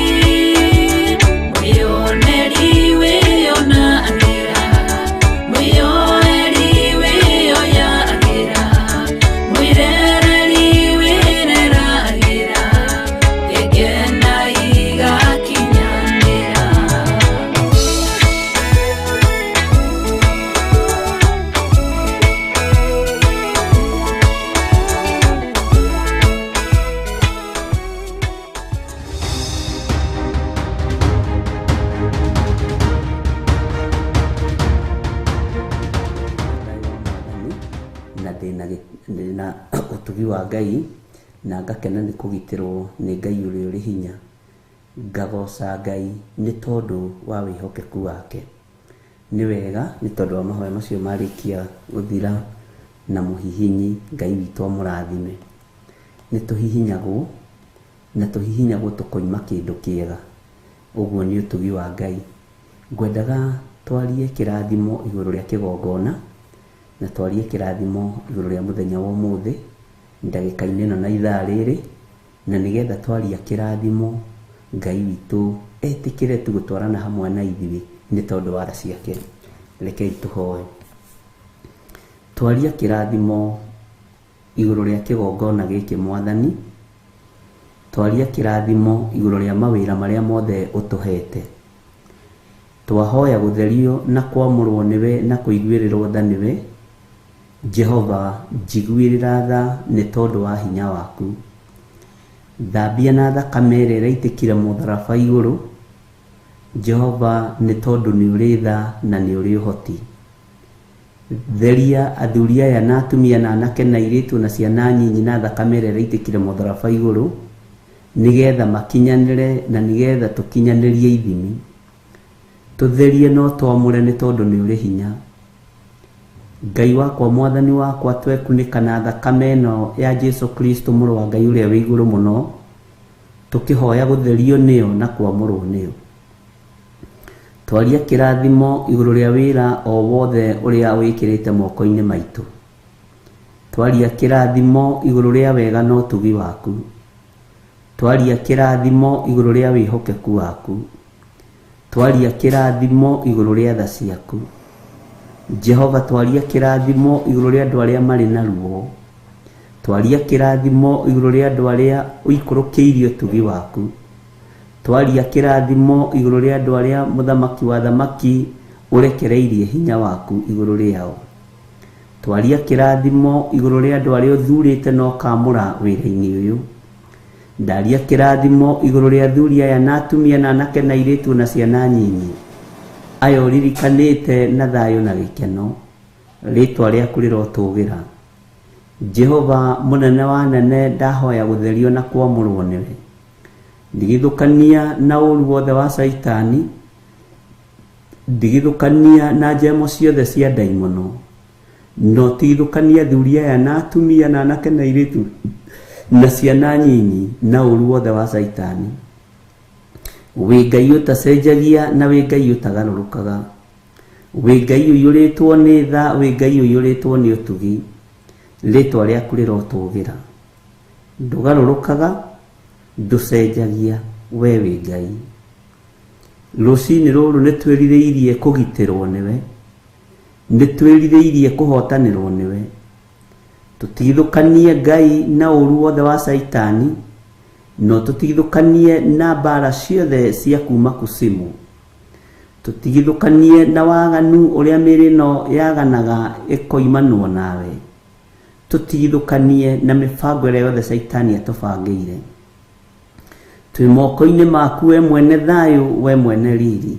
mwĩoneri wĩonagĩra mwĩoeri wĩoyagĩra mwĩrereri wĩreragĩra ngegena igakinyanĩra. Thayũ wa Mwathani na ndĩna ũtugi wa Ngai na ngakena nĩ kũgitĩrwo nĩ Ngai ũrĩa ũrĩ hinya. Ngagoca Ngai nĩ tondũ wa wĩhokeku wake. Nĩ wega nĩ tondũ wa mahoya macio marĩkia gũthira na mũhihinyi Ngai witũ amũrathime. Nĩ tũhihinyagwo na tũhihinyagwo tũkoima kĩndũ kĩega. Ũguo nĩ ũtugi wa Ngai. Ngwendaga twarie kĩrathimo igũrũ rĩa kĩgongona na twarie kĩrathimo igũrũ rĩa mũthenya wa ũmũthĩ ndagĩka-inĩ ĩno na ithaa rĩrĩ, na nĩgetha twaria kĩrathimo Ngai witũ etĩkĩre tu gũtwarana hamwe na ithuĩ nĩ tondũ wa tha ciake. Rekei tũhoe. Twaria kĩrathimo igũrũ rĩa kĩgongona gĩkĩ Mwathani, twaria kĩrathimo igũrũ rĩa mawĩra marĩa mothe ũtũhete. Twahoya gũtherio na kwamũrwo nĩwe na kũiguĩrĩrwo tha nĩwe. Jehova, njiguĩrĩra tha nĩ tondũ wa hinya waku. Thambia na thakame ĩrĩa ĩraitĩkire mũtharaba igũrũ, Jehova nĩ tondũ nĩ ũrĩ tha na nĩ ũrĩ ũhoti. Theria athuri aya na atumia na anake na airĩtu na ciana nyinyi na thakame ĩrĩa ĩraitĩkire mũtharaba igũrũ, nĩgetha makinyanĩre na nĩgetha tũkinyanĩrie ithimi. Tũtherie no twamũre nĩ tondũ nĩ ũrĩ hinya. Ngai wakwa, mwathani wakwa, twekunĩka na thakame ĩno ya Jesu Kristo mũrũ wa Ngai ũrĩa wĩ igũrũ mũno, tũkĩhoya gũtherio nĩyo na kwamũrwo nĩyo. Twaria kĩrathimo igũrũ rĩa wĩra o wothe ũrĩa wĩkĩrĩte moko-inĩ maitũ. Twaria kĩrathimo igũrũ rĩa wega na ũtugi waku. Twaria kĩrathimo igũrũ rĩa wĩhokeku waku. Twaria kĩrathimo igũrũ rĩa tha ciaku. Jehova, twaria kĩrathimo igũrũ rĩa andũ arĩa marĩ na ruo. Twaria kĩrathimo igũrũ rĩa andũ arĩa ũikũrũkĩirie ũtugi waku. Twaria kĩrathimo igũrũ rĩa andũ arĩa mũthamaki wa thamaki ũrekereirie hinya waku igũrũ rĩao. Twaria kĩrathimo igũrũ rĩa andũ arĩa ũthurĩte na ũkamũra wĩra-inĩ ũyũ. Ndaria kĩrathimo igũrũ rĩa athuri aya na atumia na anake na airĩtu na ciana nyinyi, aya ũririkanĩte na thayũ na gĩkeno, rĩtwa rĩaku rĩrotũgĩra. Jehova mũnene wa nene, ndahoya gũtherio na kwamũrwo nĩwe. Ndigithũkania na ũru wothe wa Caitani, ndigithũkania na njemo ciothe cia ndaimono, no tigithũkania athuri aya na atumia na anake na airĩtu na ciana nyinyi na ũru wothe wa Caitani. Wĩ Ngai ũtacenjagia na wĩ Ngai ũtagarũrũkaga. Wĩ Ngai ũiyũrĩtwo nĩ tha, wĩ Ngai ũiyũrĩtwo nĩ ũtugi. Rĩtwa rĩaku rĩrotũgĩra. Ndũgarũrũkaga, ndũcenjagia, we wĩ Ngai. Rũcinĩ rũrũ nĩ twĩrirĩirie kũgitĩrwo nĩwe, nĩ twĩrirĩirie kũhotanĩrwo nĩwe. Tũtigithũkanie Ngai na ũru wothe wa Caitani, no tũtigithũkanie na mbara ciothe cia kuma kusimu. Tũtigithũkanie na waganu ũrĩa mĩĩrĩ ĩno yaganaga ĩkoimanwo nawe. Tũtigithũkanie na mĩbango ĩrĩa yothe Caitani atũbangĩire. Twĩ moko-inĩ maku we mwene thayũ, we mwene riri.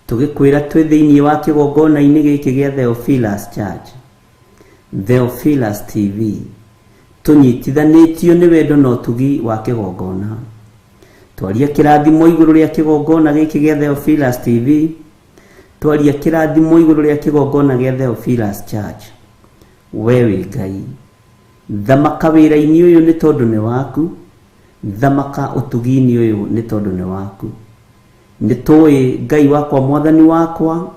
Tũgĩkwĩra twĩ thĩinĩ wa kĩgongona-inĩ gĩkĩ gĩa Theophilus Church, Theophilus TV, tũnyitithanĩtio nĩ wendo na ũtugi wa kĩgongona. Twaria kĩrathimo igũrũ rĩa kĩgongona gĩkĩ gĩa Theophilus TV, twaria kĩrathimo igũrũ rĩa kĩgongona gĩa Theophilus Church. We wĩ Ngai. Thamaka wĩra-inĩ ũyũ nĩ tondũ nĩ waku, thamaka ũtugi-inĩ ũyũ nĩ tondũ nĩ waku. Nĩ tũĩ Ngai wakwa, mwathani wakwa,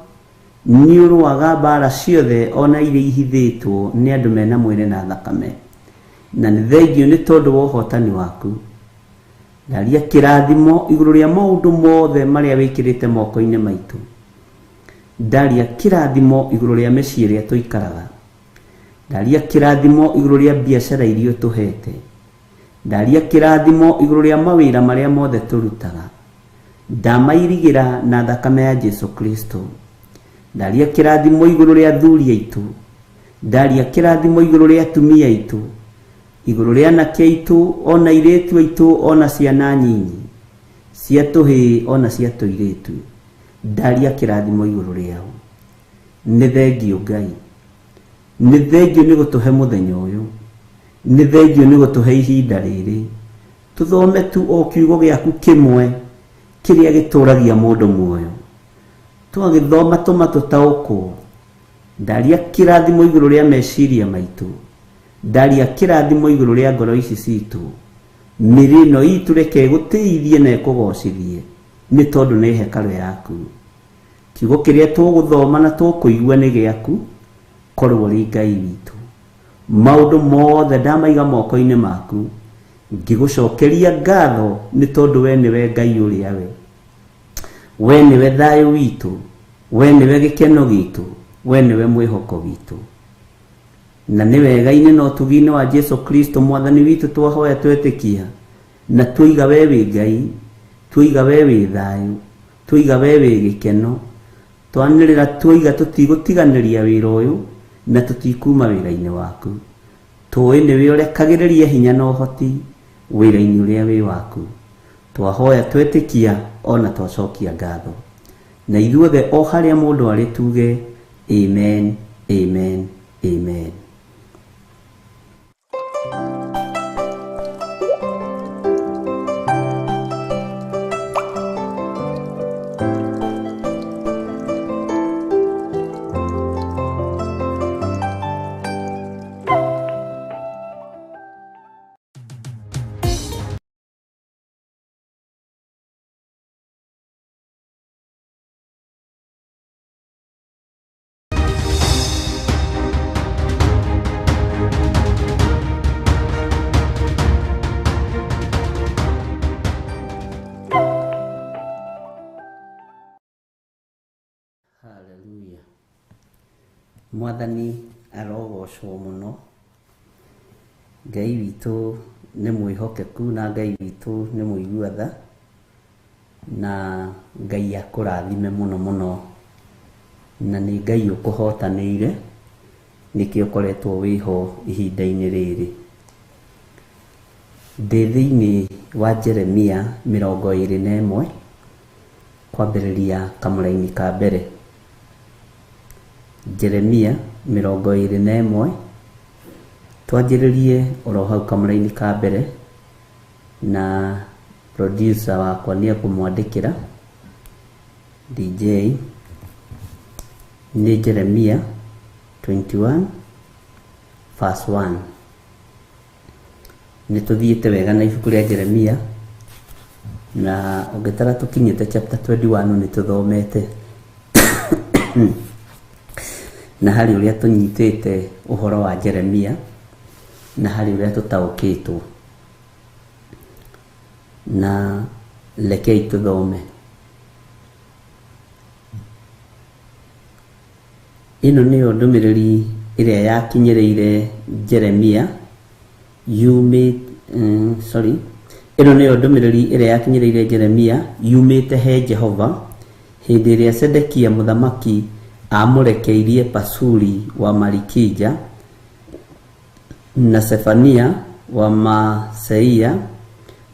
nĩ ũrũaga mbara ciothe ona iria ihithĩtwo nĩ andũ mena mwĩrĩ na thakame, na nĩ thengio nĩ tondũ wa ũhotani waku. Ndaria kĩrathimo igũrũ rĩa maũndũ mothe marĩa wĩkĩrĩte moko-inĩ maitũ. Ndaria kĩrathimo igũrũ rĩa mĩciĩ ĩrĩa tũikaraga. Ndaria kĩrathimo igũrũ rĩa biacara iria ũtũhete. Ndaria kĩrathimo igũrũ rĩa mawĩra marĩa mothe tũrutaga. Ndamairigĩra na thakame ya Jesu Kristo. Ndaria kĩrathimo igũrũ rĩa athuri aitũ. Ndaria kĩrathimo igũrũ rĩa atumia aitũ, igũrũ rĩa anake aitũ, ona airĩtu aitũ, ona ciana nyinyi, cia tũhĩĩ ona cia tũirĩtu. Ndaria kĩrathimo igũrũ rĩao. Nĩ thengio Ngai. Nĩ thengio nĩ gũtũhe mũthenya ũyũ. Nĩ thengio nĩ gũtũhe ihinda rĩrĩ. Tũthome tu o kiugo gĩaku kĩmwe kĩrĩa gĩtũragia mũndũ muoyo. Twagĩthoma tũma tũtaũkwo. Ndaria kĩrathimo igũrũ rĩa meciria maitũ. Ndaria kĩrathimo igũrũ rĩa ngoro ici citũ. Mĩrĩ ĩno itũ reke ĩgũtĩithie na ĩkũgocithie, nĩ tondũ nĩ hekarũ yaku. Kiugo kĩrĩa tũgũthoma na tũkũigua nĩ gĩaku, korwo ũrĩ Ngai witũ. Maũndũ mothe ndamaiga moko-inĩ maku, ngĩgũcokeria ngatho nĩ tondũ we nĩwe Ngai ũrĩa we. We nĩwe thayũ witũ, we nĩwe gĩkeno gitũ, we nĩwe mwĩhoko witũ. Na nĩ wega-inĩ na ũtugi-inĩ wa Jesu Kristo mwathani witũ twahoya twetĩkia, na tuiga we wĩ Ngai, tuiga we wĩ thayũ, tuiga we wĩ gĩkeno, twanĩrĩra tuiga tũtigũtiganĩria wĩra ũyũ na tũtikuma wĩra-inĩ waku. Tũĩ nĩwe ũrekagĩrĩria hinya na ũhoti wĩra-inĩ ũrĩa wĩ waku. Twahoya twetĩkia ona twacokia ngatho, na ithuothe o harĩa mũndũ arĩ tuge amen, amen, amen. Hallelujah. Mwathani arogocwo mũno. Ngai witũ nĩ mwĩhokeku na Ngai witũ nĩ mũigua tha, na Ngai akũrathime mũno mũno, na nĩ Ngai ũkũhotanĩire nĩkĩo ũkoretwo wĩho ihinda-inĩ rĩrĩ. Ndĩ thĩinĩ wa Jeremia 21 kwambĩrĩria kamũraini ka mbere. Jeremia 21 twanjĩrĩrie oro hau kamũraini ka mbere, na producer wakwa nĩ ekũmwandĩkĩra DJ. Nĩ Jeremia 21 verse 1. Nĩ tũthiĩte wega na ibuku rĩa Jeremia, na ũngĩtara tũkinyĩte chapter 21 nĩ tũthomete na harĩ ũrĩa tũnyitĩte ũhoro wa Jeremia na harĩ ũrĩa tũtaũkĩtwo, na rekei tũthome. Ĩno nĩyo ndũmĩrĩri ĩrĩa yakinyĩrĩire Jeremia ĩno nĩyo ndũmĩrĩri ĩrĩa yakinyĩrĩire Jeremia yumĩte he Jehova hĩndĩ ĩrĩa Sedekia mũthamaki amũrekeirie Pasuri wa Malikija na Sefania wa Maaseia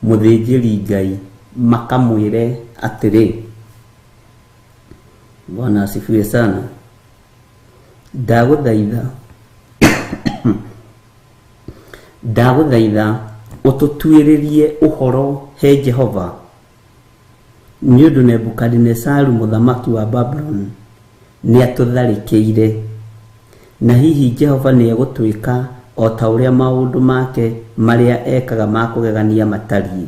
mũthĩnjĩri Ngai makamwĩre atĩrĩ. Bwana asifiwe sana. Ndagũthaitha ũtũtuĩrĩrie ũhoro he Jehova, nĩ ũndũ Nebukadinesaru mũthamaki wa Babuloni nĩatũtharĩkĩire, na hihi Jehova nĩegũtwĩka o ta ũrĩa maũndũ make marĩa ekaga ma kũgegania matariĩ,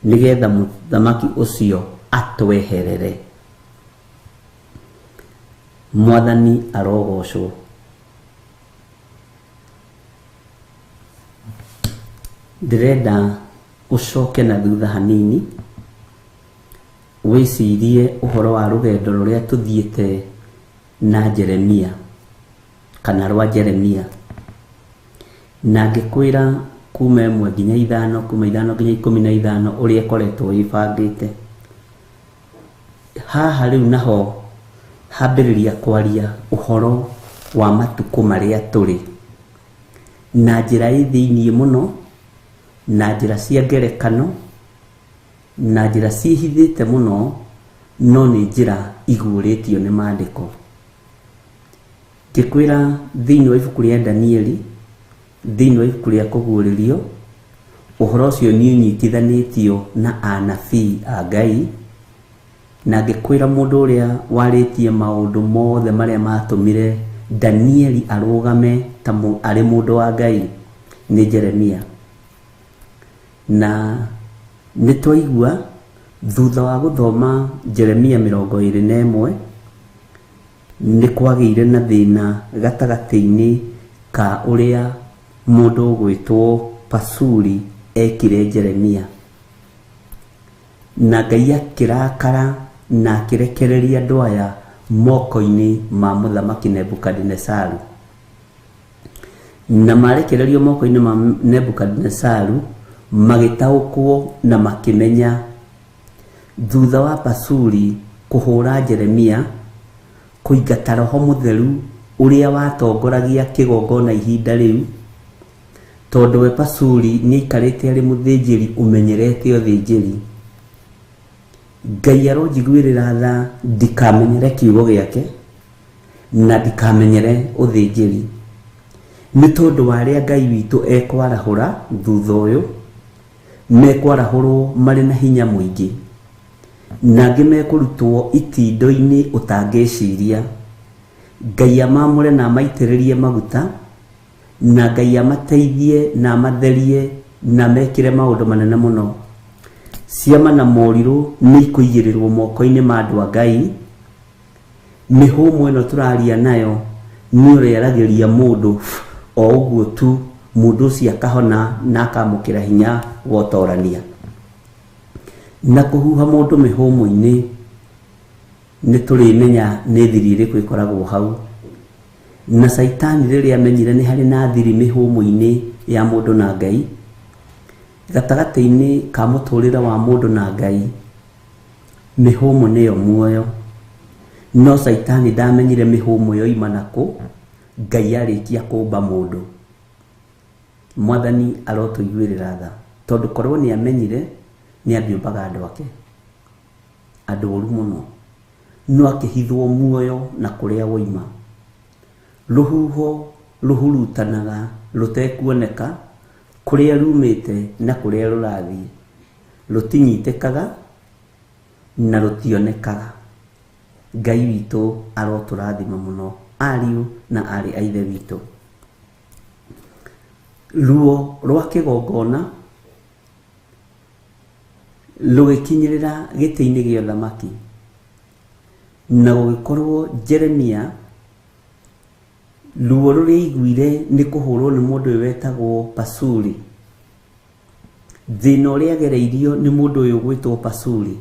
nĩgetha mũthamaki ũcio atweherere. Mwathani arogocwo. Ndĩrenda ũcoke na thutha hanini wĩcirie ũhoro wa rũgendo rũrĩa tũthiĩte na Jeremia kana rwa Jeremia, na ngĩkwĩra kuma 1 nginya 5, kuma 5 nginya 15 ũrĩa ĩkoretwo ĩbangĩte. Haha rĩu naho hambĩrĩria kwaria ũhoro wa matukũ marĩa tũrĩ na njĩra ĩ thĩiniĩ mũno, na njĩra cia ngerekano, na njĩra ciĩhithĩte mũno, no nĩ njĩra iguũrĩtio nĩ maandĩko. Ngĩkwĩra thĩinĩ wa ibuku rĩa Danieli, thĩinĩ wa ibuku rĩa Kũguũrĩrio, ũhoro ũcio nĩ ũnyitithanĩtio na anabii a Ngai, na ngĩkwĩra mũndũ ũrĩa warĩtie maũndũ mothe marĩa matũmire Danieli arũgame ta arĩ mũndũ wa Ngai nĩ Jeremia. Na nĩ twaigua thutha wa gũthoma Jeremia 21 nĩ kwagĩire na thĩna gatagatĩ-inĩ ka ũrĩa mũndũ ũgwĩtwo Pasuri ekire Jeremia, na Ngai akĩrakara na akĩrekereria andũ aya moko-inĩ ma mũthamaki Nebukadinesaru. Na marekererio moko-inĩ ma Nebukadinesaru magĩtaũkwo na makĩmenya thutha wa Pasuri kũhũra Jeremia, kũingata roho mũtheru ũrĩa watongoragia kĩgongona ihinda rĩu, tondũ we Pasuri nĩaikarĩte arĩ mũthĩnjĩri ũmenyerete ũthĩnjĩri. Ngai aronjiguĩrĩra tha ndikamenyere kiugo gĩake na ndikamenyere ũthĩnjĩri, nĩ tondũ wa arĩa Ngai witũ ekwarahũra thutha ũyũ, mekwarahũrwo marĩ na hinya mũingĩ, na angĩ mekũrutwo itindo-inĩ ũtangĩciria. Ngai amamũre na amaitĩrĩrie maguta, na Ngai amateithie na amatherie na mekĩre maũndũ manene mũno. Ciama na morirũ nĩ ikũigĩrĩrwo moko-inĩ ma andũ a Ngai. Mĩhũmũ ĩno tũraria nayo nĩ ũrĩa ĩragĩria mũndũ o ũguo tu, mũndũ ũcio akahona na akamũkĩra hinya wa ũtorania. Na kũhuha mũndũ mĩhũmũ-inĩ nĩ tũrĩmenya nĩ thiri ĩrĩkũ ĩkoragwo hau. Na Caitani rĩrĩa amenyire nĩ harĩ na thiri mĩhũmũ-inĩ ya mũndũ na Ngai, gatagatĩ-inĩ ka mũtũrĩre wa mũndũ na Ngai, mĩhũmũ nĩyo muoyo. No Caitani ndamenyire mĩhũmũ yoima nakũ, Ngai arĩkia kũmba mũndũ. Mwathani arotũiguĩrĩra tha, tondũ korwo nĩ amenyire nĩ angĩũmbaga andũ ake, andũ oru mũno, no akĩhithwo muoyo na kũrĩa woima. Rũhuho rũhurutanaga rũtekuoneka kũrĩa rumĩte na kũrĩa rũrathiĩ, rũtinyitĩkaga na rũtionekaga. Ngai witũ arotũrathima mũno, ariũ na aarĩ a Ithe witũ. Ruo rwa kĩgongona rũgĩkinyĩrĩra gĩtĩ-inĩ gĩa ũthamaki, na gũgĩkorwo Jeremia ruo rũrĩa aiguire nĩ kũhũrwo nĩ mũndũ ũyũ wetagwo Pasuri. Thĩna ũrĩa agereirio nĩ mũndũ ũyũ ũgwĩtwo Pasuri,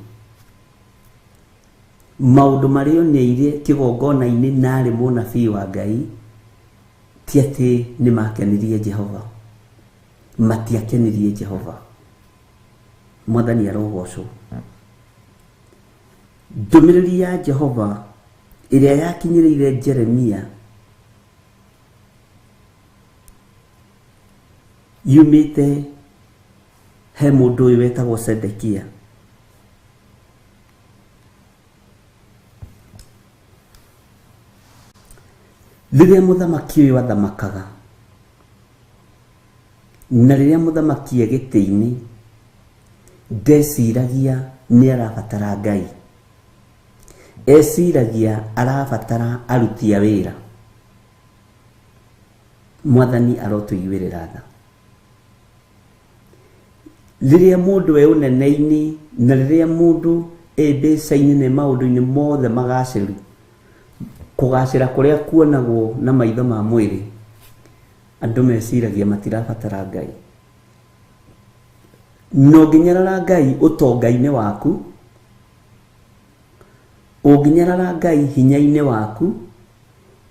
maũndũ marĩa oneire kĩgongona-inĩ na arĩ mũnabii wa Ngai, ti atĩ nĩ makenirie Jehova, matiakenirie Jehova. Mwathani arogocwo. Ndũmĩrĩri ya Jehova ĩrĩa yakinyĩrĩire Jeremia yumĩte he mũndũ ũyũ wetagwo Sedekia. Rĩrĩa mũthamaki ũyũ athamakaga, na rĩrĩa mũthamaki e gĩtĩ-inĩ, ndeciragia nĩ arabatara Ngai, eciragia arabatara aruti a wĩra. Mwathani arotũiguĩrĩra tha. Rĩrĩa mũndũ e ũnene-inĩ na rĩrĩa mũndũ e mbeca-inĩ na maũndũ-inĩ mothe magacĩru, kũgacĩra kũrĩa kuonagwo na maitho ma mwĩrĩ, andũ meciragia matirabatara Ngai. Na ũngĩnyarara Ngai ũtonga-inĩ waku, ũngĩnyarara Ngai hinya-inĩ waku,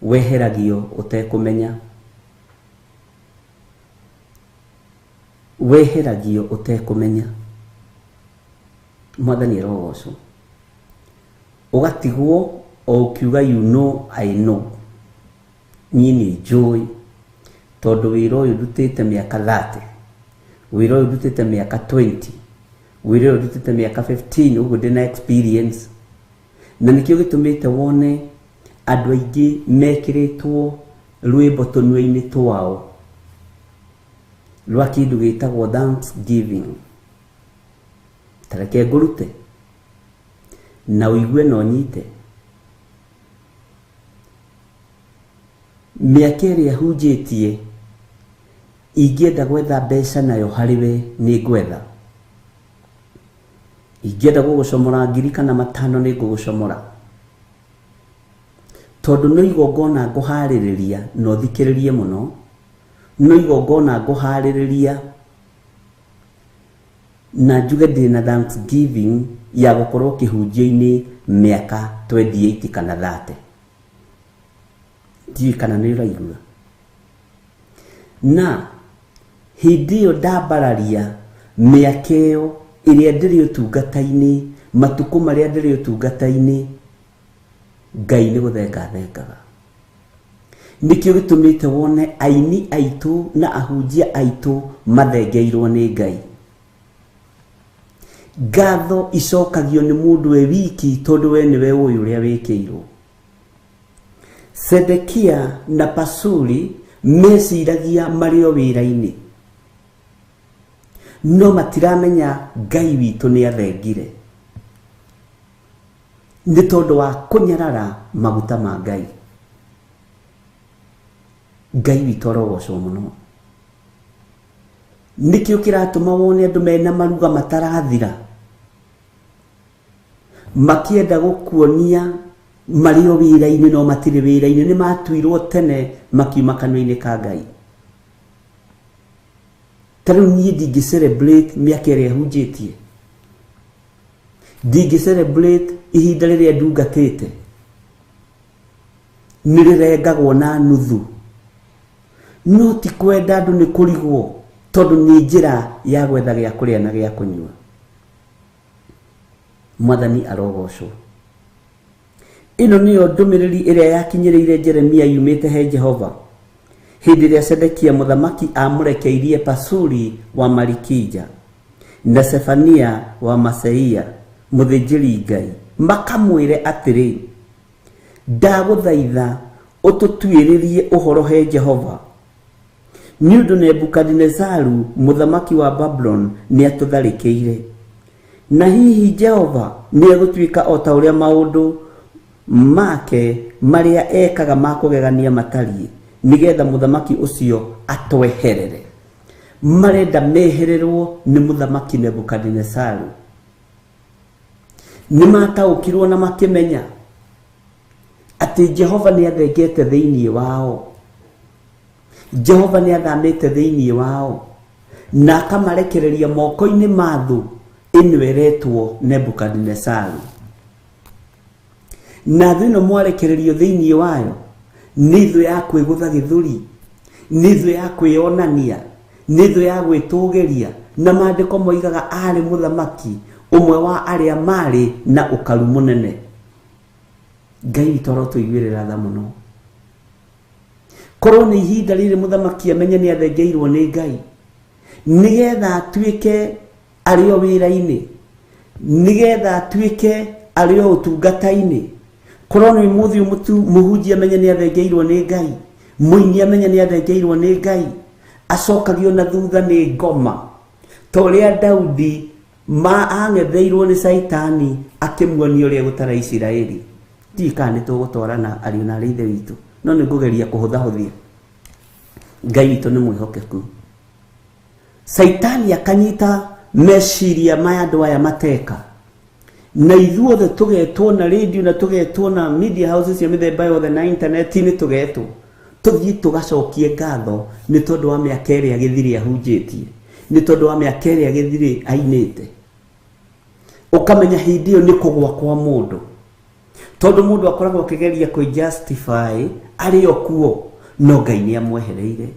weheragio ũtekũmenya. Weheragio ũtekũmenya. Mwathani arogocwo. Ũgatigwo o ũkiuga you know I know, niĩ nĩ njũĩ, tondũ wĩra ũyũ ndutĩte mĩaka 30, wĩra ũyũ ndutĩte mĩaka 20, wĩra ũyũ ndutĩte mĩaka 15, ũguo ndĩna experience. Na nĩkĩo gĩtũmĩte wone andũ aingĩ mekĩrĩtwo rwĩmbo tũnua-inĩ twao rwa kĩndũ gĩtagwo thanksgiving. Ta reke ngũrute na ũigue na ũnyite. Mĩaka ĩrĩa hunjĩtie ingĩenda gwetha mbeca nayo harĩ we nĩ ngwetha, ingĩenda gũgũcomora 1,000 kana 5 nĩ ngũgũcomora, tondũ no igongona ngũharĩrĩria na ũthikĩrĩrie mũno, no igongona ngũharĩrĩria na njuge ndĩna thanksgiving ya gũkorwo kĩhunjio-inĩ mĩaka 28 kana 30. Ndiũĩ kana nĩ ũraigua. Na hĩndĩ ĩyo ndambararia mĩaka ĩyo ĩrĩa ndĩrĩ ũtungata-inĩ, matukũ marĩa ndĩrĩ ũtungata-inĩ, Ngai nĩ gũthenga thengaga. Nĩkĩo gĩtũmĩte wone aini aitũ na ahunjia aitũ mathengeirwo nĩ Ngai. Ngatho icokagio nĩ mũndũ we wiki tondũ we nĩwe ũyũ ũrĩa wĩkĩirwo. Sedekia na Pasuri meciragia marĩ o wĩra-inĩ, no matiramenya Ngai witũ nĩ athengire nĩ tondũ wa kũnyarara maguta ma Ngai. Ngai witũ arogocwo mũno. Nĩkĩo kĩratũma wone andũ mena maruga matarathira, makienda gũkuonia marĩ o wĩra-inĩ no matirĩ wĩra-inĩ, nĩ matuirwo tene makiuma kanua-inĩ ka Ngai. Ta rĩu niĩ ndingĩ celebrate mĩaka ĩrĩa hunjĩtie, ndingĩ celebrate ihinda rĩrĩa ndungatĩte, nĩ rĩrengagwo na nuthu. No ti kwenda andũ nĩ kũrigwo, tondũ nĩ njĩra ya gwetha gĩa kũrĩa na gĩa kũnyua. Mwathani arogocwo. Ĩno nĩyo ndũmĩrĩri ĩrĩa yakinyĩrĩire Jeremia yumĩte he Jehova hĩndĩ ĩrĩa Sedekia mũthamaki amũrekeirie Pasuri wa Malikija na Sefania wa Maseia mũthĩnjĩri Ngai, makamwĩre atĩrĩ, ndagũthaitha ũtũtuĩrĩrie ũhoro he Jehova, nĩ ũndũ Nebukadinezaru mũthamaki wa Babuloni nĩatũtharĩkĩire, na hihi Jehova nĩegũtuĩka o ta ũrĩa maũndũ make marĩa ekaga ma kũgegania matariĩ, nĩgetha mũthamaki ũcio atweherere. Marenda mehererwo nĩ mũthamaki Nebukadinezaru. Nĩ mataũkirwo na makĩmenya atĩ Jehova nĩathengete thĩinĩ wao, Jehova nĩathamĩte thĩinĩ wao, na akamarekereria moko-inĩ ma thũ ĩno ĩretwo Nebukadinezaru. Na thũ ĩno mwarekererio thĩinĩ wayo nĩ thũ ya kwĩgũtha gĩthũri, nĩ thũ ya kwĩonania, nĩ thũ ya gwĩtũgĩria, na maandĩko moigaga arĩ mũthamaki ũmwe wa arĩa marĩ na ũkaru mũnene. Ngai witũ arotũiguĩrĩra tha mũno. Korwo nĩ ihinda rĩrĩ mũthamaki amenye nĩ athengeirwo nĩ Ngai, nĩgetha atuĩke arĩ o wĩra-inĩ, nĩgetha atuĩke arĩ o ũtungata-inĩ. Korwo nĩ mũthĩ mũhunjia amenye nĩ athengeirwo nĩ Ngai, mũini amenye nĩ athengeirwo nĩ Ngai, acokagio na thutha nĩ ngoma ta ũrĩa Daudi ma ang'etheirwo nĩ Caitani akĩmuonia ũrĩa gũtara Isiraeli. Ndiũĩ kana nĩ tũgũtwarana ariũ na arĩ ithe witũ, no nĩ ngũgeria kũhũthahũthia. Ngai witũ nĩ mwĩhokeku. Caitani akanyita meciria maya andũ aya mateka, na ithuothe tũgetwo na radio na tũgetwo na media houses cia mĩthemba yothe na internet-inĩ, tũgetwo tũthiĩ tũgacokie ngatho nĩ tondũ wa mĩaka ĩrĩa Gĩthirĩ ahunjĩtie, nĩ tondũ wa mĩaka ĩrĩa Gĩthirĩ ainĩte. Ũkamenya hĩndĩ ĩyo nĩ kũgwa kwa mũndũ, tondũ mũndũ akoragwo akĩgeria kwĩ justify arĩ o kuo, no Ngai nĩ amwehereire.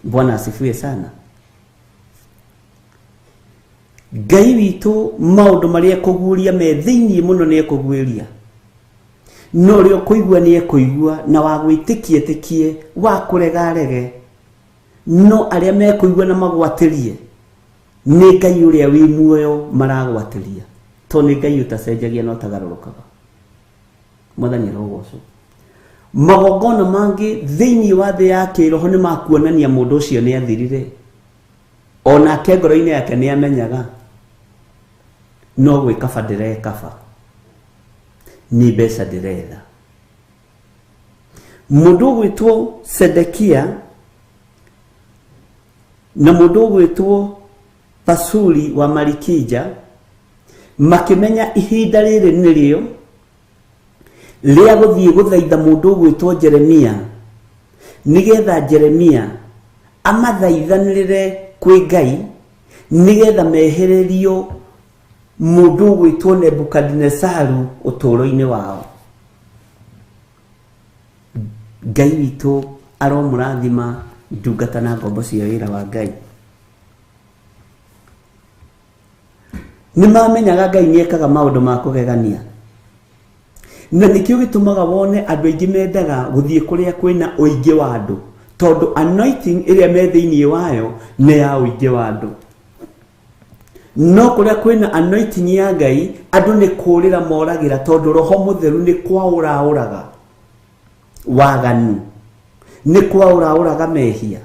Bwana asifiwe sana. Ngai witũ maũndũ marĩa ekũguũria me thĩinĩ mũno nĩ ekũguũria, no ũrĩa ũkũigua nĩ ekũigua, na wa gwĩtĩkia etĩkie, wa kũrega arege, no arĩa mekũigua na magwatĩrie nĩ Ngai ũrĩa wĩ muoyo maragwatĩria, tondũ nĩ Ngai ũtacenjagia na ũtagarũrũkaga. Mwathani arogocwo. Magongona mangĩ thĩinĩ wa thĩ ya kĩroho nĩ makuonania mũndũ ũcio nĩ athirire, onake ngoro-inĩ yake nĩ amenyaga no gwĩkaba ndĩrekaba, nĩ mbeca ndĩretha. Mũndũ ũgwĩtwo Sedekia na mũndũ ũgwĩtwo Pasuri wa Malikija makĩmenya ihinda rĩrĩ nĩrĩo rĩa gũthiĩ gũthaitha mũndũ ũgwĩtwo Jeremia, nĩgetha Jeremia amathaithanĩrĩre kwĩ Ngai, nĩgetha mehererio mũndũ ũgwĩtwo Nebukadinezaru ũtũũro-inĩ wao. Ngai witũ aromũrathima ndungata na ngombo cia wĩra wa Ngai. Nĩ mamenyaga Ngai nĩ ekaga maũndũ ma kũgegania, na nĩkĩo gĩtũmaga wone andũ aingĩ mendaga gũthiĩ kũrĩa kwĩna ũingĩ wa andũ, tondũ anointing ĩrĩa me thĩinĩ wayo nĩ ya ũingĩ wa andũ. No kũrĩa kwĩna anointing ya Ngai, andũ nĩ kũũrĩra moragĩra, tondũ roho mũtheru nĩ kwaũraũraga waganu, nĩ kwaũraũraga mehia,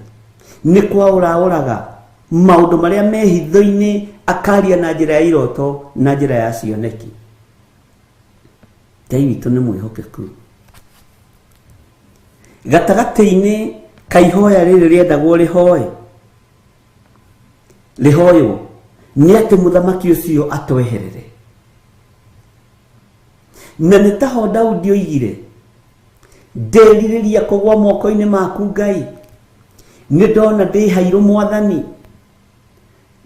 nĩ kwaũraũraga maũndũ marĩa me hitho-inĩ, akaria na njĩra ya iroto na njĩra ya cioneki. Ngai witũ nĩ mwĩhokeku. Gatagatĩ-inĩ ka ihoya rĩrĩ rĩendagwo rĩhoe rĩhoywo nĩ atĩ mũthamaki ũcio atweherere. Na nĩ taho Daudi oigire, nderirĩria kũgwa moko-inĩ maku Ngai, nĩ ndona ndĩ hairũ mwathani,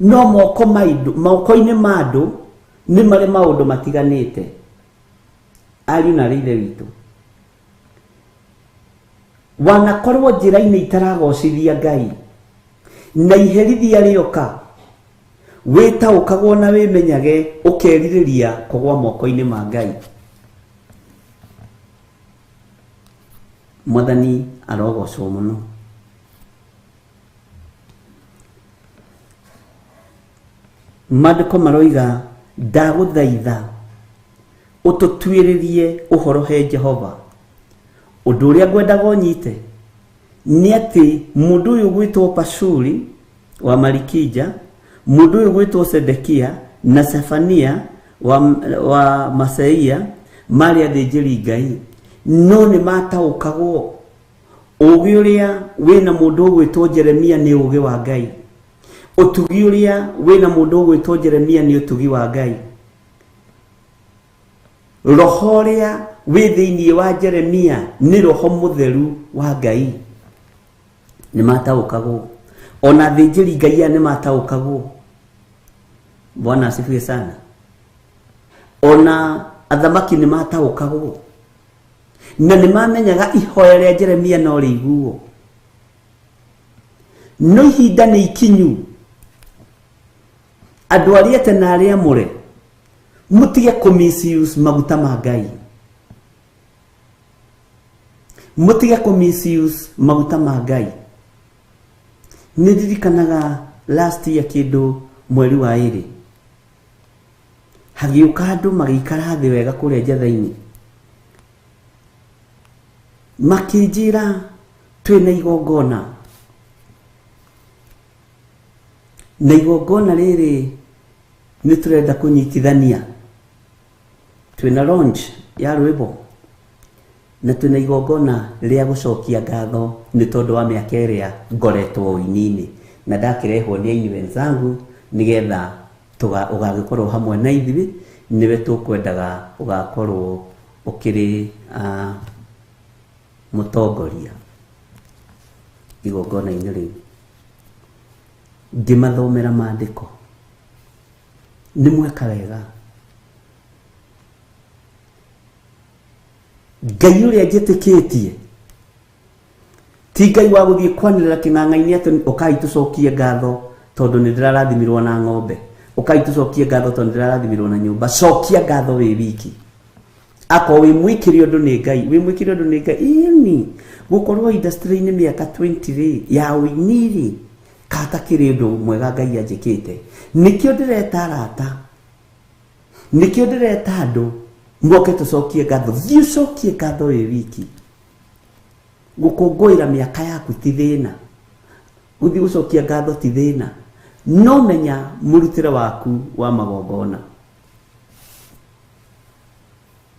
no moko-inĩ ma andũ nĩ marĩ maũndũ matiganĩte. Ariũ na arĩ ithe witũ, wanakorwo njĩra-inĩ itaragocithia Ngai na iherithia rĩoka, wĩtaũkagwo na wĩmenyage, ũkerirĩria kũgwa moko-inĩ ma Ngai. Mwathani arogocwo mũno. Maandĩko maroiga, ndagũthaitha ũtũtuĩrĩrie ũhoro he Jehova. Ũndũ ũrĩa ngwendaga ũnyite nĩ atĩ mũndũ ũyũ gwĩtwo Pashuri wa Malikija, mũndũ ũyũ gwĩtwo Sedekia na Sefania wa Maseia marĩ athĩnjĩri Ngai, no nĩ mataũkagwo ũũgĩ ũrĩa wĩna mũndũ ũgwĩtwo Jeremia nĩ ũũgĩ wa Ngai, ũtugi ũrĩa wĩna mũndũ ũgwĩtwo Jeremia nĩ ũtugi wa Ngai, roho ũrĩa wĩ thĩinĩ wa Jeremia nĩ roho mũtheru wa Ngai. Nĩ mataũkagwo, ona athĩnjĩri Ngai aya nĩ mataũkagwo. Bwana asifiwe sana. Ona athamaki nĩ mataũkagwo na nĩ mamenyaga ihoya rĩa Jeremia no rĩiguo. No ihinda nĩ ikinyu, andũ arĩa ete na arĩa amũre, mũtige kũ misuse maguta ma Ngai, mũtige kũ misuse maguta ma Ngai. Nĩ ndirikanaga last year kĩndũ mweri wa 2, hagĩũka andũ magĩikara thĩ wega kũrĩa njatha-inĩ, makĩnjĩra twĩna igongona, na igongona rĩrĩ nĩ tũrenda kũnyitithania, twĩna launch ya rwĩmbo na twĩna igongona rĩa gũcokia ngatho nĩ tondũ wa mĩaka ĩrĩa ngoretwo ũini-inĩ, na ndakĩrehwo nĩ aini wenzangu nĩgetha ũgagĩkorwo hamwe na ithuĩ, nĩwe tũkwendaga ũgakorwo ũkĩrĩ mũtongoria igongona-inĩ rĩu. Ngĩmathomera maandĩko, nĩ mweka wega. Ngai ũrĩa njĩtĩkĩtie ti Ngai wa gũthiĩ kwanĩrĩra kĩng'ang'a-inĩ atĩ ũkai tũcokie ngatho tondũ nĩ ndĩrarathimirwo na ng'ombe, ũkai tũcokie ngatho tondũ nĩ ndĩrarathimirwo na nyũmba. Cokia ngatho wĩ wiki. Akorwo wĩ mwĩkĩre ũndũ nĩ Ngai, wĩ mwĩkĩre ũndũ nĩ Ngai. Ĩni gũkorwo industry-inĩ mĩaka 20 rĩ ya ũini rĩ, katakĩrĩ ũndũ mwega Ngai anjĩkĩte. Nĩkĩo ndĩreta arata, nĩkĩo ndĩreta andũ moke tũcokie ngatho. Thiĩ ũcokie ngatho wĩ wiki. Gũkũngũĩra mĩaka yaku ti thĩna, gũthiĩ gũcokia ngatho ti thĩna, no menya mũrutĩre waku wa magongona.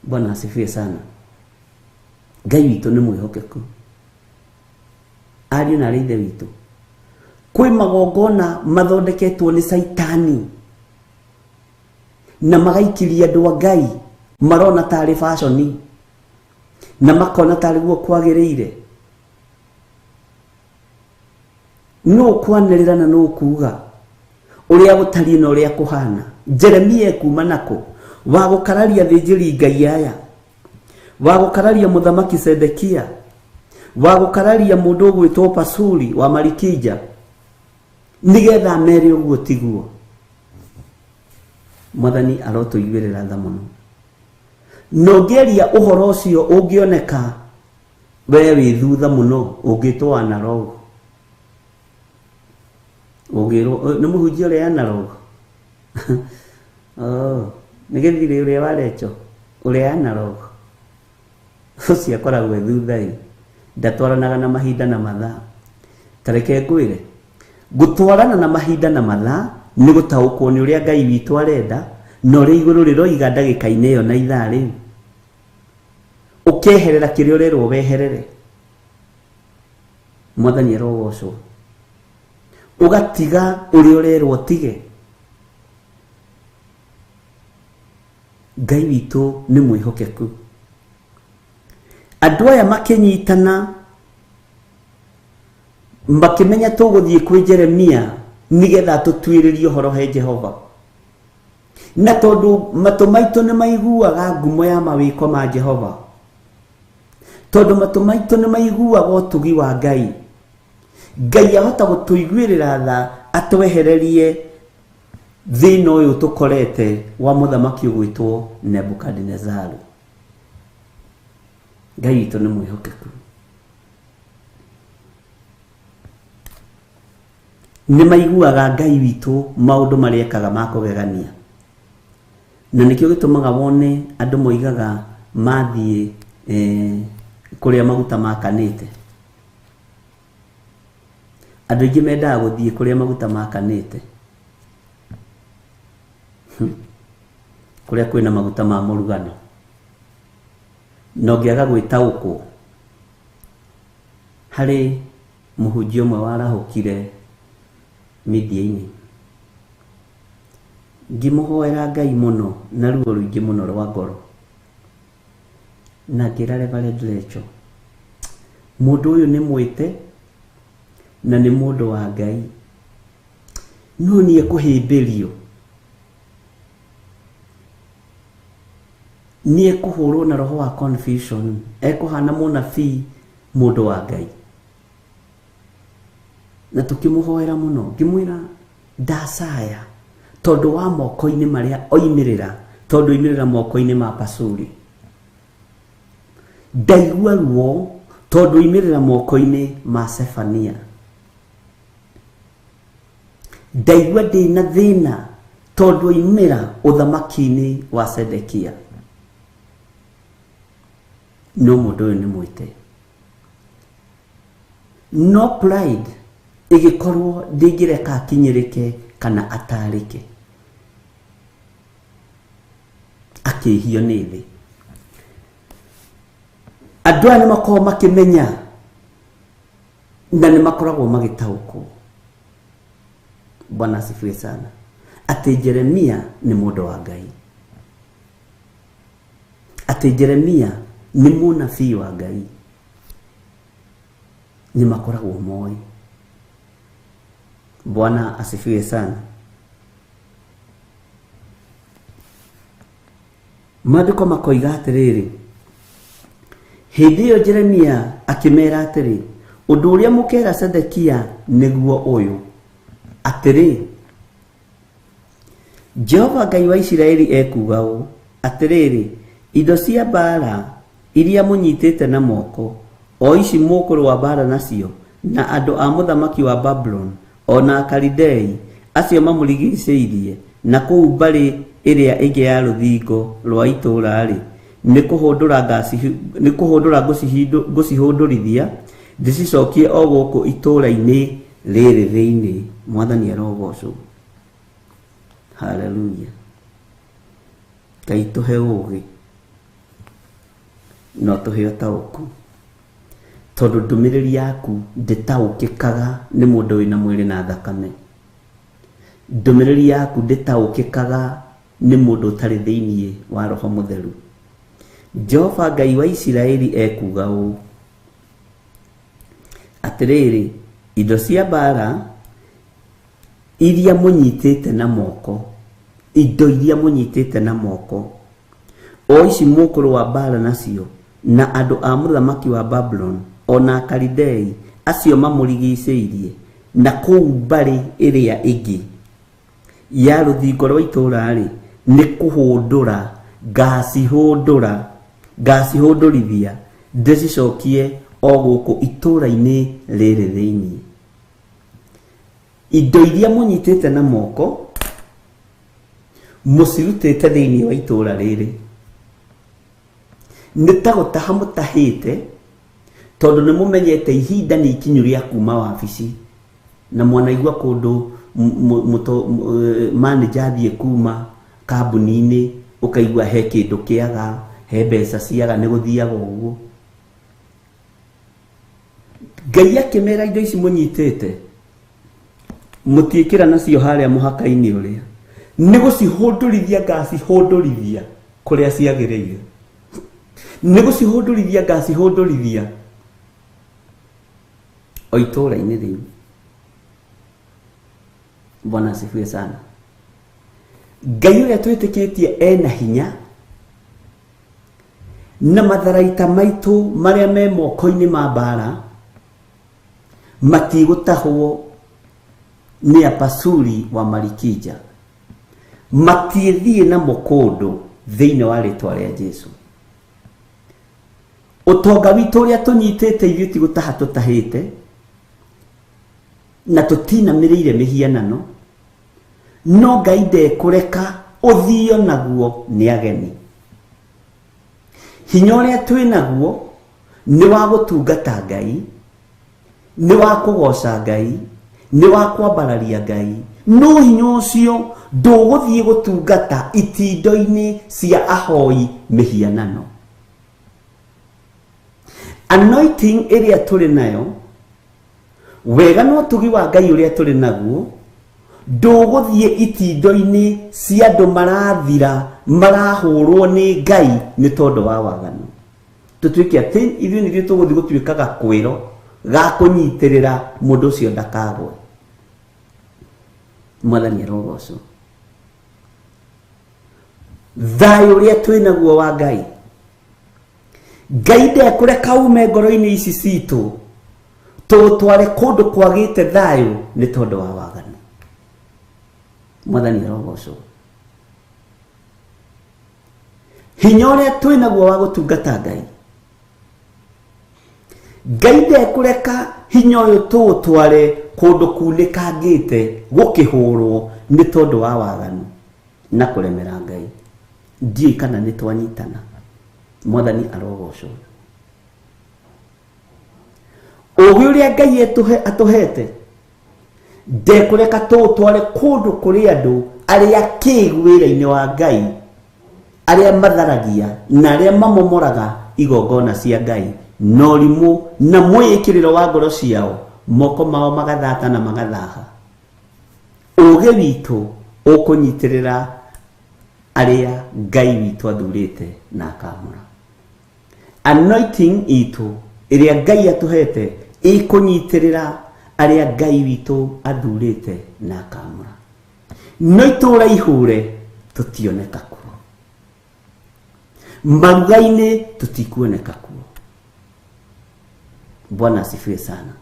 Bwana asifiwe sana. Ngai witũ nĩ mwĩhokeku. Ariũ na arĩ ithe witũ, kwĩ magongona mathondeketwo nĩ Caitani na magaikiria andũ a Ngai, marona tarĩ fashion na makona tarĩ guo kwagĩrĩire. No kwanĩrĩra na no kuga ũrĩa gũtariĩ na ũrĩa kũhana. Jeremia ekuma nako wa gũkararia thĩnjĩri Ngai aya, wa gũkararia mũthamaki Sedekia, wa gũkararia mũndũ ũgwĩtwo Pasuri wa Malikija, nĩgetha mere ũguo tiguo. Mwathani arotũiguĩrĩra tha mũno. Na ũngĩaria ũhoro ũcio ũngĩoneka we wĩ thutha mũno, ũngĩtwo analog. Ũngĩrwo nĩ mũhunjia ũrĩa analog. Oh, nĩ gĩthirĩ ũrĩa wa Recho ũrĩa analog ũcio akoragwo e thutha ĩ ndatwaranaga na mahinda na mathaa. Ta reke ngwĩre, gũtwarana na mahinda na mathaa nĩ gũtaũkwo nĩ ũrĩa Ngai witũ arenda na ũrĩa igũrũ rĩroiga ndagĩka-inĩ ĩyo na ithaa rĩu. Ũkeherera kĩrĩa ũrerwo weherere. Mwathani arogocwo. Ũgatiga ũrĩa ũrerwo ũtige. Ngai witũ nĩ mwĩhokeku. Andũ aya makĩnyitana makĩmenya tũgũthiĩ kwĩ Jeremia nĩgetha tũtuĩrĩrie ũhoro he Jehova. Na tondũ matũ maitũ nĩ maiguaga ngumo ya mawĩko ma Jehova, tondũ matũ maitũ nĩ maiguaga ũtugi wa Ngai, Ngai ahota gũtũiguĩrĩra tha atwehererie thĩna ũyũ tũkorete wa mũthamaki ũgwĩtwo Nebukadinezaru. Ngai witũ nĩ mwĩhokeku. Nĩ maiguaga Ngai witũ maũndũ marĩa ekaga ma kũgegania. Na nĩkĩo gĩtũmaga wone andũ moigaga mathiĩ kũrĩa maguta makanĩte. Andũ aingĩ mendaga gũthiĩ kũrĩa maguta makanĩte. Kũrĩa kwĩna maguta ma mũrugano. Na ũngĩaga gwĩtaũkwo, harĩ mũhunjia ũmwe warahũkire media-inĩ. Ngĩmũhoera Ngai mũno na ruo rũingĩ mũno rwa ngoro. Na ngĩra Reverend Rachel, mũndũ ũyũ nĩ mwĩte na nĩ mũndũ wa Ngai, no nĩ ekũhĩmbĩrio, nĩ ekũhũrwo na roho wa confusion, ekũhana mũnabii mũndũ wa Ngai. Na tũkĩmũhoera mũno, ngĩmwĩra ndacaya tondũ wa moko-inĩ marĩa oimĩrĩra, tondũ oimĩrĩra moko-inĩ ma Pasuri. Ndaigua ruo tondũ oimĩrĩra moko-inĩ ma Sefania. Ndaigua ndĩna thĩna tondũ oimĩra ũthamaki-inĩ wa Sedekia. No mũndũ ũyũ nĩ mwĩte. No pride ĩgĩkorwo ndĩngĩreka akinyĩrĩke kana atarĩke. Akĩhio nĩ thĩ. Andũ aya nĩ makoragwo makĩmenya na nĩ makoragwo magĩtaũkwo. Bwana asifiwe sana. Atĩ Jeremia nĩ mũndũ wa Ngai. Atĩ Jeremia nĩ mũnabii wa Ngai. Nĩ makoragwo moĩ. Bwana asifiwe sana. Maandĩko makoiga atĩrĩrĩ, hĩndĩ ĩyo Jeremia akĩmera atĩrĩ, ũndũ ũrĩa mũkera Sedekia nĩguo ũyũ, atĩrĩ, Jehova Ngai wa Isiraeli ekuuga ũũ, atĩrĩrĩ, indo cia mbaara iria mũnyitĩte na moko, o ici mũkũrũa mbaara nacio, na andũ a mũthamaki wa Babuloni, o na Akalidei, acio mamũrigicĩirie, na kũu mbarĩ ĩrĩa ĩngĩ ya rũthingo rwa itũũra-rĩ, nĩ kũhũndũra ngũcihũndũrithia, ndĩcicokie o gũkũ itũũra-inĩ rĩrĩ thĩinĩ. Mwathani arogocwo. Haleluya. Ngai tũhe ũũgĩ no tũhe ũtaũku, tondũ ndũmĩrĩri yaku ndĩtaũkĩkaga nĩ mũndũ wĩna mwĩrĩ na thakame. Ndũmĩrĩri yaku ndĩtaũkĩkaga nĩ mũndũ ũtarĩ thĩinĩ wa Roho Mũtheru. Jehova Ngai wa Isiraeli ekuuga ũũ, atĩrĩrĩ, indo cia mbaara iria mũnyitĩte na moko, indo iria mũnyitĩte na moko, o ici mũkũrũa mbaara nacio, na andũ a mũthamaki wa Babuloni, o na Akalidei, acio mamũrigicĩirie, na kũu mbarĩ ĩrĩa ĩngĩ ya rũthingo rwa itũũra-rĩ, nĩ kũhũndũra ngacihũndũrithia ndĩcicokie o gũkũ itũũra-inĩ rĩrĩ thĩinĩ. Indo iria mũnyitĩte na moko, Mũcirutĩte thĩinĩ wa itũũra rĩrĩ. Nĩ ta gũtaha mũtahĩte tondũ nĩ mũmenyete ihinda nĩ ikinyu rĩa kuma wabici na mwanaigua kũndũ manager athiĩ kuma kambuni-inĩ ũkaigua he kĩndũ kĩaga, he mbeca ciaga, nĩ gũthiaga ũguo. Ngai akĩmera indo ici mũnyitĩte mũtiĩkĩra nacio harĩa mũhaka-inĩ ũrĩa nĩ gũcihũndũrithia ngacihũndũrithia kũrĩa ciagĩrĩire, nĩ gũcihũndũrithia ngacihũndũrithia o itũũra-inĩ rĩu. Bwana asifiwe sana. Ngai ũrĩa twĩtĩkĩtie ena hinya na matharaita maitũ marĩa me moko-inĩ ma mbara matigũtahwo nĩ apasuri wa Marikija, matiĩthiĩ namo kũndũ thĩinĩ wa rĩtwa rĩa Jesu. Ũtonga witũ ũrĩa tũnyitĩte ithuĩ ti gũtaha tũtahĩte na tũtinamĩrĩire mĩhianano, no Ngai ndekũreka ũthio naguo nĩ ageni. Hinya ũrĩa twĩ naguo nĩ wa gũtungata Ngai, nĩ wa kũgoca Ngai, nĩ wa kwambararia Ngai. No hinya ũcio ndũgũthiĩ gũtungata itindo-inĩ cia ahoi mĩhianano. Anointing ĩrĩa tũrĩ nayo, wega na ũtugi wa Ngai ũrĩa tũrĩ naguo, ndũgũthiĩ itindo-inĩ cia andũ marathira marahũrwo nĩ Ngai nĩ tondũ wa waganu. Tũtuĩke atĩ ithuĩ nĩthuĩ tũgũthiĩ gũtuĩka gakwĩro ga kũnyitĩrĩra mũndũ ũcio ndakagwe. Mwathani arogocwo. Thayũ ũrĩa twĩ naguo wa Ngai, Ngai ndekũreka ume ngoro-inĩ ici citũ tũũtware kũndũ kwagĩte thayũ nĩ tondũ wa waganu. Mwathani arogocwo. Hinya ũrĩa twĩ naguo wa gũtungata Ngai, Ngai ndekũreka hinya ũyũ tũũtware kũndũ kunĩkangĩte gũkĩhũrwo nĩ tondũ wa waganu na kũremera Ngai. Ndiũĩ kana nĩ twanyitana. Mwathani arogocwo. Ũũgĩ ũrĩa Ngai atũhete ndekũreka tũũtware kũndũ kũrĩ andũ arĩa kĩgu wĩra-inĩ wa Ngai, arĩa matharagia na arĩa mamomoraga igongona cia Ngai na ũrimũ na mwĩĩkĩrĩro wa ngoro ciao, moko mao magathata na magathaha. Ũũgĩ witũ ũkũnyitĩrĩra arĩa Ngai witũ athurĩte na akamũra. Anointing itũ ĩrĩa Ngai atũhete ĩkũnyitĩrĩra arĩa Ngai witũ athurĩte na akamũra. No itũũra ihũre tũtioneka kuo, maruga-inĩ tũtikuoneka kuo. Bwana asifiwe sana.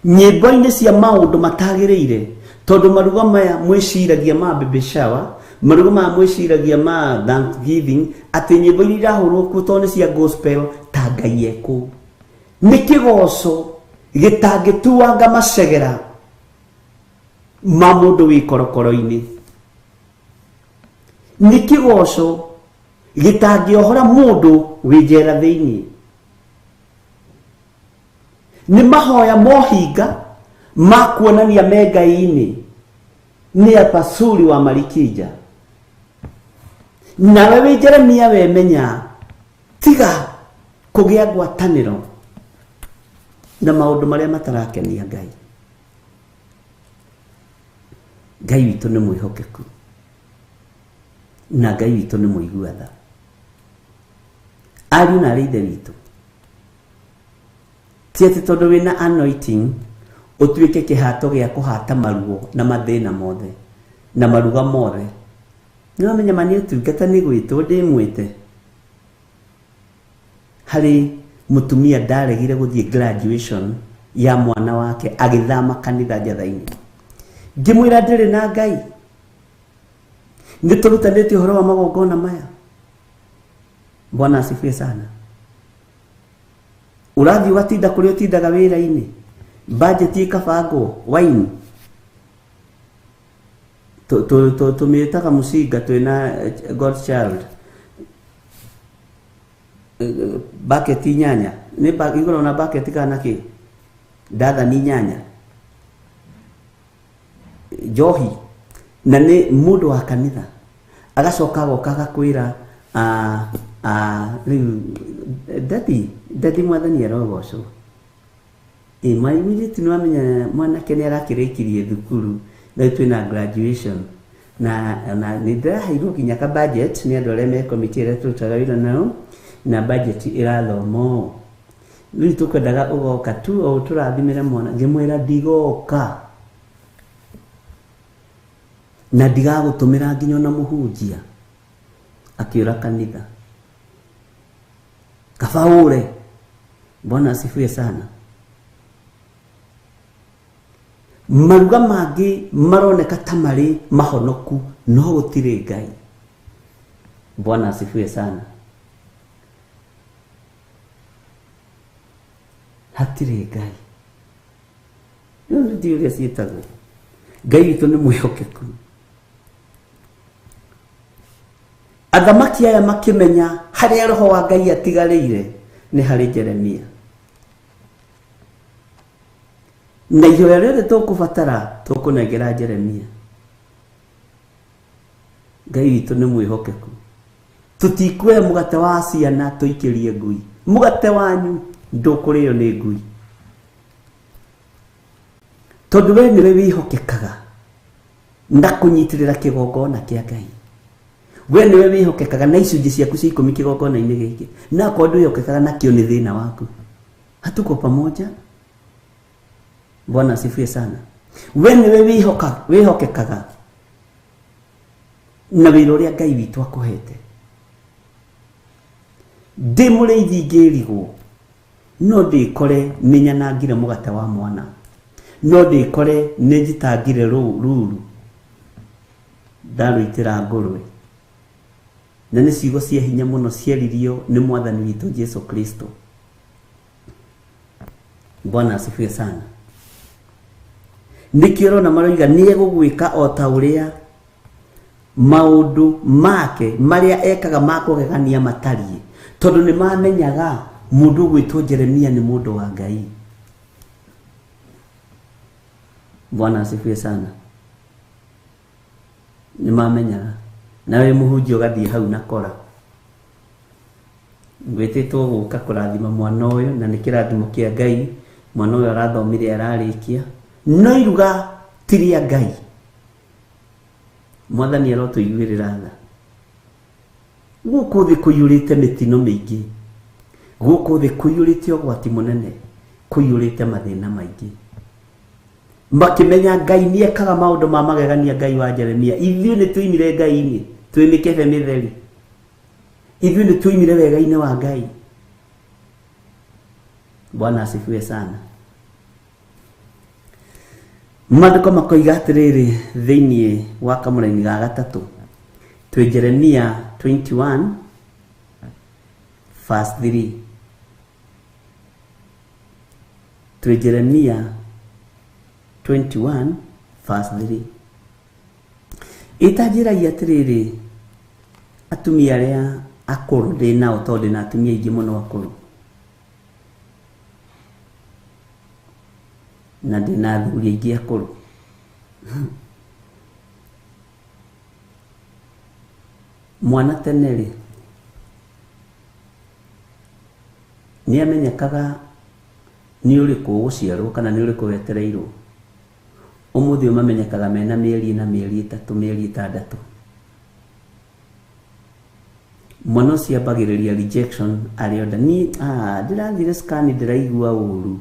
Nyĩmbo-inĩ cia maũndũ matagĩrĩire, tondũ maruga maya mwĩciragia ma baby shower, maruga maya mwĩciragia ma Thanksgiving, atĩ nyĩmbo iria irahũrwo kuo tondũ nĩ cia gospel ta Ngai ekũu. Nĩ kĩgoco gĩtangĩtuanga macegera ma mũndũ wĩ korokoro-inĩ. Nĩ kĩgoco gĩtangĩohora mũndũ wĩ njera thĩinĩ. Nĩ mahoya mohinga ma kuonania me Ngai-inĩ nĩ apasuri wa Marikija. Nawe wĩ Jeremia wemenya tiga kũgĩa ngwatanĩro na maũndũ marĩa matarakenia Ngai. Ngai witũ nĩ mwĩhokeku na Ngai witũ nĩ mũigua tha. Ariũ na arĩ ithe witũ, ti atĩ tondũ wĩna anointing ũtuĩke kĩhato gĩa kũhata maruo na mathĩna mothe na maruga mothe. Nĩ wamenya ma nĩ ũtungata nĩ gwĩtwo ndĩmwĩte. Harĩ mũtumia ndaregire gũthiĩ graduation ya mwana wake agĩthama kanitha Njatha-inĩ. Ngĩmwĩra ndĩrĩ na Ngai, nĩ tũrutanĩte ũhoro wa magongona maya. Bwana asifiwe sana. Ũrathiĩ ũgatinda kũrĩa ũtindaga wĩra-inĩ, budget ĩkabangwo wine. Tũmĩtaga mũcinga twĩna Godchild bucket inyanya nĩ igũrũ na bucket kana kĩ ndathani inyanya njohi na nĩ mũndũ wa kanitha agacoka agoka agakwĩra rĩu daddy daddy mwathani arogocwo ĩ mũirĩtu nĩ wamenya mwanake nĩ arakĩrĩkirie thukuru rĩu twĩna graduation na nĩ ndĩraheirwo nginya ka budget nĩ andũ arĩa me committee ĩrĩa tũrutaga wĩra nao na budget ĩrathoma ũũ rĩu tũkwendaga ũgoka tu o tũrathimĩre mwana ngĩmwĩra ndigoka na ndigagũtũmĩra nginya ona mũhunjia akĩũra kanitha kaba ũre. Bwana asifiwe sana. Maruga mangĩ maroneka ta marĩ mahonoku no gũtirĩ Ngai. Bwana asifiwe sana. Hatirĩ Ngai. Rĩu ndiũĩ ũrĩa ciĩtagwo. Ngai witũ nĩ mwĩhokeku. Athamaki aya makĩmenya harĩa roho wa Ngai atigarĩire nĩ harĩ Jeremia. Na ihoya rĩothe tũkũbatara tũkũnengera Jeremia. Ngai witũ nĩ mwĩhokeku. Tũtikuoya mũgate wa ciana tũikĩrie ngui. Mũgate wanyu ndũkũrĩo nĩ ngui. Tondũ we nĩwe wĩhokekaga na kũnyitĩrĩra kĩgongona kĩa Ngai. We nĩwe wĩhokekaga na icunjĩ ciaku cia ikũmi kĩgongona-inĩ gĩkĩ. Na akorwo ndwĩhokekaga nakĩo nĩ thĩna waku. Hatuko pamoja. Bwana asifiwe sana. We nĩwe wĩhokekaga na wĩra ũrĩa Ngai witũ akũhete. Ndĩ mũrĩithi ngĩrigwo no ndĩkore nĩ nyanangire mũgate wa mwana, no ndĩkore nĩ njitangire ruru ndarũitĩra ngũrwe. Na nĩ ciugo cia hinya mũno ciaririo nĩ mwathani witũ Jesu Kristo. Bwana asifiwe sana. Nĩkĩo ũrona maroiga nĩ egũgwĩka o ta ũrĩa maũndũ make marĩa ekaga ma kũgegania matariĩ, tondũ nĩ mamenyaga mũndũ ũgwĩtwo Jeremia nĩ mũndũ wa Ngai. Bwana asifiwe sana. Nĩ mamenyaga. Nawe mũhunjia ũgathiĩ hau na kora ngwĩtĩtwo gũka kũrathima mwana ũyũ na nĩ kĩrathimo kĩa Ngai. Mwana ũyũ arathomire ararĩkia no iruga ti rĩa Ngai. Mwathani arotũiguĩrĩra tha. Gũkũ thĩ kũiyũrĩte mĩtino mĩingĩ, gũkũ thĩ kũiyũrĩte ũgwati mũnene, kũiyũrĩte mathĩna maingĩ. Makĩmenya Ngai nĩ ekaga maũndũ ma magegania. Ngai wa Jeremia, ithuĩ nĩ tũimire Ngai-inĩ twĩ mĩkebe mĩtheri, ithuĩ nĩ tũimire wega-inĩ wa Ngai. Bwana asifiwe sana. Maandĩko makoiga atĩrĩrĩ thĩinĩ wa kamũraini ga gatatũ twĩ Jeremia 21 verse 3. Twĩ Jeremia 21 verse 3. Ĩtanjĩragia atĩrĩrĩ atumia arĩa akũrũ ndĩ nao, tondũ ndĩ na atumia aingĩ mũno akũrũ na ndĩ na athuri aingĩ akũrũ. Mwana tene rĩ nĩ amenyekaga nĩ ũrĩkũ ũgũciarwo kana nĩ ũrĩkũ wetereirwo. Ũmũthĩ mamenyekaga mena mĩeri ĩna, mĩeri ĩtatũ, mĩeri ĩtandatũ. Mwana ũcio ambagĩrĩria rejection arĩ o nda. Niĩ ndĩrathire scan ndĩraigua ũru,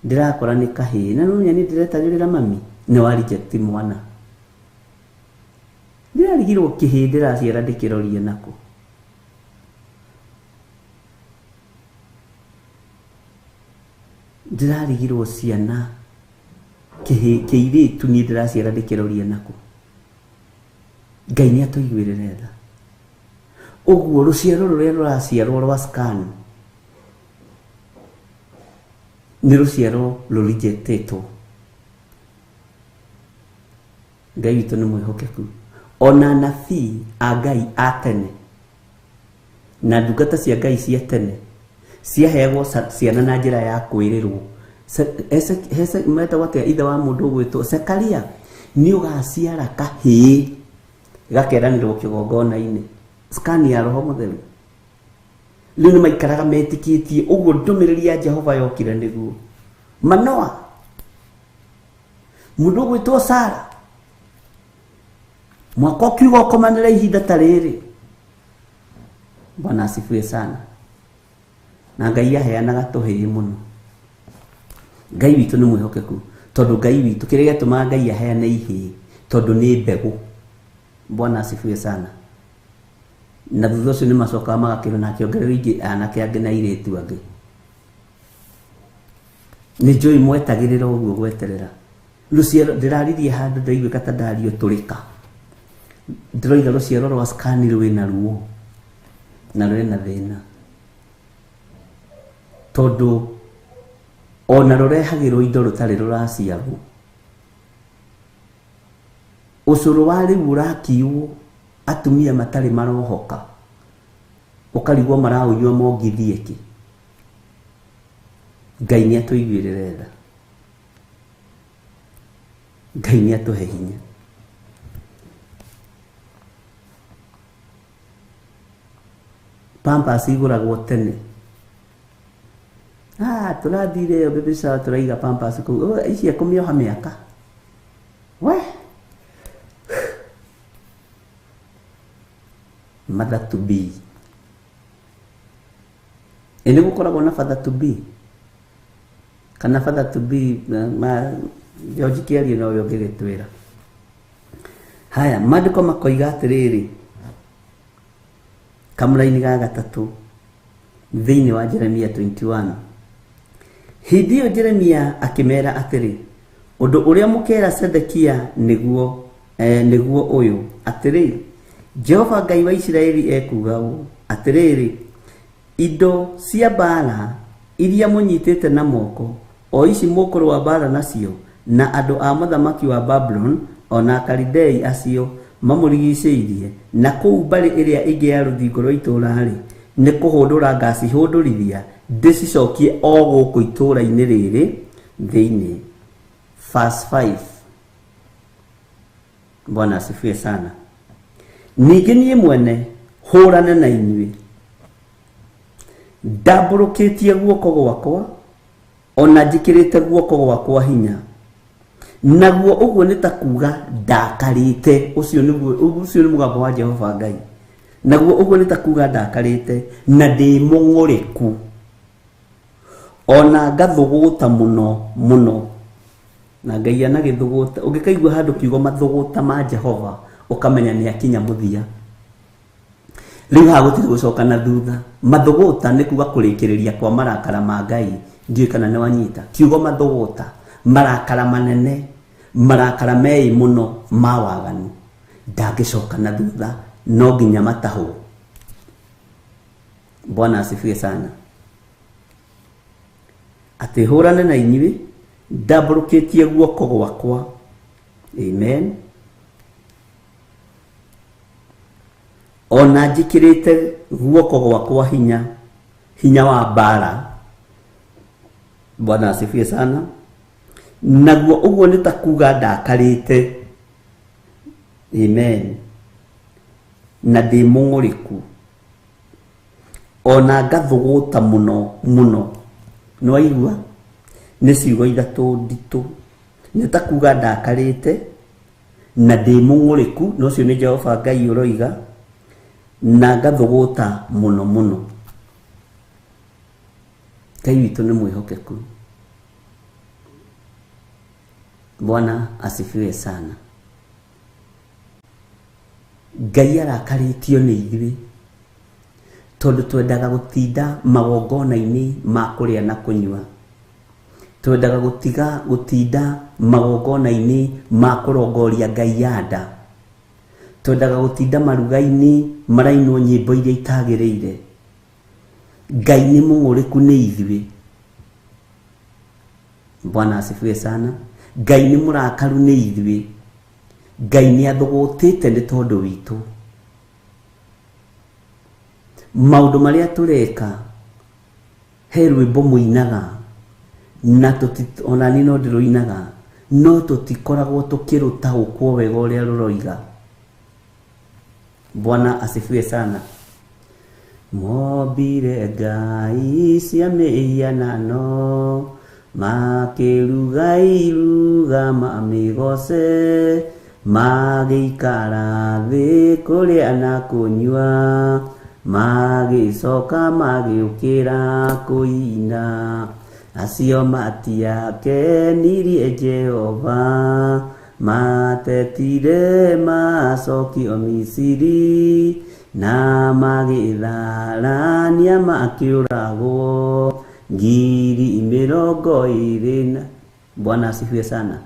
ndĩrakora nĩ kahĩĩ na no niĩ ndĩretagĩrĩra mami. Nĩ wa reject mwana. Ndĩrarigirwo kĩhĩĩ ndĩraciara ndĩkĩrorie nako. Ndĩrarigirwo ciana kĩhĩĩ kĩirĩtu niĩ ndĩraciara ndĩkĩrorie nako. Ngai nĩ atũiguĩrĩre tha. Ũguo rũciaro rũrĩa rũraciarwo rwa scan nĩ rũciaro rũrijetĩtwo. Ngai witũ nĩ mwĩhokeku. Ona anabii a Ngai a tene na ndungata cia Ngai cia tene ciaheagwo ciana na njĩra ya kwĩrĩrwo. Metagwo atĩa ithe wa mũndũ ũgwĩtwo Zekaria, nĩ ũgaciara kahĩĩ gakeranĩrwo kĩgongona-inĩ. Skani ya Roho Mũtheru. Rĩu nĩ maikaraga metĩkĩtie ũguo ndũmĩrĩri ya Jehova yokire nĩguo. Manoa, mũndũ ũgwĩtwo Sara, mwaka ũkiuga ũkomanĩre ihinda ta rĩrĩ. Bwana asifiwe sana. Na Ngai aheanaga tũhĩĩ mũno. Ngai witũ nĩ mwĩhokeku, tondũ Ngai witũ kĩrĩa gĩatũmaga Ngai aheane ihĩĩ tondũ nĩ mbegũ. Bwana asifiwe sana. Na thutha ũcio nĩ macokaga magakĩrwo na akĩongererwo ingĩ anake angĩ na airĩtu angĩ. Nĩ njũĩ mwetagĩrĩra ũguo gweterera rũciaro. Ndĩraririe handũ ndaiguĩka ta ndario tũrĩka, ndĩroiga rũciaro rwa skani rwĩna ruo na rwĩna thĩna, tondũ ona rũrehagĩrwo indo rũtarĩ rũraciarwo. Ũcũrũ wa rĩu ũrakiuo atumia matarĩ marohoka, ũkarigwo maraũnyua mongithie kĩ. Ngai nĩ atũiguĩrĩre tha, Ngai nĩ atũhe hinya. Pampers igũragwo tene. Tũrathire ĩyo baby shower tũraiga pampers kũu. Ici ekũmĩoha mĩaka. We mother to be. Ĩ nĩ gũkoragwo na father to be kana father to be ma George kĩario nowe ũngĩgĩtwĩra. Haya, maandĩko makoiga atĩrĩrĩ, kamũraini ga gatatũ thĩinĩ wa Jeremia 21. Hĩndĩ ĩyo Jeremia akĩmera atĩrĩ, ũndũ ũrĩa mũkera Zedekia nĩguo nĩguo ũyũ, atĩrĩ, Jehova Ngai wa Isiraeli ekuuga ũũ, atĩrĩrĩ, indo cia mbaara iria mũnyitĩte na moko, o ici mũkũrũa mbaara nacio na andũ a mũthamaki wa Babuloni o na Akalidei acio mamũrigicĩirie, na kũu mbarĩ ĩrĩa ĩngĩ ya rũthingo rwa itũũra-rĩ, nĩ kũhũndũra ngacihũndũrithia ndĩcicokie o gũkũ itũũra-inĩ rĩrĩ thĩinĩ. Verse 5. Bwana asifiwe sana. Ningĩ niĩ mwene hũrane na inyuĩ, ndambũrũkĩtie guoko gwakwa ona njĩkĩrĩte guoko gwakwa hinya, naguo ũguo nĩ ta kuga ndakarĩte. Ũcio nĩ mũgambo wa Jehova Ngai. Naguo ũguo nĩ ta kuga ndakarĩte na ndĩ mũng'ũrĩku ona ngathũgũta mũno mũno. Na Ngai anagĩthũgũta, ũngĩkaigua handũ kiugo mathũgũta ma Jehova ũkamenya nĩ akinya mũthia. Rĩu haha gũtirĩ gũcoka na thutha. Mathũgũta nĩ kuga kũrĩkĩrĩria kwa marakara ma Ngai. Ndiũĩ kana nĩ wanyita kiugo mathũgũta, marakara manene, marakara meĩ mũno ma waganu, ndangĩcoka na thutha, no nginya matahwo. Bwana asifiwe sana. Atĩ hũrane na inyuĩ ndambũrũkĩtie guoko gwakwa. Amen. Ona njĩkĩrĩte guoko gwakwa hinya, hinya wa mbaara. Bwana asifiwe sana. Naguo ũguo nĩ ta kuga ndakarĩte. Amen. Na ndĩ mũng'ũrĩku ona ngathũgũta mũno mũno. Nĩ waigua? Nĩ ciugo ithatũ nditũ. Nĩ ta kuga ndakarĩte na ndĩ mũng'ũrĩku, na ũcio nĩ Jehova Ngai ũroiga, na ngathũgũta mũno mũno. Ngai witũ nĩ mwĩhokeku. Bwana asifiwe sana. Ngai arakarĩtio nĩ ithuĩ tondũ twendaga gũtinda magongona-inĩ ma kũrĩa na kũnyua, twendaga gũtiga gũtinda magongona-inĩ ma kũrongoria Ngai ya nda, twendaga gũtinda maruga-inĩ marainwo nyĩmbo iria itagĩrĩire. Ngai nĩ mũng'ũrĩku nĩ ithuĩ. Bwana asifiwe sana. Ngai nĩ mũrakaru nĩ ithuĩ Ngai nĩ athũgũtĩte nĩ tondũ witũ. Maũndũ marĩa tũreka he rwĩmbo mũinaga na ona niĩ no ndĩrũinaga, no tũtikoragwo tũkĩrũtaũkwo wega ũrĩa rũroiga. Bwana asifiwe sana. Mombire ngai cia mĩhianano, makĩruga iruga mamĩgoce, magĩikara thĩ kũrĩa na kũnyua, magĩcoka magĩũkĩra kũina. Acio matiakenirie Jehova, matetire macokio Misiri, na magĩtharania makĩũragwo 20,000 na. Bwana asifiwe sana.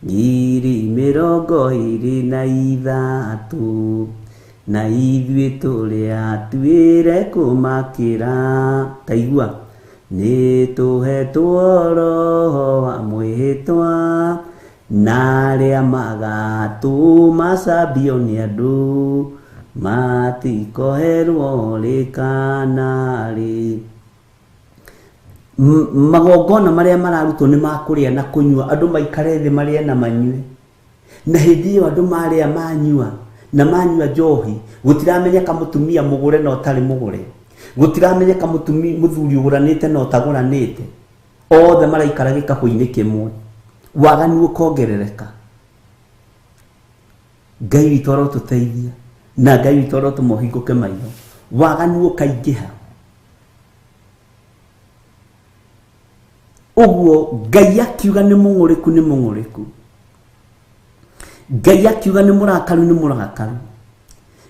23,000 na ithuĩ tũrĩa atuĩre kũmakĩra. Taigua, nĩ tũhetwo roho wa mwĩhĩtwa, na arĩa magatũma cambio nĩ andũ matikoherwo rĩ kana rĩ. Magongona marĩa mararutwo nĩ ma kũrĩa na kũnyua, andũ maikare thĩ marĩe na manyue. Na hĩndĩ ĩyo andũ marĩa manyua na manyua njohi, gũtiramenyeka mũtumia mũgũre na ũtarĩ mũgũre, gũtiramenyeka mũthuri ũgũranĩte na ũtagũranĩte, othe maraikara gĩkabũ-inĩ kĩmwe, waganu ũkongerereka. Ngai witũ arotũteithia na Ngai witũ arotũma ũhingũke maitho, waganu ũkaingĩha. Ũguo Ngai akiuga nĩ mũng'ũrĩku nĩ mũng'ũrĩku, Ngai akiuga nĩ mũrakaru nĩ mũrakaru,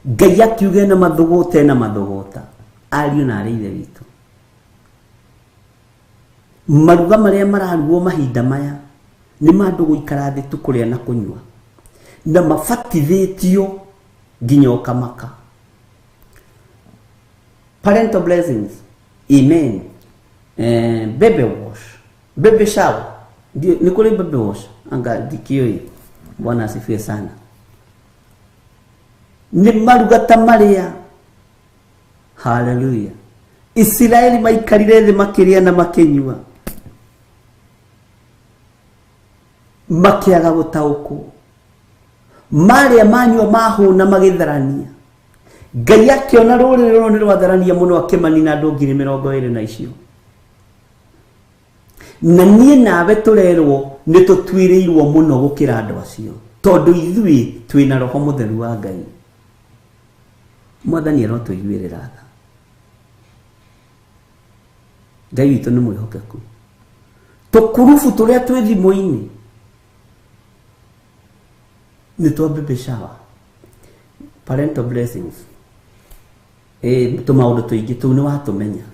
Ngai akiuga ena mathũgũta ena mathũgũta. Ariũ na arĩ ithe witũ, maruga marĩa mararugwo mahinda maya nĩ ma andũ gũikara thĩ tu kũrĩa na kũnyua, na mabatithĩtio nginya ũkamaka. Parental blessings, amen. Baby wash, baby shower, nĩ kũrĩ baby wash anga ndikĩũĩ. Bwana asifiwe sana. Nĩ maruga ta marĩa, haleluya, Isiraeli maikarire thĩ makĩrĩa na makĩnyua, makĩaga gũtaũkwo, marĩa manyua mahũna magĩtharania. Ngai akĩona rũrĩrĩ rũrũ nĩ rwatharania mũno, akĩmanina andũ 20,000 na icio. Na niĩ nawe tũrerwo nĩ tũtuĩrĩirwo mũno gũkĩra andũ acio, tondũ ithuĩ twĩna roho mũtheru wa Ngai. Mwathani arotũiguĩrĩra tha. Ngai witũ nĩ mwĩhokeku. Tũkurubu tũrĩa twĩ thimũ-inĩ nĩ twa baby shower, parental blessings, tũmaũndũ tũingĩ tũu nĩ watũmenya.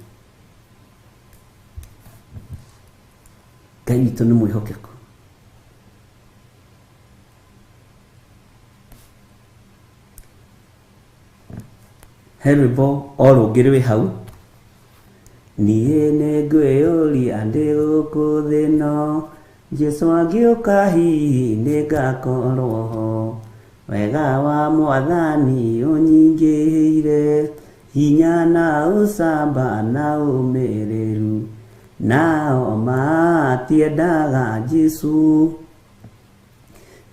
Ngai witũ nĩ mwĩhokeku. He rwĩmbo o rũngĩ rwĩ hau. Niĩ nĩngwĩyũria ndĩ gũkũ thĩ ĩno, Jesũ angĩũka hihi nĩngakorwo ho. Wega wa Mwathani ũnyingĩhĩire, hinya na ũcamba na ũmĩrĩru, nao matiendaga Jesũ,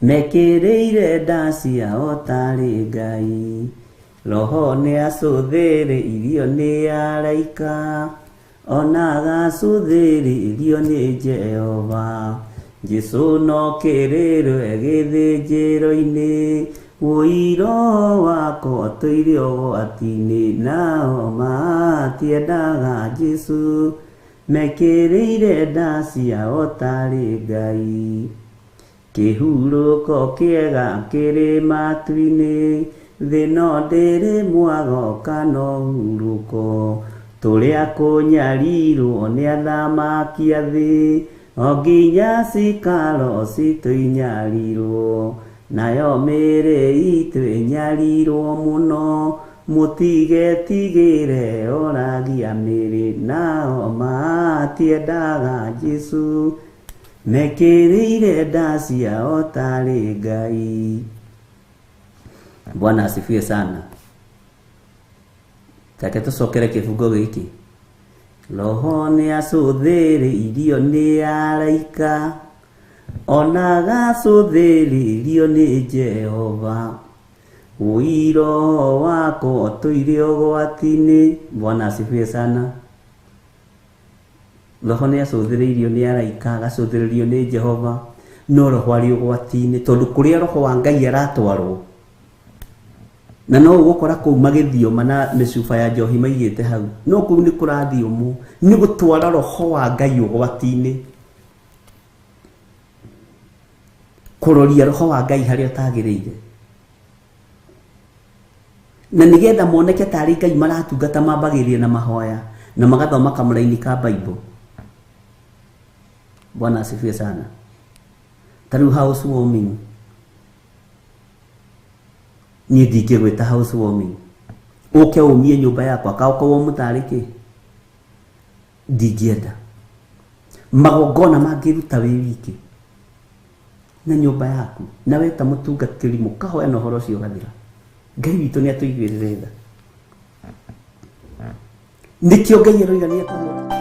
mekĩrĩire nda ciao tarĩ Ngai. Roho nĩacũthĩrĩirio nĩ araika, ona agacũthĩrĩrio nĩ Jehova. Jesũ no kĩrĩrwe gĩthĩnjĩro-inĩ, ũiro wakwa tũire ũgwati-inĩ, nao matiendaga Jesũ, mekĩrĩire nda ciao tarĩ Ngai. Kĩhurũko kĩega kĩrĩ matu-inĩ, thĩ no ndĩrĩ mwago kana ũhurũko, tũrĩa kũnyarirwo nĩ athamaki a thĩ, o nginya cikaro citũ inyarirwo, nayo mĩĩrĩ itũ ĩnyarirwo mũno, mũtigetigĩre oragia mĩĩrĩ, nao matiendaga Jesũ, mekĩrĩire nda ciao tarĩ Ngai. Bwana asifiwe sana. Take tũcokere kĩbungo gĩkĩ. Roho nĩ acũthĩrĩirio nĩ araika, ona agacũthĩrĩrio nĩ Jehova. Ũi roho wakwa ũtũire ũgwati-inĩ. Bwana asifiwe sana. Roho nĩ acũthĩrĩirio nĩ araika, agacũthĩrĩrio nĩ Jehova, no roho arĩ ũgwati-inĩ tondũ kũrĩa roho wa Ngai aratwarwo na no ũgũkora kũu magĩthioma na mĩcuba ya njohi maigĩte hau, no kũu nĩ kũrathiomwo, nĩ gũtwara roho wa Ngai ũgwati-inĩ, kũroria roho wa Ngai harĩa ũtagĩrĩire, na nĩgetha moneke tarĩ Ngai maratungata mambagĩrĩria na mahoya na magathoma kamũraini ka Bible. Bwana asifiwe sana. Ta rĩu house warming, niĩ ndingĩgwĩta house warming ũke ũmie nyũmba yakwa kaũkorwo mũtarĩ kĩ, ndingĩenda. Magongona mangĩruta wĩ wiki na nyũmba yaku na we ta mũtungatĩri mũkahoya na ũhoro ũcio ũgathira. Ngai witũ nĩ atũiguĩrĩre tha. Nĩkĩo Ngai aroiga nĩ ekũmuona.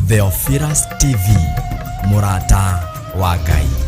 Theophilus TV, mũrata wa Ngai.